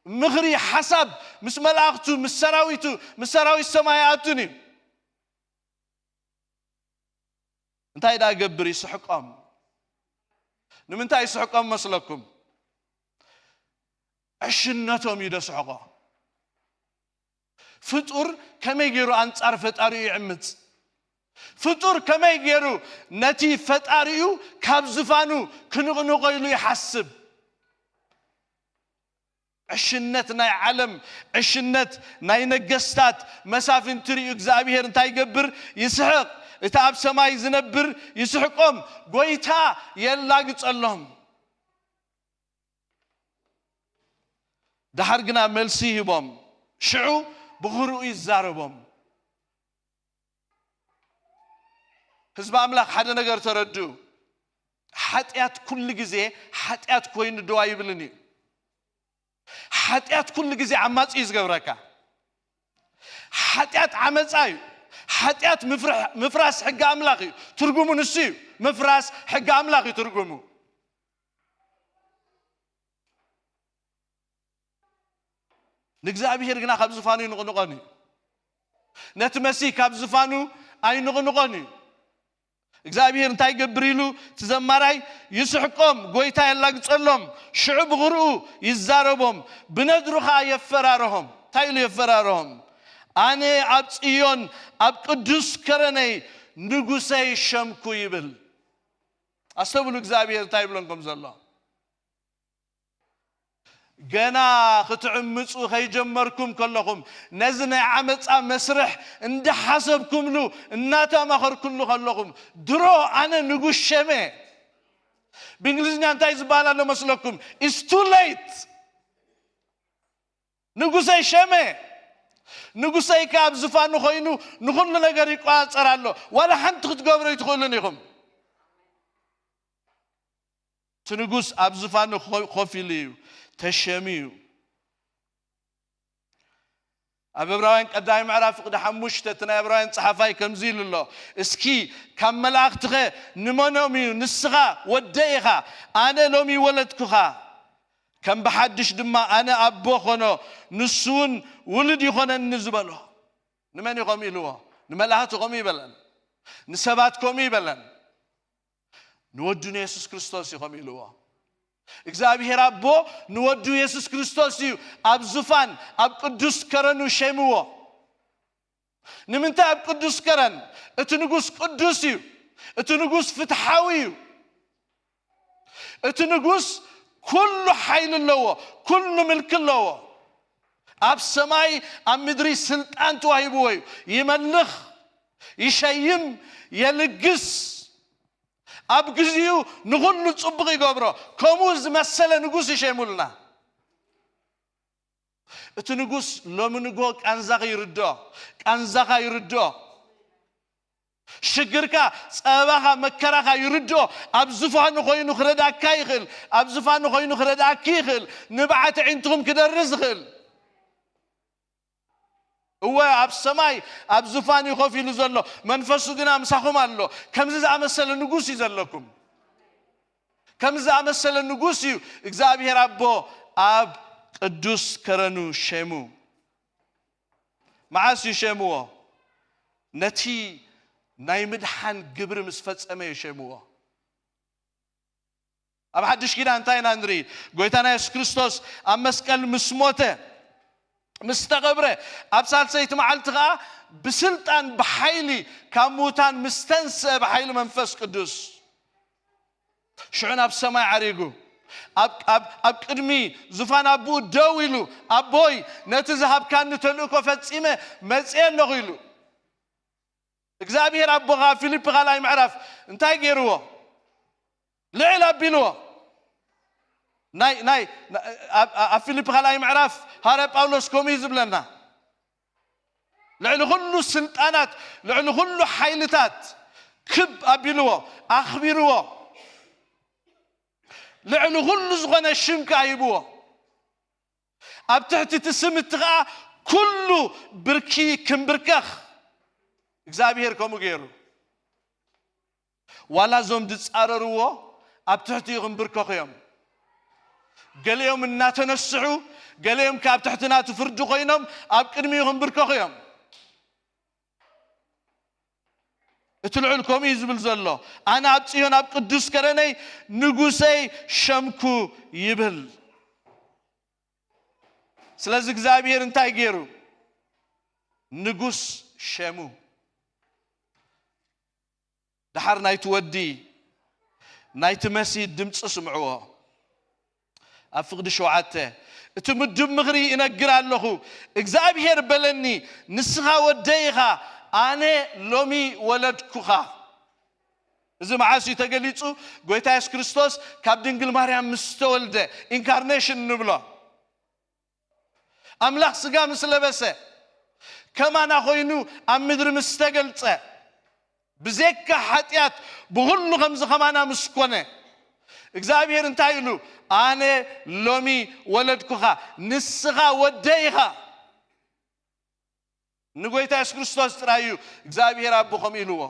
ምኽሪ፣ ሓሳብ ምስ መላእኽቱ፣ ምስ ሰራዊቱ፣ ምስ ሰራዊት ሰማይ ኣይኣቱን እዩ። እንታይ ደኣ ይገብር? ይስሕቆም። ንምንታይ ይስሕቆም መስለኩም? ዕሽነቶም እዩ ደስሕቆ። ፍጡር ከመይ ገይሩ ኣንጻር ፈጣሪኡ ይዕምጽ? ፍጡር ከመይ ገይሩ ነቲ ፈጣሪኡ ካብ ዝፋኑ ክንቕንቆ ኢሉ ይሓስብ? ዕሽነት ናይ ዓለም፣ ዕሽነት ናይ ነገስታት መሳፍንቲ ርእዩ እግዚኣብሔር እንታይ ይገብር? ይስሕቕ። እቲ ኣብ ሰማይ ዝነብር ይስሕቆም፣ ጎይታ የላግጸሎም። ደሓር ግና መልሲ ይህቦም፣ ሽዑ ብኽርኡ ይዛረቦም። ህዝቢ ኣምላኽ ሓደ ነገር ተረድኡ። ሓጢኣት ኩሉ ግዜ ሓጢኣት ኮይኑ ደው ኣይብልን እዩ። ሓጢኣት ኩሉ ግዜ ዓማጺ እዩ ዝገብረካ። ሓጢኣት ዓመጻ እዩ። ሓጢኣት ምፍርሕ-፣ ምፍራስ ሕጊ ኣምላኽ እዩ። ትርጉሙ ንሱ እዩ። ምፍራስ ሕጊ ኣምላኽ እዩ ትርጉሙ። ንእግዚኣብሔር ግና ካብ ዝፋኑ ይንቕንቖን እዩ። ነቲ መሲህ ካብ ዝፋኑ ኣይንቕንቖን እዩ። እግዚኣብሔር እንታይ ይገብር ኢሉ? እቲ ዘማራይ፣ ይስሕቆም፣ ጎይታ የላግጸሎም፣ ሽዑ ብኽርኡ ይዛረቦም፣ ብነድሩ ኸኣ የፈራርሆም። እንታይ ኢሉ የፈራርሆም? ኣነ ኣብ ጽዮን ኣብ ቅዱስ ከረነይ ንጉሰይ ሸምኩ ይብል። ኣስተብሉ እግዚኣብሔር እንታይ ይብሎም ከም ዘሎ። ገና ክትዕምፁ ከይጀመርኩም ከለኹም፣ ነዚ ናይ ዓመፃ መስርሕ እንዳሓሰብኩምሉ፣ እናተማኸርኩሉ ከለኹም፣ ድሮ ኣነ ንጉስ ሸመ። ብእንግሊዝኛ እንታይ ዝበሃል ኣሎ መስለኩም? It's too late። ንጉሰይ ሸመ። ንጉሰይ ከ ኣብ ዝፋኑ ኮይኑ ንኹሉ ነገር ይቆፃፀር ኣሎ። ዋላ ሓንቲ ክትገብሩ ኣይትኽእሉን ኢኹም። እቲ ንጉስ ኣብ ዝፋኑ ኮ-፣ ኮፍ ኢሉ እዩ፣ ተሸምዩ። ኣብ ዕብራውያን ቀዳማይ ምዕራፍ ፍቕዲ ሓሙሽተ እቲ ናይ ዕብራውያን ጸሓፋይ ከምዚ ኢሉ ኣሎ፣ "እስኪ ካብ መላእኽትኸ ንመኖም እዩ ንስኻ ወደይ ኢኻ፣ ኣነ ሎሚ ወለድኩኻ፣ ከም ብሓድሽ ድማ ኣነ ኣቦ ኾኖ፣ ንሱ እውን ውሉድ ይኾነኒ" ዝበሎ። ንመን እዩ ከምኡ ኢልዎ? ንመላእኽቲ ከምኡ ይበለን፣ ንሰባት ከምኡ ይበለን። ንወዱ ንየሱስ ክርስቶስ እዩ ከምኡ ኢልዎ። እግዚኣብሔር ኣቦ ንወዱ የሱስ ክርስቶስ እዩ ኣብ ዙፋን፣ ኣብ ቅዱስ ከረኑ ሸይምዎ። ንምንታይ ኣብ ቅዱስ ከረን? እቲ ንጉስ ቅዱስ እዩ። እቲ ንጉስ ፍትሓዊ እዩ። እቲ ንጉስ ኩሉ ሓይሊ ኣለዎ፣ ኩሉ ምልኪ ኣለዎ። ኣብ ሰማይ ኣብ ምድሪ ስልጣን ተዋሂብዎ እዩ። ይመልኽ፣ ይሸይም፣ የልግስ። ኣብ ግዚኡ ንኹሉ ጽቡቕ ይገብሮ። ከምኡ ዝመሰለ ንጉስ ይሸይሙልና። እቲ ንጉስ ሎሚ ንጎ ቃንዛኻ ይርድኦ፣ ቃንዛኻ ይርድኦ። ሽግርካ፣ ጸበባኻ፣ መከራኻ ይርድኦ። ኣብ ዝፋኑ ኮይኑ ክረዳእካ ይኽእል፣ ኣብ ዝፋኑ ኮይኑ ክረዳእኪ ይኽእል፣ ንብዓት ኣዒንትኹም ክደርዝ ይኽእል። እወ፣ ኣብ ሰማይ ኣብ ዝፋን እዩ ኮፍ ኢሉ ዘሎ፣ መንፈሱ ግና ምሳኹም ኣሎ። ከምዚ ዝኣመሰለ ንጉስ እዩ ዘለኩም። ከምዚ ዝኣመሰለ ንጉስ እዩ እግዚኣብሔር ኣቦ ኣብ ቅዱስ ከረኑ ሸሙ። መዓስ እዩ ሸምዎ? ነቲ ናይ ምድሓን ግብሪ ምስ ፈጸመ እዩ ሸምዎ። ኣብ ሓድሽ ኪዳን እንታይ ኢና ንርኢ? ጎይታና የሱስ ክርስቶስ ኣብ መስቀል ምስ ሞተ፣ ምስ ተቐብረ፣ ኣብ ሳልሰይቲ መዓልቲ ኸኣ ብስልጣን ብሓይሊ ካብ ምዉታን ምስ ተንስአ ብሓይሊ መንፈስ ቅዱስ ሽዑ ናብ ሰማይ ዓሪጉ፣ ኣብ፣ ኣብ፣ ኣብ ቅድሚ ዙፋን ኣቦኡ ደው ኢሉ፣ "ኣቦይ፣ ነቲ ዝሃብካኒ ተልእኮ ፈጺመ መጺኤ ኣለኹ" ኢሉ። እግዚኣብሔር ኣቦኻ ፊልፒ ካልኣይ ምዕራፍ እንታይ ገይርዎ? ልዕል ኣቢልዎ። ናይ፣ ናይ፣ ኣብ፣ ኣብ ፊልፒ ካልኣይ ምዕራፍ ሃዋርያ ጳውሎስ ከምኡ እዩ ዝብለና። ልዕሊ ኩሉ ስልጣናት፣ ልዕሊ ኩሉ ሓይልታት ክብ ኣቢልዎ፣ ኣኽቢርዎ። ልዕሊ ኩሉ ዝኾነ ሽም ከኣ ሂብዎ። ኣብ ትሕቲ እቲ ስም እቲ ኸኣ ኩሉ ብርኪ ክንብርከኽ እግዚኣብሔር ከምኡ ገይሩ። ዋላ እዞም ዝጻረርዎ ኣብ ትሕቲኡ ክንብርከኹ እዮም። ገሊኦም እናተነስሑ፣ ገሊኦም ከኣ ኣብ ትሕቲ ናቱ ፍርዲ ኮይኖም ኣብ ቅድሚኡ ክንብርከኹ እዮም። እቲ ልዑል ከምኡ እዩ ዝብል ዘሎ፣ "ኣነ ኣብ ጽዮን ኣብ ቅዱስ ከረነይ ንጉሰይ ሸምኩ" ይብል። ስለዚ እግዚኣብሔር እንታይ ገይሩ? ንጉስ ሸሙ። ደሓር ናይቲ ወዲ፣ ናይቲ መሲህ ድምፂ ስምዕዎ። ኣብ ፍቕዲ ሸውዓተ፣ "እቲ ምዱብ ምኽሪ እነግር ኣለኹ፣ እግዚኣብሔር በለኒ፣ ንስኻ ወደይ ኢኻ፣ ኣነ ሎሚ ወለድኩኻ።" እዚ መዓስ እዩ ተገሊጹ? ጎይታ የሱስ ክርስቶስ ካብ ድንግል ማርያም ምስ ተወልደ፣ ኢንካርኔሽን ንብሎ። ኣምላኽ ስጋ ምስ ለበሰ፣ ከማና ኮይኑ ኣብ ምድሪ ምስ ተገልጸ፣ ብዘይካ ሓጢኣት ብኹሉ ከምዚ ከማና ምስ ኮነ፣ እግዚኣብሔር እንታይ ኢሉ? "ኣነ ሎሚ ወለድኩኻ፣ ንስኻ ወደይ ኢኻ።" ንጎይታ የሱስ ክርስቶስ ጥራይ እዩ እግዚኣብሔር ኣቦ ከምኡ ኢልዎ።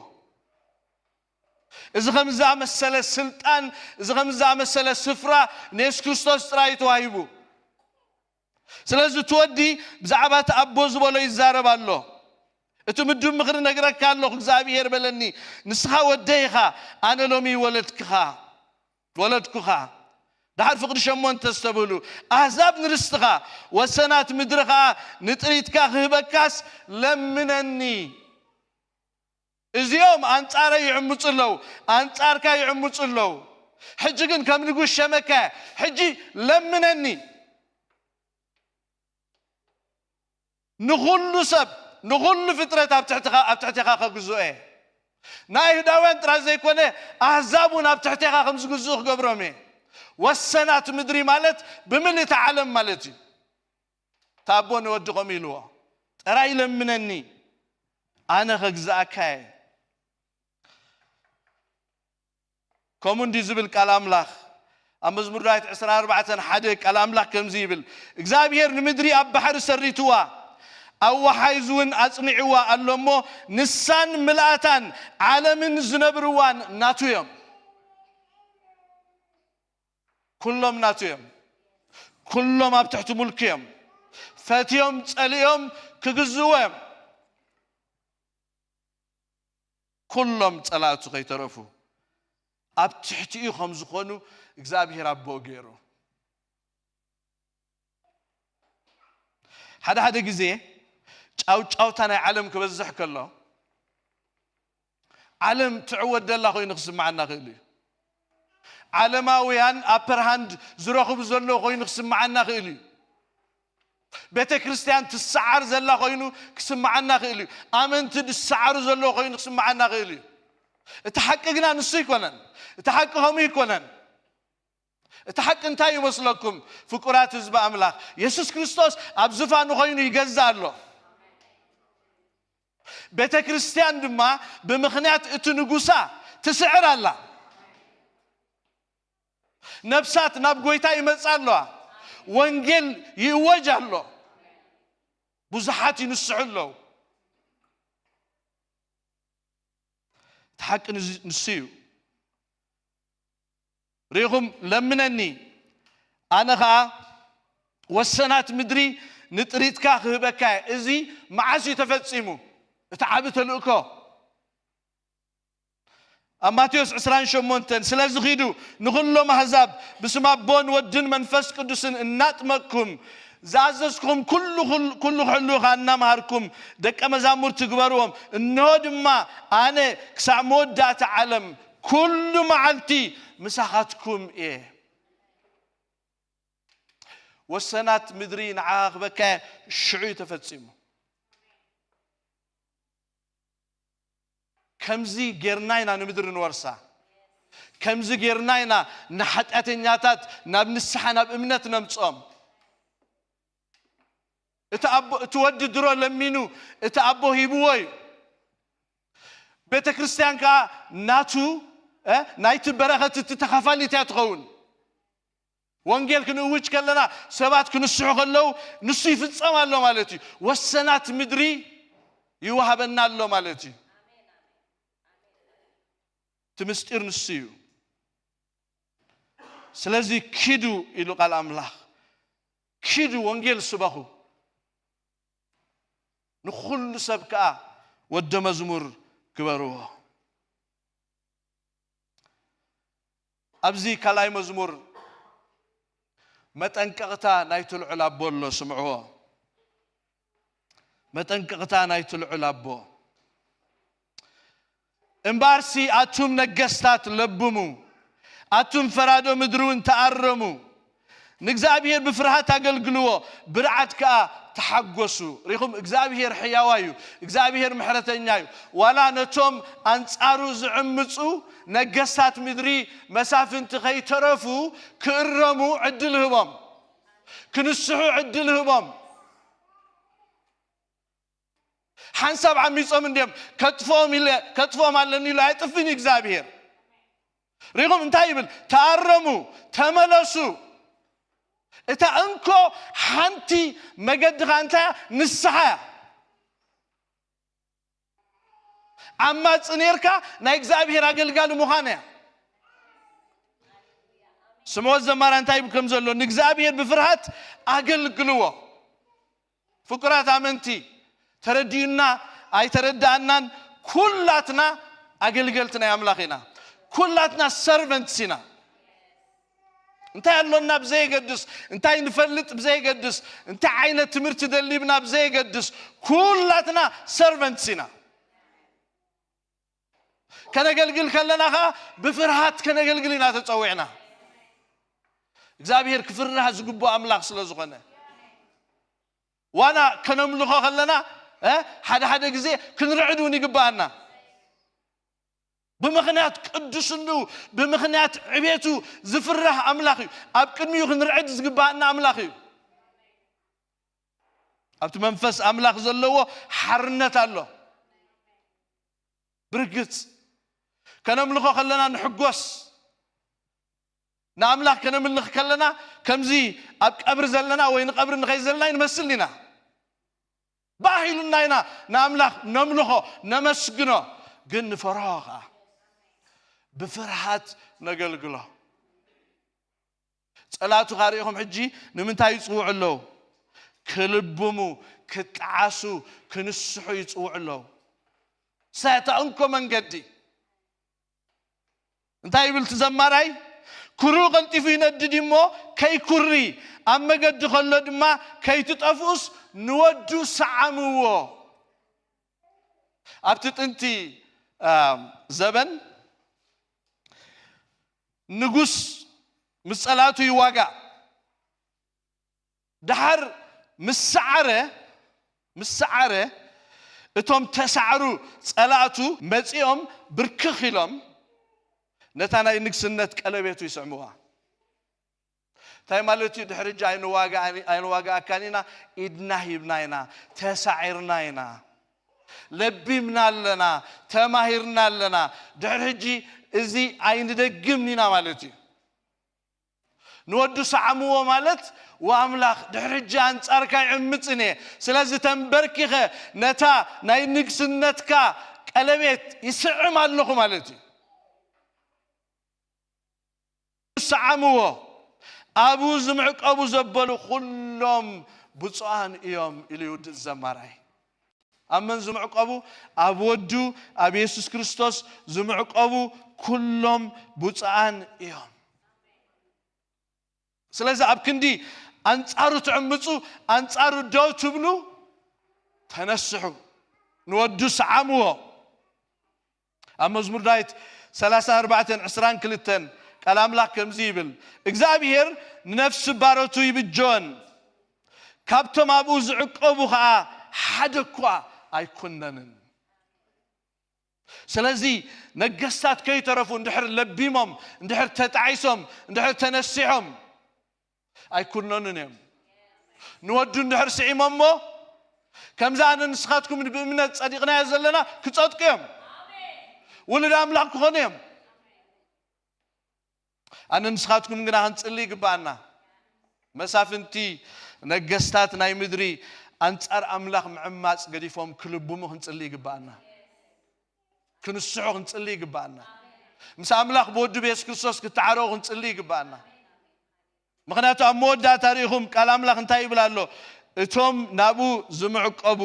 እዚ ከም ዝኣመሰለ ስልጣን፣ እዚ ከም ዝኣመሰለ ስፍራ ንየሱስ ክርስቶስ ጥራይ እዩ ተዋሂቡ። ስለዚ እቲ ወዲ ብዛዕባ እቲ ኣቦ ዝበሎ ይዛረብ ኣሎ። "እቲ ምዱብ ምኽሪ ነግረካ ኣለኹ፣ እግዚኣብሔር በለኒ፣ ንስኻ ወደይ ኢኻ፣ ኣነ ሎሚ ወለድክኻ፣ ወለድኩኻ።" ደሓር ፍቕዲ ሸሞንተ ዝተብህሉ፣ "ኣህዛብ ንርስትኻ፣ ወሰናት ምድሪ ኸኣ ንጥሪትካ ክህበካስ ለምነኒ። እዚኦም ኣንጻረይ ይዕምጹ ኣለዉ፣ ኣንጻርካ ይዕምጹ ኣለዉ። ሕጂ ግን ከም ንጉስ ሸመካ፣ ሕጂ ለምነኒ፣ ንኹሉ ሰብ፣ ንኹሉ ፍጥረት ኣብ ትሕትኻ፣ ኣብ ትሕቴኻ ከግዝኦ እየ። ንኣይሁዳውያን ጥራይ ዘይኮነ፣ ኣህዛብ እውን ኣብ ትሕቴኻ ከም ዝግዝኡ ክገብሮም እየ። ወሰናት ምድሪ ማለት ብምልእቲ ዓለም ማለት እዩ። እታ ኣቦ ንወዲ ከምኡ ኢልዎ፣ "ጥራይ ለምነኒ፣ ኣነ ኸግዝኣካ እየ።" ከምኡ እንዲ ዝብል ቃል ኣምላኽ፣ ኣብ መዝሙር ዳዊት ዕስራን ኣርባዕተን ሓደ ቃል ኣምላኽ ከምዚ ይብል፣ "እግዚኣብሔር ንምድሪ ኣብ ባሕሪ ሰሪትዋ፣ ኣብ ወሓይዝ እውን ኣጽኒዕዋ ኣሎ እሞ፣ ንሳን ምልኣታን ዓለምን ዝነብርዋን ናቱ እዮም።" ኩሎም ናቱ እዮም። ኩሎም ኣብ ትሕቲ ሙልኩ እዮም። ፈትዮም ጸሊኦም ክግዝእዎ እዮም። ኩሎም ጸላእቱ ከይተረፉ ኣብ ትሕቲኡ ከም ዝኾኑ እግዚኣብሔር ኣቦ ገይሩ። ሓደ ሓደ ግዜ ጫውጫውታ ናይ ዓለም ክበዝሕ ከሎ፣ ዓለም ትዕወት ደላ ኮይኑ ክስምዓና ክእል እዩ። ዓለማውያን ኣፐር ሃንድ ዝረኽቡ ዘለዉ ኮይኑ ክስምዓና ክእል እዩ። ቤተ ክርስቲያን ትሰዓር ዘላ ኮይኑ ክስምዓና ክእል እዩ። ኣመንቲ ዝሰዓሩ ዘለዉ ኮይኑ ክስምዓና ክእል እዩ። እቲ ሓቂ ግና ንሱ ኣይኮነን። እቲ ሓቂ ከምኡ ኣይኮነን። እቲ ሓቂ እንታይ ይመስለኩም? ፍቁራት ህዝቢ ኣምላኽ፣ የሱስ ክርስቶስ ኣብ ዝፋኑ ኮይኑ ይገዝእ ኣሎ። ቤተ ክርስቲያን ድማ ብምኽንያት እቲ ንጉሳ ትስዕር ኣላ። ነፍሳት ናብ ጎይታ ይመጻ ኣለዋ። ወንጌል ይእወጅ ኣሎ። ብዙሓት ይንስሑ ኣለዉ። እቲ ሓቂ ንዝ-፣ ንሱ እዩ። ርኢኹም፣ ለምነኒ፣ ኣነ ኸኣ ወሰናት ምድሪ ንጥሪትካ ክህበካ እየ። እዚ መዓስ እዩ ተፈጺሙ? እቲ ዓቢ ተልእኮ። ኣብ ማቴዎስ ዕስራን ሸሞንተን፣ "ስለዚ ኺዱ ንኹሎም ኣህዛብ ብስም ኣቦን ወድን መንፈስ ቅዱስን እናጥመቅኩም፣ ዝኣዘዝኩም ኩሉ፣ ኩሉ፣ ኩሉ ክሕልዉ ኸኣ እናምሃርኩም ደቀ መዛሙርቲ ግበርዎም። እንሆ ድማ ኣነ ክሳዕ መወዳእታ ዓለም ኩሉ መዓልቲ ምሳኻትኩም እየ።" ወሰናት ምድሪ ንዓኻ ክበካ ሽዑ እዩ ተፈጺሙ። ከምዚ ጌርና ኢና ንምድሪ ንወርሳ። ከምዚ ጌርና ኢና ንሓጢኣተኛታት ናብ ንስሓ፣ ናብ እምነት ነምጽኦም። እቲ ኣቦ፣ እቲ ወዲ ድሮ ለሚኑ፣ እቲ ኣቦ ሂብዎ እዩ። ቤተ ክርስቲያን ከኣ ናቱ፣ እ፣ ናይቲ በረኸት እቲ ተኻፋሊት እያ ትኸውን። ወንጌል ክንእውጅ ከለና፣ ሰባት ክንስሑ ከለዉ፣ ንሱ ይፍጸም ኣሎ ማለት እዩ። ወሰናት ምድሪ ይወሃበና ኣሎ ማለት እዩ። እቲ ምስጢር ንሱ እዩ። ስለዚ ኪዱ ኢሉ ቃል ኣምላኽ፣ ኪዱ ወንጌል ስበኹ፣ ንኹሉ ሰብ ከኣ ወደ መዝሙር ግበርዎ። ኣብዚ ካልኣይ መዝሙር መጠንቀቕታ ናይቲ ልዑል ኣቦ ኣሎ፣ ስምዕዎ። መጠንቀቕታ ናይቲ ልዑል ኣቦ። "እምበኣርሲ ኣቱም ነገስታት ለብሙ፣ ኣቱም ፈራዶ ምድሪ እውን ተኣረሙ፣ ንእግዚኣብሔር ብፍርሃት ኣገልግልዎ፣ ብርዓት ከኣ ተሓጎሱ።" ሪኹም፣ እግዚኣብሔር ሕያዋ እዩ፣ እግዚኣብሔር ምሕረተኛ እዩ። ዋላ ነቶም ኣንጻሩ ዝዕምጹ ነገስታት ምድሪ፣ መሳፍንቲ ከይተረፉ ክእረሙ ዕድል ህቦም፣ ክንስሑ ዕድል ህቦም። ሓንሳብ ዓሚጾም እንድዮም፣ ከጥፍኦም ኢለ፣ ከጥፍኦም ኣለኒ ኢሉ ኣይጥፍን እግዚኣብሔር። ሪኹም እንታይ ይብል? "ተኣረሙ፣ ተመለሱ።" እታ እንኮ ሓንቲ መገዲ ኸኣ እንታይ እያ? ንስሓ እያ። ዓማጺ ኔርካ ናይ እግዚኣብሔር ኣገልጋሊ ምዃን እያ። ስምዖን ዘማሪ እንታይ ይብል ከም ዘሎ? "ንእግዚኣብሔር ብፍርሃት ኣገልግልዎ።" ፍቁራት ኣመንቲ፣ ተረዲኡና ኣይተረዳእናን፣ ኩላትና ኣገልገልቲ ናይ ኣምላኽ ኢና። ኩላትና ሰርቨንትስ ኢና። እንታይ ኣሎና ብዘየገድስ፣ እንታይ ንፈልጥ ብዘየገድስ፣ እንታይ ዓይነት ትምህርቲ ደሊብና ብዘየገድስ፣ ኩላትና ሰርቨንትስ ኢና። ከነገልግል ከለና ኸኣ ብፍርሃት ከነገልግል ኢና ተጸዊዕና። እግዚኣብሔር ክፍራሕ ዝግብኦ ኣምላኽ ስለ ዝኾነ። ዋና ከነምልኾ ከለና እ፣ ሓደ ሓደ ግዜ ክንርዕድ እውን ይግባኣና። ብምኽንያት ቅዱስንኡ፣ ብምኽንያት ዕቤቱ ዝፍራሕ ኣምላኽ እዩ። ኣብ ቅድሚኡ ክንርዕድ ዝግባኣና ኣምላኽ እዩ። ኣብቲ መንፈስ ኣምላኽ ዘለዎ ሓርነት ኣሎ። ብርግጽ ከነምልኾ ከለና ንሕጎስ። ንኣምላኽ ከነምልኽ ከለና ከምዚ ኣብ ቀብሪ ዘለና ወይ ንቐብሪ ንኸይድ ዘለና ኣይንመስልን ኢና። ባህ ኢሉና ኢና ንኣምላኽ ነምልኾ፣ ነመስግኖ፣ ግን ንፈርሆ ኸዓ። ብፍርሃት ነገልግሎ። ጸላቱ ኻሪእኹም ሕጂ ንምንታይ ይጽውዑ ኣለዉ? ክልብሙ፣ ክጠዓሱ፣ ክንስሑ ይጽውዑ ኣለዉ። ሳያታ እንኮ መንገዲ። እንታይ ይብል እቲ ዘማራይ? ኩሩ ቀልጢፉ ይነድድ እሞ ከይኩሪ፣ ኣብ መገዲ ከሎ ድማ ከይትጠፍኡስ ንወዱ ሰዓምዎ። ኣብቲ ጥንቲ፣ አ፣ ዘበን ንጉስ ምስ ጸላቱ ይዋጋእ። ደሓር ምስ ሰዓረ፣ ምስ ሰዓረ፣ እቶም ተሳዕሩ ጸላእቱ መጺኦም ብርክኽ ኢሎም ነታ ናይ ንግስነት ቀለቤቱ ይስዕምዋ። እንታይ ማለት እዩ? ድሕሪ እጂ ኣይንዋጋ-፣ ኣይንዋጋኣካን ኢና፣ ኢድና ሂብና ኢና፣ ተሳዒርና ኢና፣ ለቢምና ኣለና፣ ተማሂርና ኣለና፣ ድሕሪ ሕጂ እዚ ኣይንደግምን ኢና ማለት እዩ። ንወዱ ሰዓምዎ ማለት፣ ወኣምላኽ ድሕሪ ሕጂ ኣንጻርካ ይዕምጽን እየ፣ ስለዚ ተንበርኪኸ ነታ ናይ ንግስነትካ ቀለቤት ይስዕም ኣለኹ ማለት እዩ። ሰዓምዎ፣ ኣብኡ ዝምዕቀቡ ዘበሉ ኩሎም ብፁዓን እዮም ኢሉ ይውድእ ዘማራይ። ኣብ መን ዝምዕቀቡ? ኣብ ወዱ፣ ኣብ የሱስ ክርስቶስ ዝምዕቀቡ ኩሎም ብፁዓን እዮም። ስለዚ ኣብ ክንዲ ኣንጻሩ ትዕምጹ፣ ኣንጻሩ ደው ትብሉ፣ ተነስሑ፣ ንወዱ ሰዓምዎ። ኣብ መዝሙር ዳዊት ሰላሳን ኣርባዕተን ዕስራን ክልተን ቃል ኣምላኽ ከምዚ ይብል፣ እግዚኣብሔር ንነፍሲ ባሮቱ ይብጆን፣ ካብቶም ኣብኡ ዝዕቀቡ ኸኣ ሓደ እኳ ኣይኩነንን። ስለዚ ነገስታት ከይተረፉ እንድሕር ለቢሞም፣ እንድሕር ተጣዒሶም፣ እንድሕር ተነሲሖም ኣይኩነኑን እዮም። ንወዱ እንድሕር ስዒሞሞ፣ ከምዚ ኣነ ንስኻትኩም ብእምነት ጸዲቕናዮ ዘለና ክጸድቁ እዮም። ውሉድ ኣምላኽ ክኾኑ እዮም። ኣነ ንስኻትኩም ግና ክንጽሊ ይግብኣና። መሳፍንቲ፣ ነገስታት ናይ ምድሪ ኣንጻር ኣምላኽ ምዕማጽ ገዲፎም ክልብሙ ክንጽሊ ይግብኣና። ክንስሑ ክንጽሊ ይግብኣና። ምስ ኣምላኽ ብወዱ ብየሱስ ክርስቶስ ክተዓረቑ ክንጽሊ ይግብኣና። ምኽንያቱ ኣብ መወዳእታ ርኢኹም ቃል ኣምላኽ እንታይ ይብል ኣሎ? እቶም ናብኡ ዝምዕቀቡ፣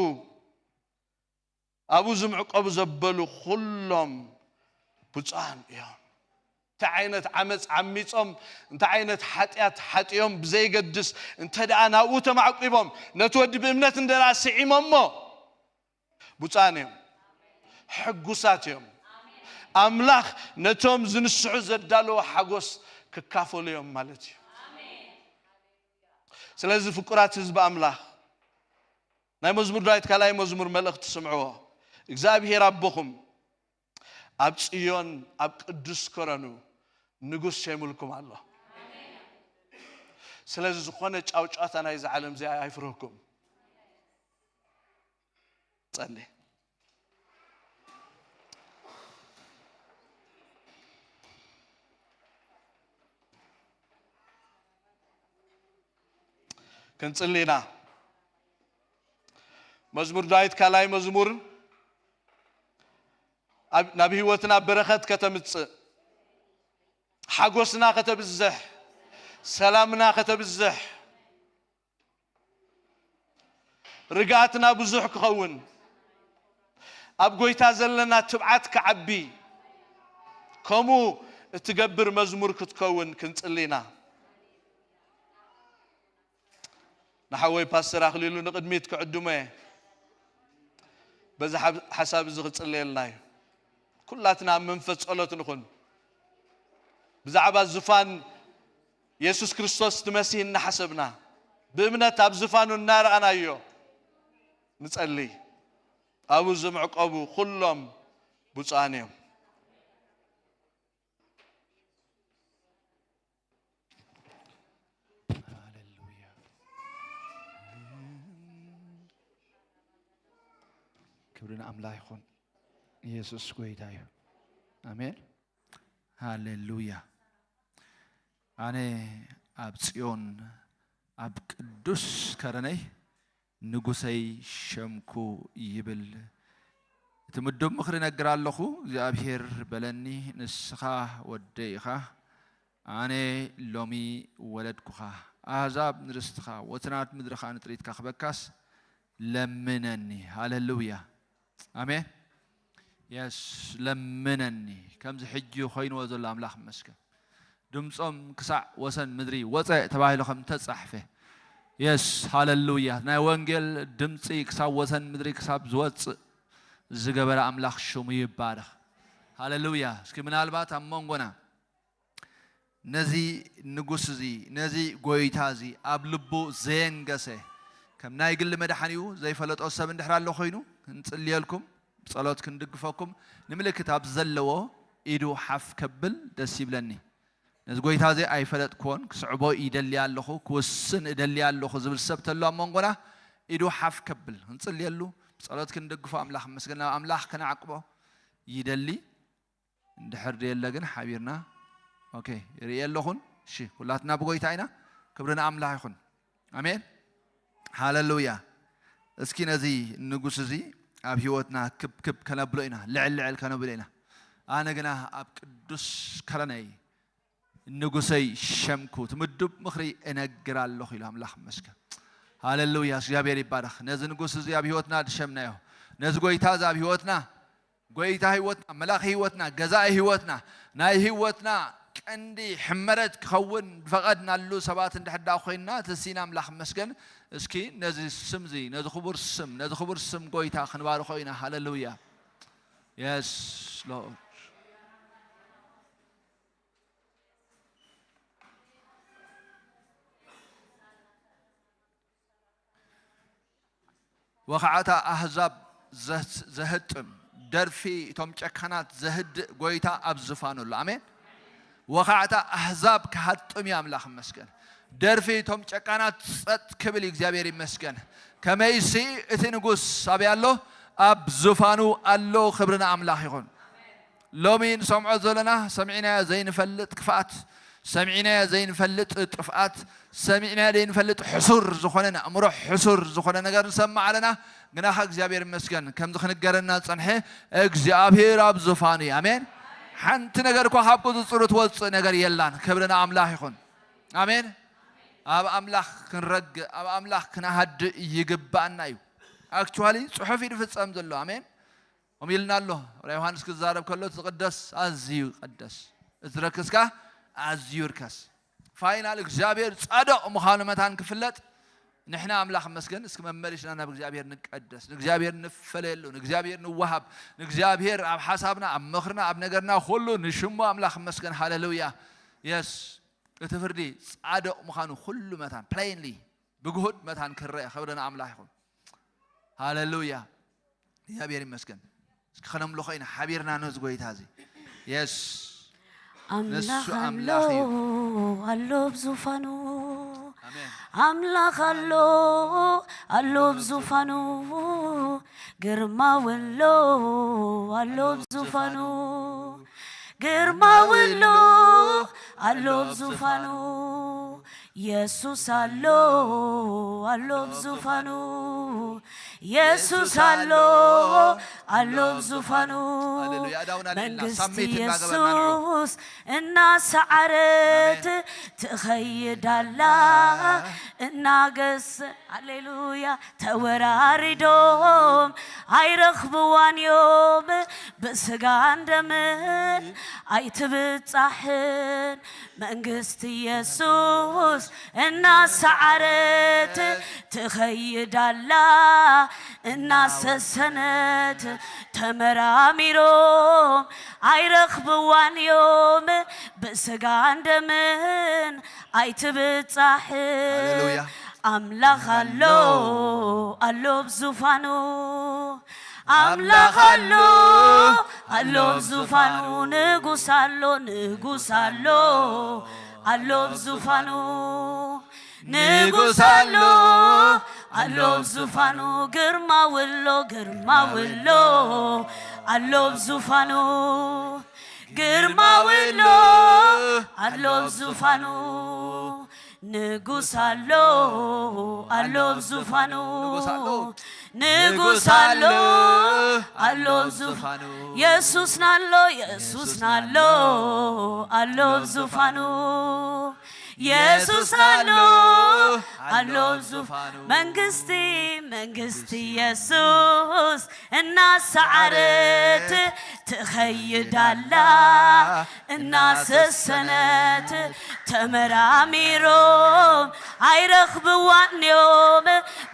ኣብኡ ዝምዕቀቡ ዘበሉ ኩሎም ብፁዓን እዮም። እንታይ ዓይነት ዓመፅ ዓሚፆም፣ እንታይ ዓይነት ሓጢኣት ሓጢኦም ብዘይገድስ፣ እንተ ደኣ ናብኡ ተማዕቂቦም፣ ነቲ ወዲ ብእምነት እንደ ደኣ ስዒሞሞ፣ ብፁዓን እዮም፣ ሕጉሳት እዮም። ኣምላኽ ነቶም ዝንስሑ ዘዳለዎ ሓጎስ ክካፈሉ እዮም ማለት እዩ። ስለዚ ፍቁራት ህዝቢ ኣምላኽ፣ ናይ መዝሙር ዳዊት ካልኣይ መዝሙር መልእኽቲ ስምዕዎ። እግዚኣብሔር ኣቦኹም ኣብ ጽዮን ኣብ ቅዱስ ከረኑ ንጉስ ሸይሙልኩም ኣሎ። ስለዚ ዝኾነ ጫውጫታ ናይዚ ዓለም እዚ ኣይፍርህኩም። ጸሊ። ክንጽሊ ኢና። መዝሙር ዳዊት ካልኣይ መዝሙር ኣብ፣ ናብ ህይወትና በረኸት ከተምጽእ፣ ሓጎስና ከተብዝሕ፣ ሰላምና ከተብዝሕ፣ ርግኣትና ብዙሕ ክኸውን፣ ኣብ ጎይታ ዘለና ትብዓት ክዓቢ፣ ከምኡ እትገብር መዝሙር ክትከውን ክንጽሊ ኢና። ንሓወይ ፓስተር ኣኽሊሉ ንቕድሚት ክዕድሞ እየ። በዚ ሓብ-፣ ሓሳብ እዚ ክጽለየልና እዩ። ኩላትና ኣብ መንፈስ ጸሎት ንኹን። ብዛዕባ ዝፋን የሱስ ክርስቶስ እቲ መሲህ እናሓሰብና፣ ብእምነት ኣብ ዝፋኑ እናረኣናዮ፣ ንጸልይ። ኣብኡ ዝምዕቀቡ ኩሎም ብፁዓን እዮም። ሃሌሉያ። ክብሪ ንኣምላኽ ይኹን። ኢየሱስ ጎይታ እዩ። ኣሜን። ሃሌሉያ። ኣነ ኣብ ጽዮን ኣብ ቅዱስ ከረነይ ንጉሰይ ሸምኩ ይብል። እቲ ምዱብ ምኽሪ እነግር ኣለኹ። እግዚኣብሔር በለኒ፣ ንስኻ ወደይ ኢኻ፣ ኣነ ሎሚ ወለድኩኻ። ኣህዛብ ንርስትኻ፣ ወትናት ምድርኻ ንጥሪትካ ክበካስ ለምነኒ። ሃሌሉያ። ኣሜን። የስ፣ ለምነኒ። ከምዚ ሕጂ ኮይንዎ ዘሎ ኣምላኽ ይመስገን። ድምጾም ክሳዕ ወሰን ምድሪ ወጸ ተባሂሉ ከም ተጻሕፈ። የስ፣ ሃሌሉያ። ናይ ወንጌል ድምጺ ክሳብ ወሰን ምድሪ ክሳብ ዝወጽእ ዝገበረ ኣምላኽ ሽሙ ይባረኽ። ሃሌሉያ። እስኪ ምናልባት ኣብ መንጎና ነዚ ንጉስ እዚ፣ ነዚ ጎይታ እዚ ኣብ ልቡ ዘየንገሰ፣ ከም ናይ ግሊ መድሓኒኡ ዘይፈለጦ ሰብ እንድሕር ኣሎ ኮይኑ፣ ክንጽልየልኩም፣ ብጸሎት ክንድግፈኩም፣ ንምልክት ኣብ ዘለዎ ኢዱ ሓፍ ከብል ደስ ይብለኒ። ነዚ ጎይታ እዚ ኣይፈለጥክዎን፣ ክስዕቦ ይደሊ ኣለኹ፣ ክውስን እደሊ ኣለኹ ዝብል ሰብ ተሎ ኣብ መንጎና፣ ኢዱ ሓፍ ከብል፣ ክንጽልየሉ፣ ብጸሎት ክንድግፎ፣ ኣምላኽ ይመስገን፣ ናብ ኣምላኽ ክነዕቅቦ ይደሊ። እንድሕር ደየለ ግን ሓቢርና፣ ኦኬ፣ ይርኢ ኣለኹን። እሺ፣ ኩላትና ብጎይታ ኢና። ክብሪ ንኣምላኽ ይኹን። ኣሜን። ሃሌሉያ። እስኪ ነዚ ንጉስ እዚ ኣብ ህይወትና ክብ ክብ ከነብሎ ኢና፣ ልዕል ልዕል ከነብሎ ኢና። ኣነ ግና ኣብ ቅዱስ ከረነይ ንጉሰይ ሸምኩ፣ እቲ ምዱብ ምኽሪ እነግር ኣለኹ ኢሉ። ኣምላኽ ይመስገን። ሃሌሉያ። እግዚኣብሔር ይባረኽ። ነዚ ንጉስ እዚ ኣብ ህይወትና ድሸምናዮ። ነዚ ጎይታ እዚ ኣብ ህይወትና፣ ጎይታ ህይወትና፣ መላኺ ህይወትና፣ ገዛኢ ህይወትና፣ ናይ ህይወትና ቀንዲ ሕመረት ክኸውን ዝፈቐድናሉ ሰባት እንድሕር ደኣ ኮይንና፣ ተሲና ኣምላኽ ይመስገን። እስኪ ነዚ ስም እዚ፣ ነዚ ክቡር ስም፣ ነዚ ክቡር ስም ጎይታ ክንባርኾ ኢና። ሃሌሉያ። የስ ሎርድ። ወኻዕታ ኣህዛብ ዘህ-፣ ዘህጥም፣ ደርፊ እቶም ጨካናት ዘህድእ ጎይታ ኣብ ዝፋኑ ኣሎ። ኣሜን። ወኻዕታ ኣህዛብ ክሃጥም እዩ። ኣምላኽ ይመስገን። ደርፊ እቶም ጨካናት ጸጥ ክብል እዩ። እግዚኣብሔር ይመስገን። ከመይሲ እቲ ንጉስ ኣበይ ኣሎ? ኣብ ዙፋኑ ኣሎ። ክብሪ ንኣምላኽ ይኹን። ሎሚ ንሰምዖ ዘለና፣ ሰሚዕናዮ ዘይንፈልጥ ክፍኣት፣ ሰሚዕናዮ ዘይንፈልጥ ጥፍኣት፣ ሰሚዕናዮ ዘይንፈልጥ ሕሱር ዝኾነ፣ ንኣእምሮ ሕሱር ዝኾነ ነገር ንሰምዕ ኣለና። ግናኸ እግዚኣብሔር ይመስገን፣ ከምዚ ክንገረና ዝጸንሐ እግዚኣብሔር ኣብ ዙፋኑ እዩ። ኣሜን። ሓንቲ ነገር እኳ ካብ ቁጽጽሩ ትወጽእ ነገር የላን። ክብሪ ንኣምላኽ ይኹን። ኣሜን። ኣብ ኣምላኽ ክንረግእ፣ ኣብ ኣምላኽ ክንሃድእ ይግባኣና እዩ። ኣክቹዋሊ ጽሑፍ እዩ ዝፍጸም ዘሎ። ኣሜን። ከምኡ ኢልና ኣሎ። ራ ዮሃንስ ክዛረብ ከሎ፣ "ዝቕደስ ኣዝዩ ይቐደስ፣ ዝረክስ ከኣ ኣዝዩ ይርከስ።" ፋይናል እግዚኣብሔር ጻድቕ ምዃኑ መታን ክፍለጥ፣ ንሕና ኣምላኽ መስገን፣ እስኪ መመሊስና ናብ እግዚኣብሔር ንቀደስ፣ ንእግዚኣብሔር ንፈለየሉ፣ ንእግዚኣብሔር ንወሃብ፣ ንእግዚኣብሔር ኣብ ሓሳብና፣ ኣብ ምኽርና፣ ኣብ ነገርና ኩሉ ንሽሙ ኣምላኽ መስገን። ሃሌሉያ። የስ፣ እቲ ፍርዲ ጻድቕ ምዃኑ ኩሉ መታን ፕሌንሊ፣ ብግሁድ መታን ክረአ፣ ክብሪ ንኣምላኽ ይኹን። ሃሌሉያ። እግዚኣብሔር ይመስገን። እስኪ ከነምልኾ ኢና ሓቢርና ነዚ ጎይታ እዚ። የስ። ኣምላኽ ንሱ ኣሎ፣ ኣምላኽ እዩ። ኣሎ ኣብ ዙፋኑ። ኣሜን። ኣምላኽ ኣሎ፣ ኣሎ ኣብ ዙፋኑ። ግርማዊ ኣሎ፣ ኣሎ ኣብ ዙፋኑ። ግርማዊ ኣሎ፣ ኣሎ ኣብ ዙፋኑ። የሱስ ኣሎ፣ ኣሎ ኣብ ዙፋኑ። የሱስ ኣሎ፣ ኣሎ ኣብ ዙፋኑ። ሃሌሉያ። ኣእዳውና ኣልዒልና መንግስቲ ሳሜት እናገበርና ንዑ። የሱስ እናሰዓረት ኣሜን። ትኸይድ ኣላ፣ እናገስ-፣ ሃሌሉያ። ተወራሪዶም ኣይረኽብዋን እዮም፣ ብስጋን ደምን ኣይትብጻሕን መንግስቲ የሱስ እናሰዓረት ትኸይድ ኣላ፣ እናሰሰነት ተመራሚሮም ኣይረኽብዋን እዮም፣ ብስጋን ደምን ኣይትብጻሕን። ሃሌሉያ። ኣምላኽ ኣሎ ኣሎ ኣብ ዙፋኑ ኣምላኽ ኣሎ ኣሎ ኣብ ዙፋኑ ንጉስ ኣሎ ንጉስ ኣሎ ኣሎ ኣብ ዙፋኑ ንጉስ ኣሎ ኣሎ ኣብ ዙፋኑ ግርማዊ ኣሎ ግርማዊ ኣሎ ኣሎ ኣብ ዙፋኑ ግርማዊ ኣሎ ኣሎ ኣብ ዙፋኑ ንጉስ ኣሎ ኣሎ ኣብ ዙፋኑ ንጉስ ኣሎ ኣሎ ኣብ ዙፋኑ የሱስና ኣሎ የሱስና ኣሎ ኣሎ ኣብ ዙፋኑ የሱስ ኣሎ ኣሎ ኣብ ዙፋኑ መንግስቲ መንግስቲ የሱስ እናሰዓረት ትኸይድ ኣላ እናሰሰነት ተመራሚሮም ኣይረኽብዋን እዮም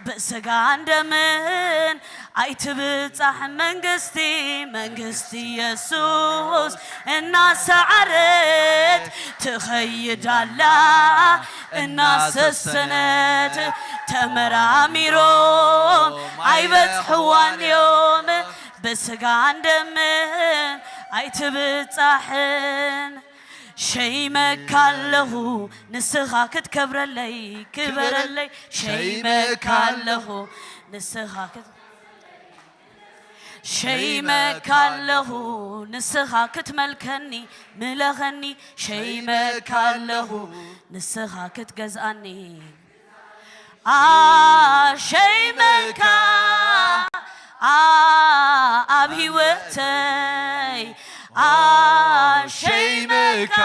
ብስጋን ደምን ኣይትብጻሕ መንግስቲ መንግስቲ የሱስ እናሰዓረት ትኸይድ ኣላ እናሰሰነት ተመራሚሮም ኣይበጽሕዋን እዮም ብስጋን ደምን ኣይትብጻሕን ሸይመካ ኣለኹ ንስኻ ክትከብረለይ ክበረለይ ሸይመካ ኣለኹ ንስኻ ክት ሸይመካ ኣለኹ ንስኻ ክትመልከኒ ምለኸኒ ሸይመካ ኣለኹ ንስኻ ክትገዝኣኒ ኣሸይመካ ኣብ ህይወተይ ኣሸይመካ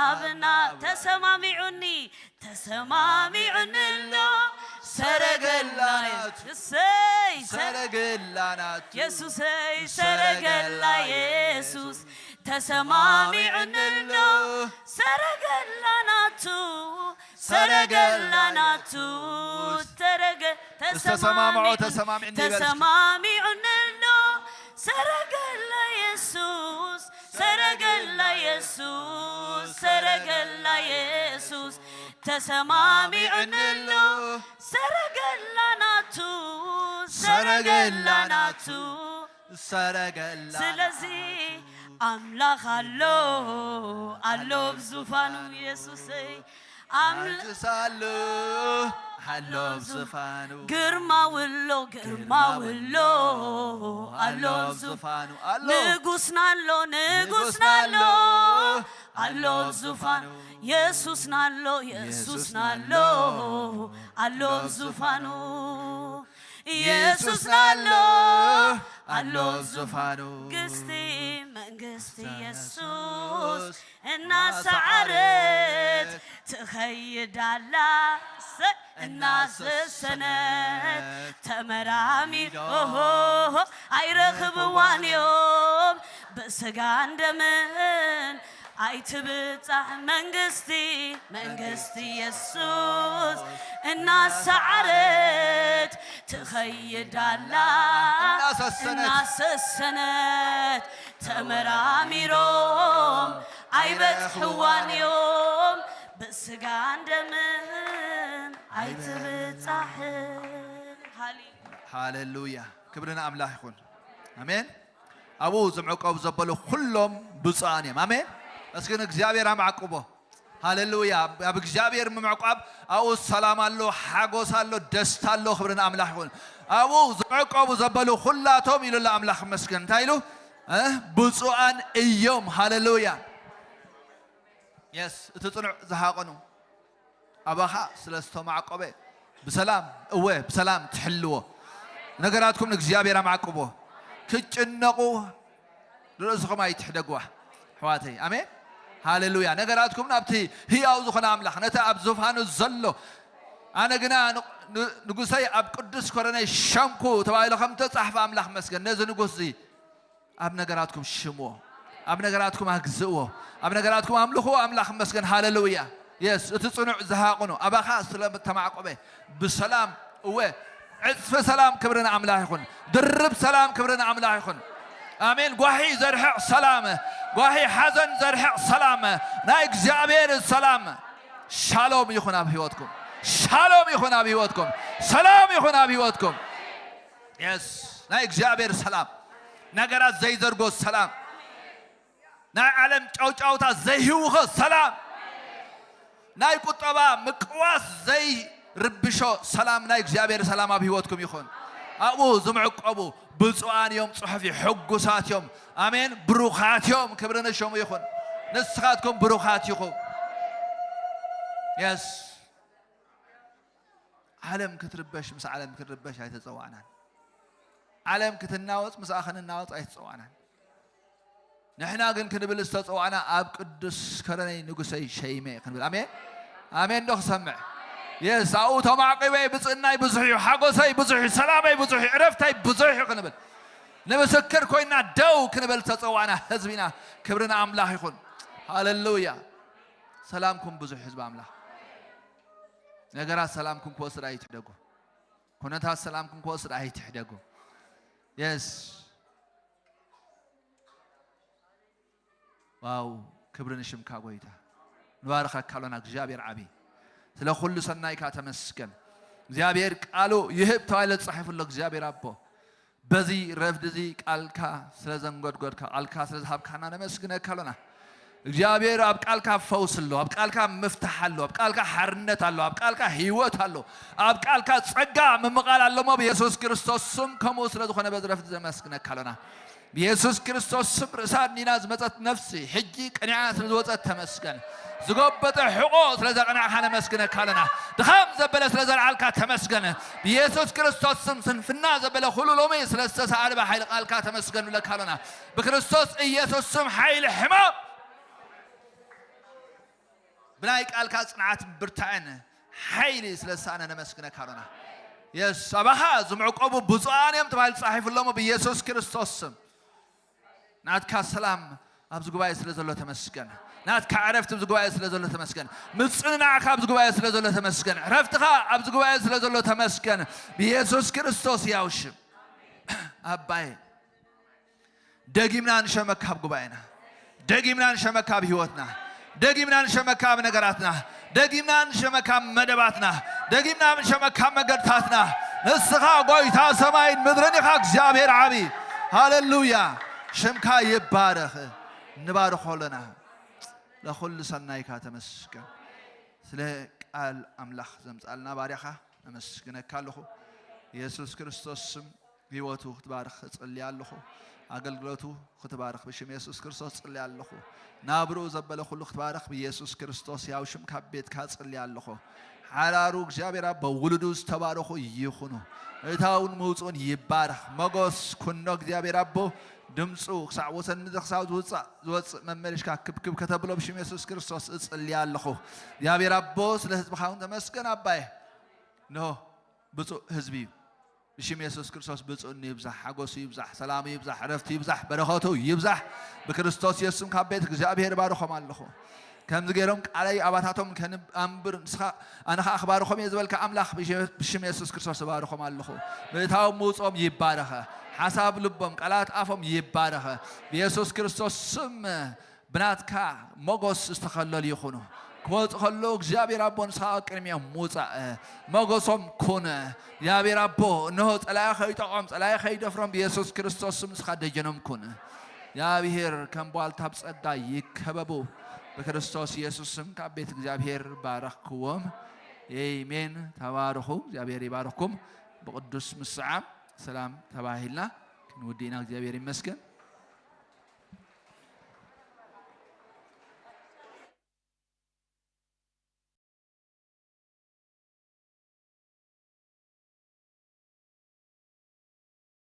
ኣብና ተሰማሚዑኒ ተሰማሚዑኒ ኣሎ ሰረገላ ናቱ እሰይ ሰረገላ ናቱ የሱሰይ ሰረገላ የሱስ ተሰማሚዑኒ ኣሎ ሰረገላ ናቱ ሰረገላ ናቱ ተረገ ተሰማምዑ ተሰማሚዑኒ ይበል እስኪ። ተሰማሚዑኒ ኣሎ ሰረገላ የሱስ ሰረገላ የሱስ ሰረገላ የሱስ ተሰማሚዑኒ ኣሎ ሰረገላ ናቱ ሰረገላ ናቱ ሰረገላ ስለዚ ኣምላኽ ኣሎ ኣሎ ኣብ ዙፋኑ የሱሰይ ኣምል ኣልቅሳሉ ኣሎ ኣብ ዙፋኑ ግርማዊ ኣሎ ግርማዊ ኣሎ ኣሎ ኣብ ዙፋኑ ኣሎ ንጉስና ኣሎ ንጉስና ኣሎ ኣሎ ኣብ ዙፋኑ የሱስና ኣሎ የሱስና ኣሎ ኣሎ ኣብ ዙፋኑ የሱስና ኣሎ ኣሎ ኣብ ዙፋኑ መንግስቲ መንግስቲ የሱስ እናሰዓረት ትኸይድ ኣላ ሰ- እናሰሰነት ተመራሚድ ኦሆሆ ኣይረኽብዋን እዮም ብስጋን ደምን ኣይትብጻሕ መንግስቲ መንግስቲ የሱስ እናሰዓረት ትኸይድ ኣላ እናሰሰነት እናሰሰነት ተመራሚሮም ኣይበጽሕዋን እዮም ብስጋን ደምን ኣይትብጻሕን ሃሌ ሃሌሉያ ክብሪ ንኣምላኽ ይኹን ኣሜን ኣብኡ ዝምዕቀቡ ዘበሉ ኩሎም ብፁዓን እዮም ኣሜን እስኪ ንእግዚኣብሔር ኣማዕቅቦ ሃሌሉያ ኣብ እግዚኣብሔር ምምዕቋብ ኣብኡ ሰላም ኣሎ ሓጎስ ኣሎ ደስታ ኣሎ ክብሪ ንኣምላኽ ይኹን ኣብኡ ዝዕቀቡ ዘበሉ ኩላቶም ኢሉ ኣሎ ኣምላኽ መስገን እንታይ ኢሉ እ? ብፁዓን እዮም ሃሌሉያ የስ እቲ ፅኑዕ ዝሃቐኑ ኣባኻ ስለ ዝተማዕቆበ ብሰላም እወ ብሰላም ትሕልዎ ነገራትኩም ንእግዚኣብሔር ኣማዕቅቦ ክትጭነቑ ርእስኹም ኣይትሕደግዋ ኣሕዋተይ ኣሜን ሃሌሉያ ነገራትኩም ናብቲ ህያው ዝኾነ ኣምላኽ ነቲ ኣብ ዙፋኑ ዘሎ ኣነ ግና ንጉሰይ ኣብ ቅዱስ ኮረነይ ሸምኩ ተባሂሉ ከም ተጻሕፈ ኣምላኽ መስገን ነዚ ንጉስ እዚ ኣብ ነገራትኩም ሽምዎ ኣብ ነገራትኩም ኣግዝእዎ ኣብ ነገራትኩም ኣምልኽዎ ኣምላኽ መስገን ሃሌሉያ የስ እቲ ጽኑዕ ዝሃቕኑ ኣባኻ ስለ ተማዕቆበ ብሰላም እወ ዕፅፊ ሰላም ክብሪ ንኣምላኽ ይኹን ድርብ ሰላም ክብሪ ንኣምላኽ ይኹን ኣሜን ጓሂ ዘርሕቕ ሰላም ጓሂ ሓዘን ዘርሕቕ ሰላም ናይ እግዚኣብሔር ሰላም ሻሎም ይኹን ኣብ ህይወትኩም። ሻሎም ይኹን ኣብ ህይወትኩም። ሰላም ይኹን ኣብ ህይወትኩም። የስ፣ ናይ እግዚኣብሔር ሰላም፣ ነገራት ዘይዘርጎ ሰላም፣ ናይ ዓለም ጫውጫውታ ዘይህውኸ ሰላም፣ ናይ ቁጠባ ምቅዋስ ዘይርብሾ ሰላም፣ ናይ እግዚኣብሔር ሰላም ኣብ ህይወትኩም ይኹን። ኣብኡ ዝምዕቀቡ ብፁዓን እዮም፣ ጽሑፍ እዩ፣ ሕጉሳት እዮም። ኣሜን። ብሩኻት እዮም። ክብሪ ንሽሙ ይኹን። ንስኻትኩም ብሩኻት ኢኹም። የስ። ዓለም ክትርበሽ፣ ምስ ዓለም ክንርበሽ ኣይተጸዋዕናን። ዓለም ክትናወጽ፣ ምስኣ ክንናወጽ ኣይተጸዋዕናን። ንሕና ግን ክንብል ዝተጸዋዕና ኣብ ቅዱስ ከረነይ ንጉሰይ ሸይመ ክንብል። ኣሜን። ኣሜን ዶ ክሰምዕ? የስ። ኣብኡ ተማዕቂበይ ብጽእናይ ብዙሕ እዩ፣ ሓጎሰይ ብዙሕ እዩ፣ ሰላመይ ብዙሕ እዩ፣ ዕረፍተይ ብዙሕ እዩ ክንብል፣ ንምስክር ኮይና ደው ክንብል ዝተጸዋዕና ህዝቢና። ክብሪ ንኣምላኽ ይኹን። ሃሌሉያ። ሰላምኩም ብዙሕ ህዝቢ ኣምላኽ። ነገራት ሰላምኩም ክወስድ ኣይትሕደጉ። ኩነታት ሰላምኩም ክወስድ ኣይትሕደጉ። የስ። ዋው፣ ክብሪ ንሽምካ ጎይታ። ንባርኸካ ኣሎና። እግዚኣብሔር ዓቢ፣ ስለ ኩሉ ሰናይካ ተመስገን። እግዚኣብሔር ቃሉ ይህብ ተባሂለ ተጻሒፉ ኣሎ። እግዚኣብሔር ኣቦ፣ በዚ ረፍዲ እዚ ቃልካ ስለ ዘንጎድጎድካ፣ ቃልካ ስለ ዝሃብካና ነመስግነካ ኣሎና። እግዚኣብሔር ኣብ ቃልካ ፈውስ ኣሎ፣ ኣብ ቃልካ ምፍታሕ ኣሎ፣ ኣብ ቃልካ ሓርነት ኣሎ፣ ኣብ ቃልካ ህይወት ኣሎ፣ ኣብ ቃልካ ጸጋ ምምቓል ኣሎ። እሞ ብየሱስ ክርስቶስ ስም ከምኡ ስለ ዝኾነ በዚ ረፍዲ ዘመስግነካ ኣሎና። ብየሱስ ክርስቶስ ስም ርእሳ ኣድኒና ዝመጸት ነፍሲ ሕጂ ቀኒዓ ስለ ዝወጸት ተመስገን። ዝጎበጠ ሕቖ ስለ ዘቕናዕካ ነመስግነካ ኣለና። ድኻም ዘበለ ስለ ዘልዓልካ ተመስገን። ብየሱስ ክርስቶስ ስም ስንፍና ዘበለ ኩሉ ሎሚ ስለ ዝተሳኣለ ብሓይሊ ቃልካ ተመስገን ንብለካ ኣለና። ብክርስቶስ ኢየሱስ ስም ሓይሊ ሕማም ብናይ ቃልካ ጽንዓት ብርታዕን ሓይሊ ስለ ዝሰኣነ ነመስግነካ ኣሎና። የስ፣ ኣባኻ ዝምዕቆቡ ብፁዓን እዮም ተባሂሉ ተጻሒፉ ኣሎ እሞ ብኢየሱስ ክርስቶስ ስም ናትካ ሰላም ኣብዚ ጉባኤ ስለ ዘሎ ተመስገን። ናትካ ዕረፍቲ ኣብዚ ጉባኤ ስለ ዘሎ ተመስገን። ምጽንናዕካ ኣብዚ ጉባኤ ስለ ዘሎ ተመስገን። ዕረፍትኻ ኣብዚ ጉባኤ ስለ ዘሎ ተመስገን። ብኢየሱስ ክርስቶስ ያው ሽም ኣባዬ፣ ደጊምና ንሸመካ ኣብ ጉባኤና፣ ደጊምና ንሸመካ ኣብ ህይወትና፣ ደጊምና ንሸመካ ኣብ ነገራትና፣ ደጊምና ንሸመካ ኣብ መደባትና፣ ደጊምና ንሸመካ ኣብ መገድታትና። ንስኻ ጎይታ ሰማይን ምድርን ኢኻ፣ እግዚኣብሔር ዓቢ። ሃሌሉያ። ሽምካ ይባረኽ። ንባርኾ ኣለና። ለኹሉ ሰናይካ ተመስገን። ስለ ቃል ኣምላኽ ዘምጻልና ባርያኻ ኣመስግነካ ኣለኹ። ኢየሱስ ክርስቶስ ስም ህይወቱ ክትባርኽ እጽሊ ኣለኹ። ኣገልግሎቱ ክትባርኽ ብሽም ኢየሱስ ክርስቶስ እጽሊ ኣለኹ። ናብርኡ ዘበለ ኩሉ ክትባርኽ ብኢየሱስ ክርስቶስ ያው ሽም ካብ ቤትካ እጽሊ ኣለኹ። ሓራሩ እግዚኣብሔር ኣቦ ውሉዱ ዝተባረኹ ይኹኑ። እታውን ምውፅኡን ይባረኽ። መጎስ ኩኖ እግዚኣብሔር ኣቦ ድምፁ ክሳዕ ወሰን ምድሪ ክሳብ ዝውፃእ ዝወፅእ መመሊሽካ ክብክብ ከተብሎ ብሽም የሱስ ክርስቶስ እፅሊ ኣለኹ። እግዚኣብሔር ኣቦ ስለ ህዝብኻ እውን ተመስገን ኣባየ። እንሆ ብፁዕ ህዝቢ እዩ። ብሽም የሱስ ክርስቶስ ብፅእኑ ይብዛሕ፣ ሓጎሱ ይብዛሕ፣ ሰላሙ ይብዛሕ፣ ዕረፍቱ ይብዛሕ፣ በረኸቱ ይብዛሕ። ብክርስቶስ የሱስም ካብ ቤት እግዚኣብሔር ባርኾም ኣለኹ። ከምዚ ገይሮም ቃለይ ኣባታቶም ከንኣንብር ንስኻ ኣነ ኸኣ ክባርኾም እየ ዝበልካ ኣምላኽ ብሽ-፣ ብሽም የሱስ ክርስቶስ እባርኾም ኣለኹ። ምእታዎም ምውፅኦም ይባረኸ። ሓሳብ ልቦም፣ ቃላት ኣፎም ይባረኸ። ብየሱስ ክርስቶስ ስም ብናትካ ሞጎስ ዝተኸለሉ ይኹኑ። ክወፁ ከለዉ እግዚኣብሔር ኣቦ ንስኻ ኣብ ቅድሚኦም ምውፃእ ሞጎሶም ኩን። እግዚኣብሔር ኣቦ እንሆ ጸላኢ ከይጠቖም ጸላኢ ከይደፍሮም ብየሱስ ክርስቶስ ስም ንስኻ ደጀኖም ኩን። እግዚኣብሔር ከም ቧልታ ብጸጋ ይከበቡ። ብክርስቶስ ኢየሱስ ስም ካብ ቤት እግዚኣብሔር ባረኽክዎም። ኤሜን። ተባረኹ። እግዚኣብሔር ይባርኽኩም። ብቅዱስ ምስዓም ሰላም ተባሂልና ክንውድእ ኢና። እግዚኣብሔር ይመስገን።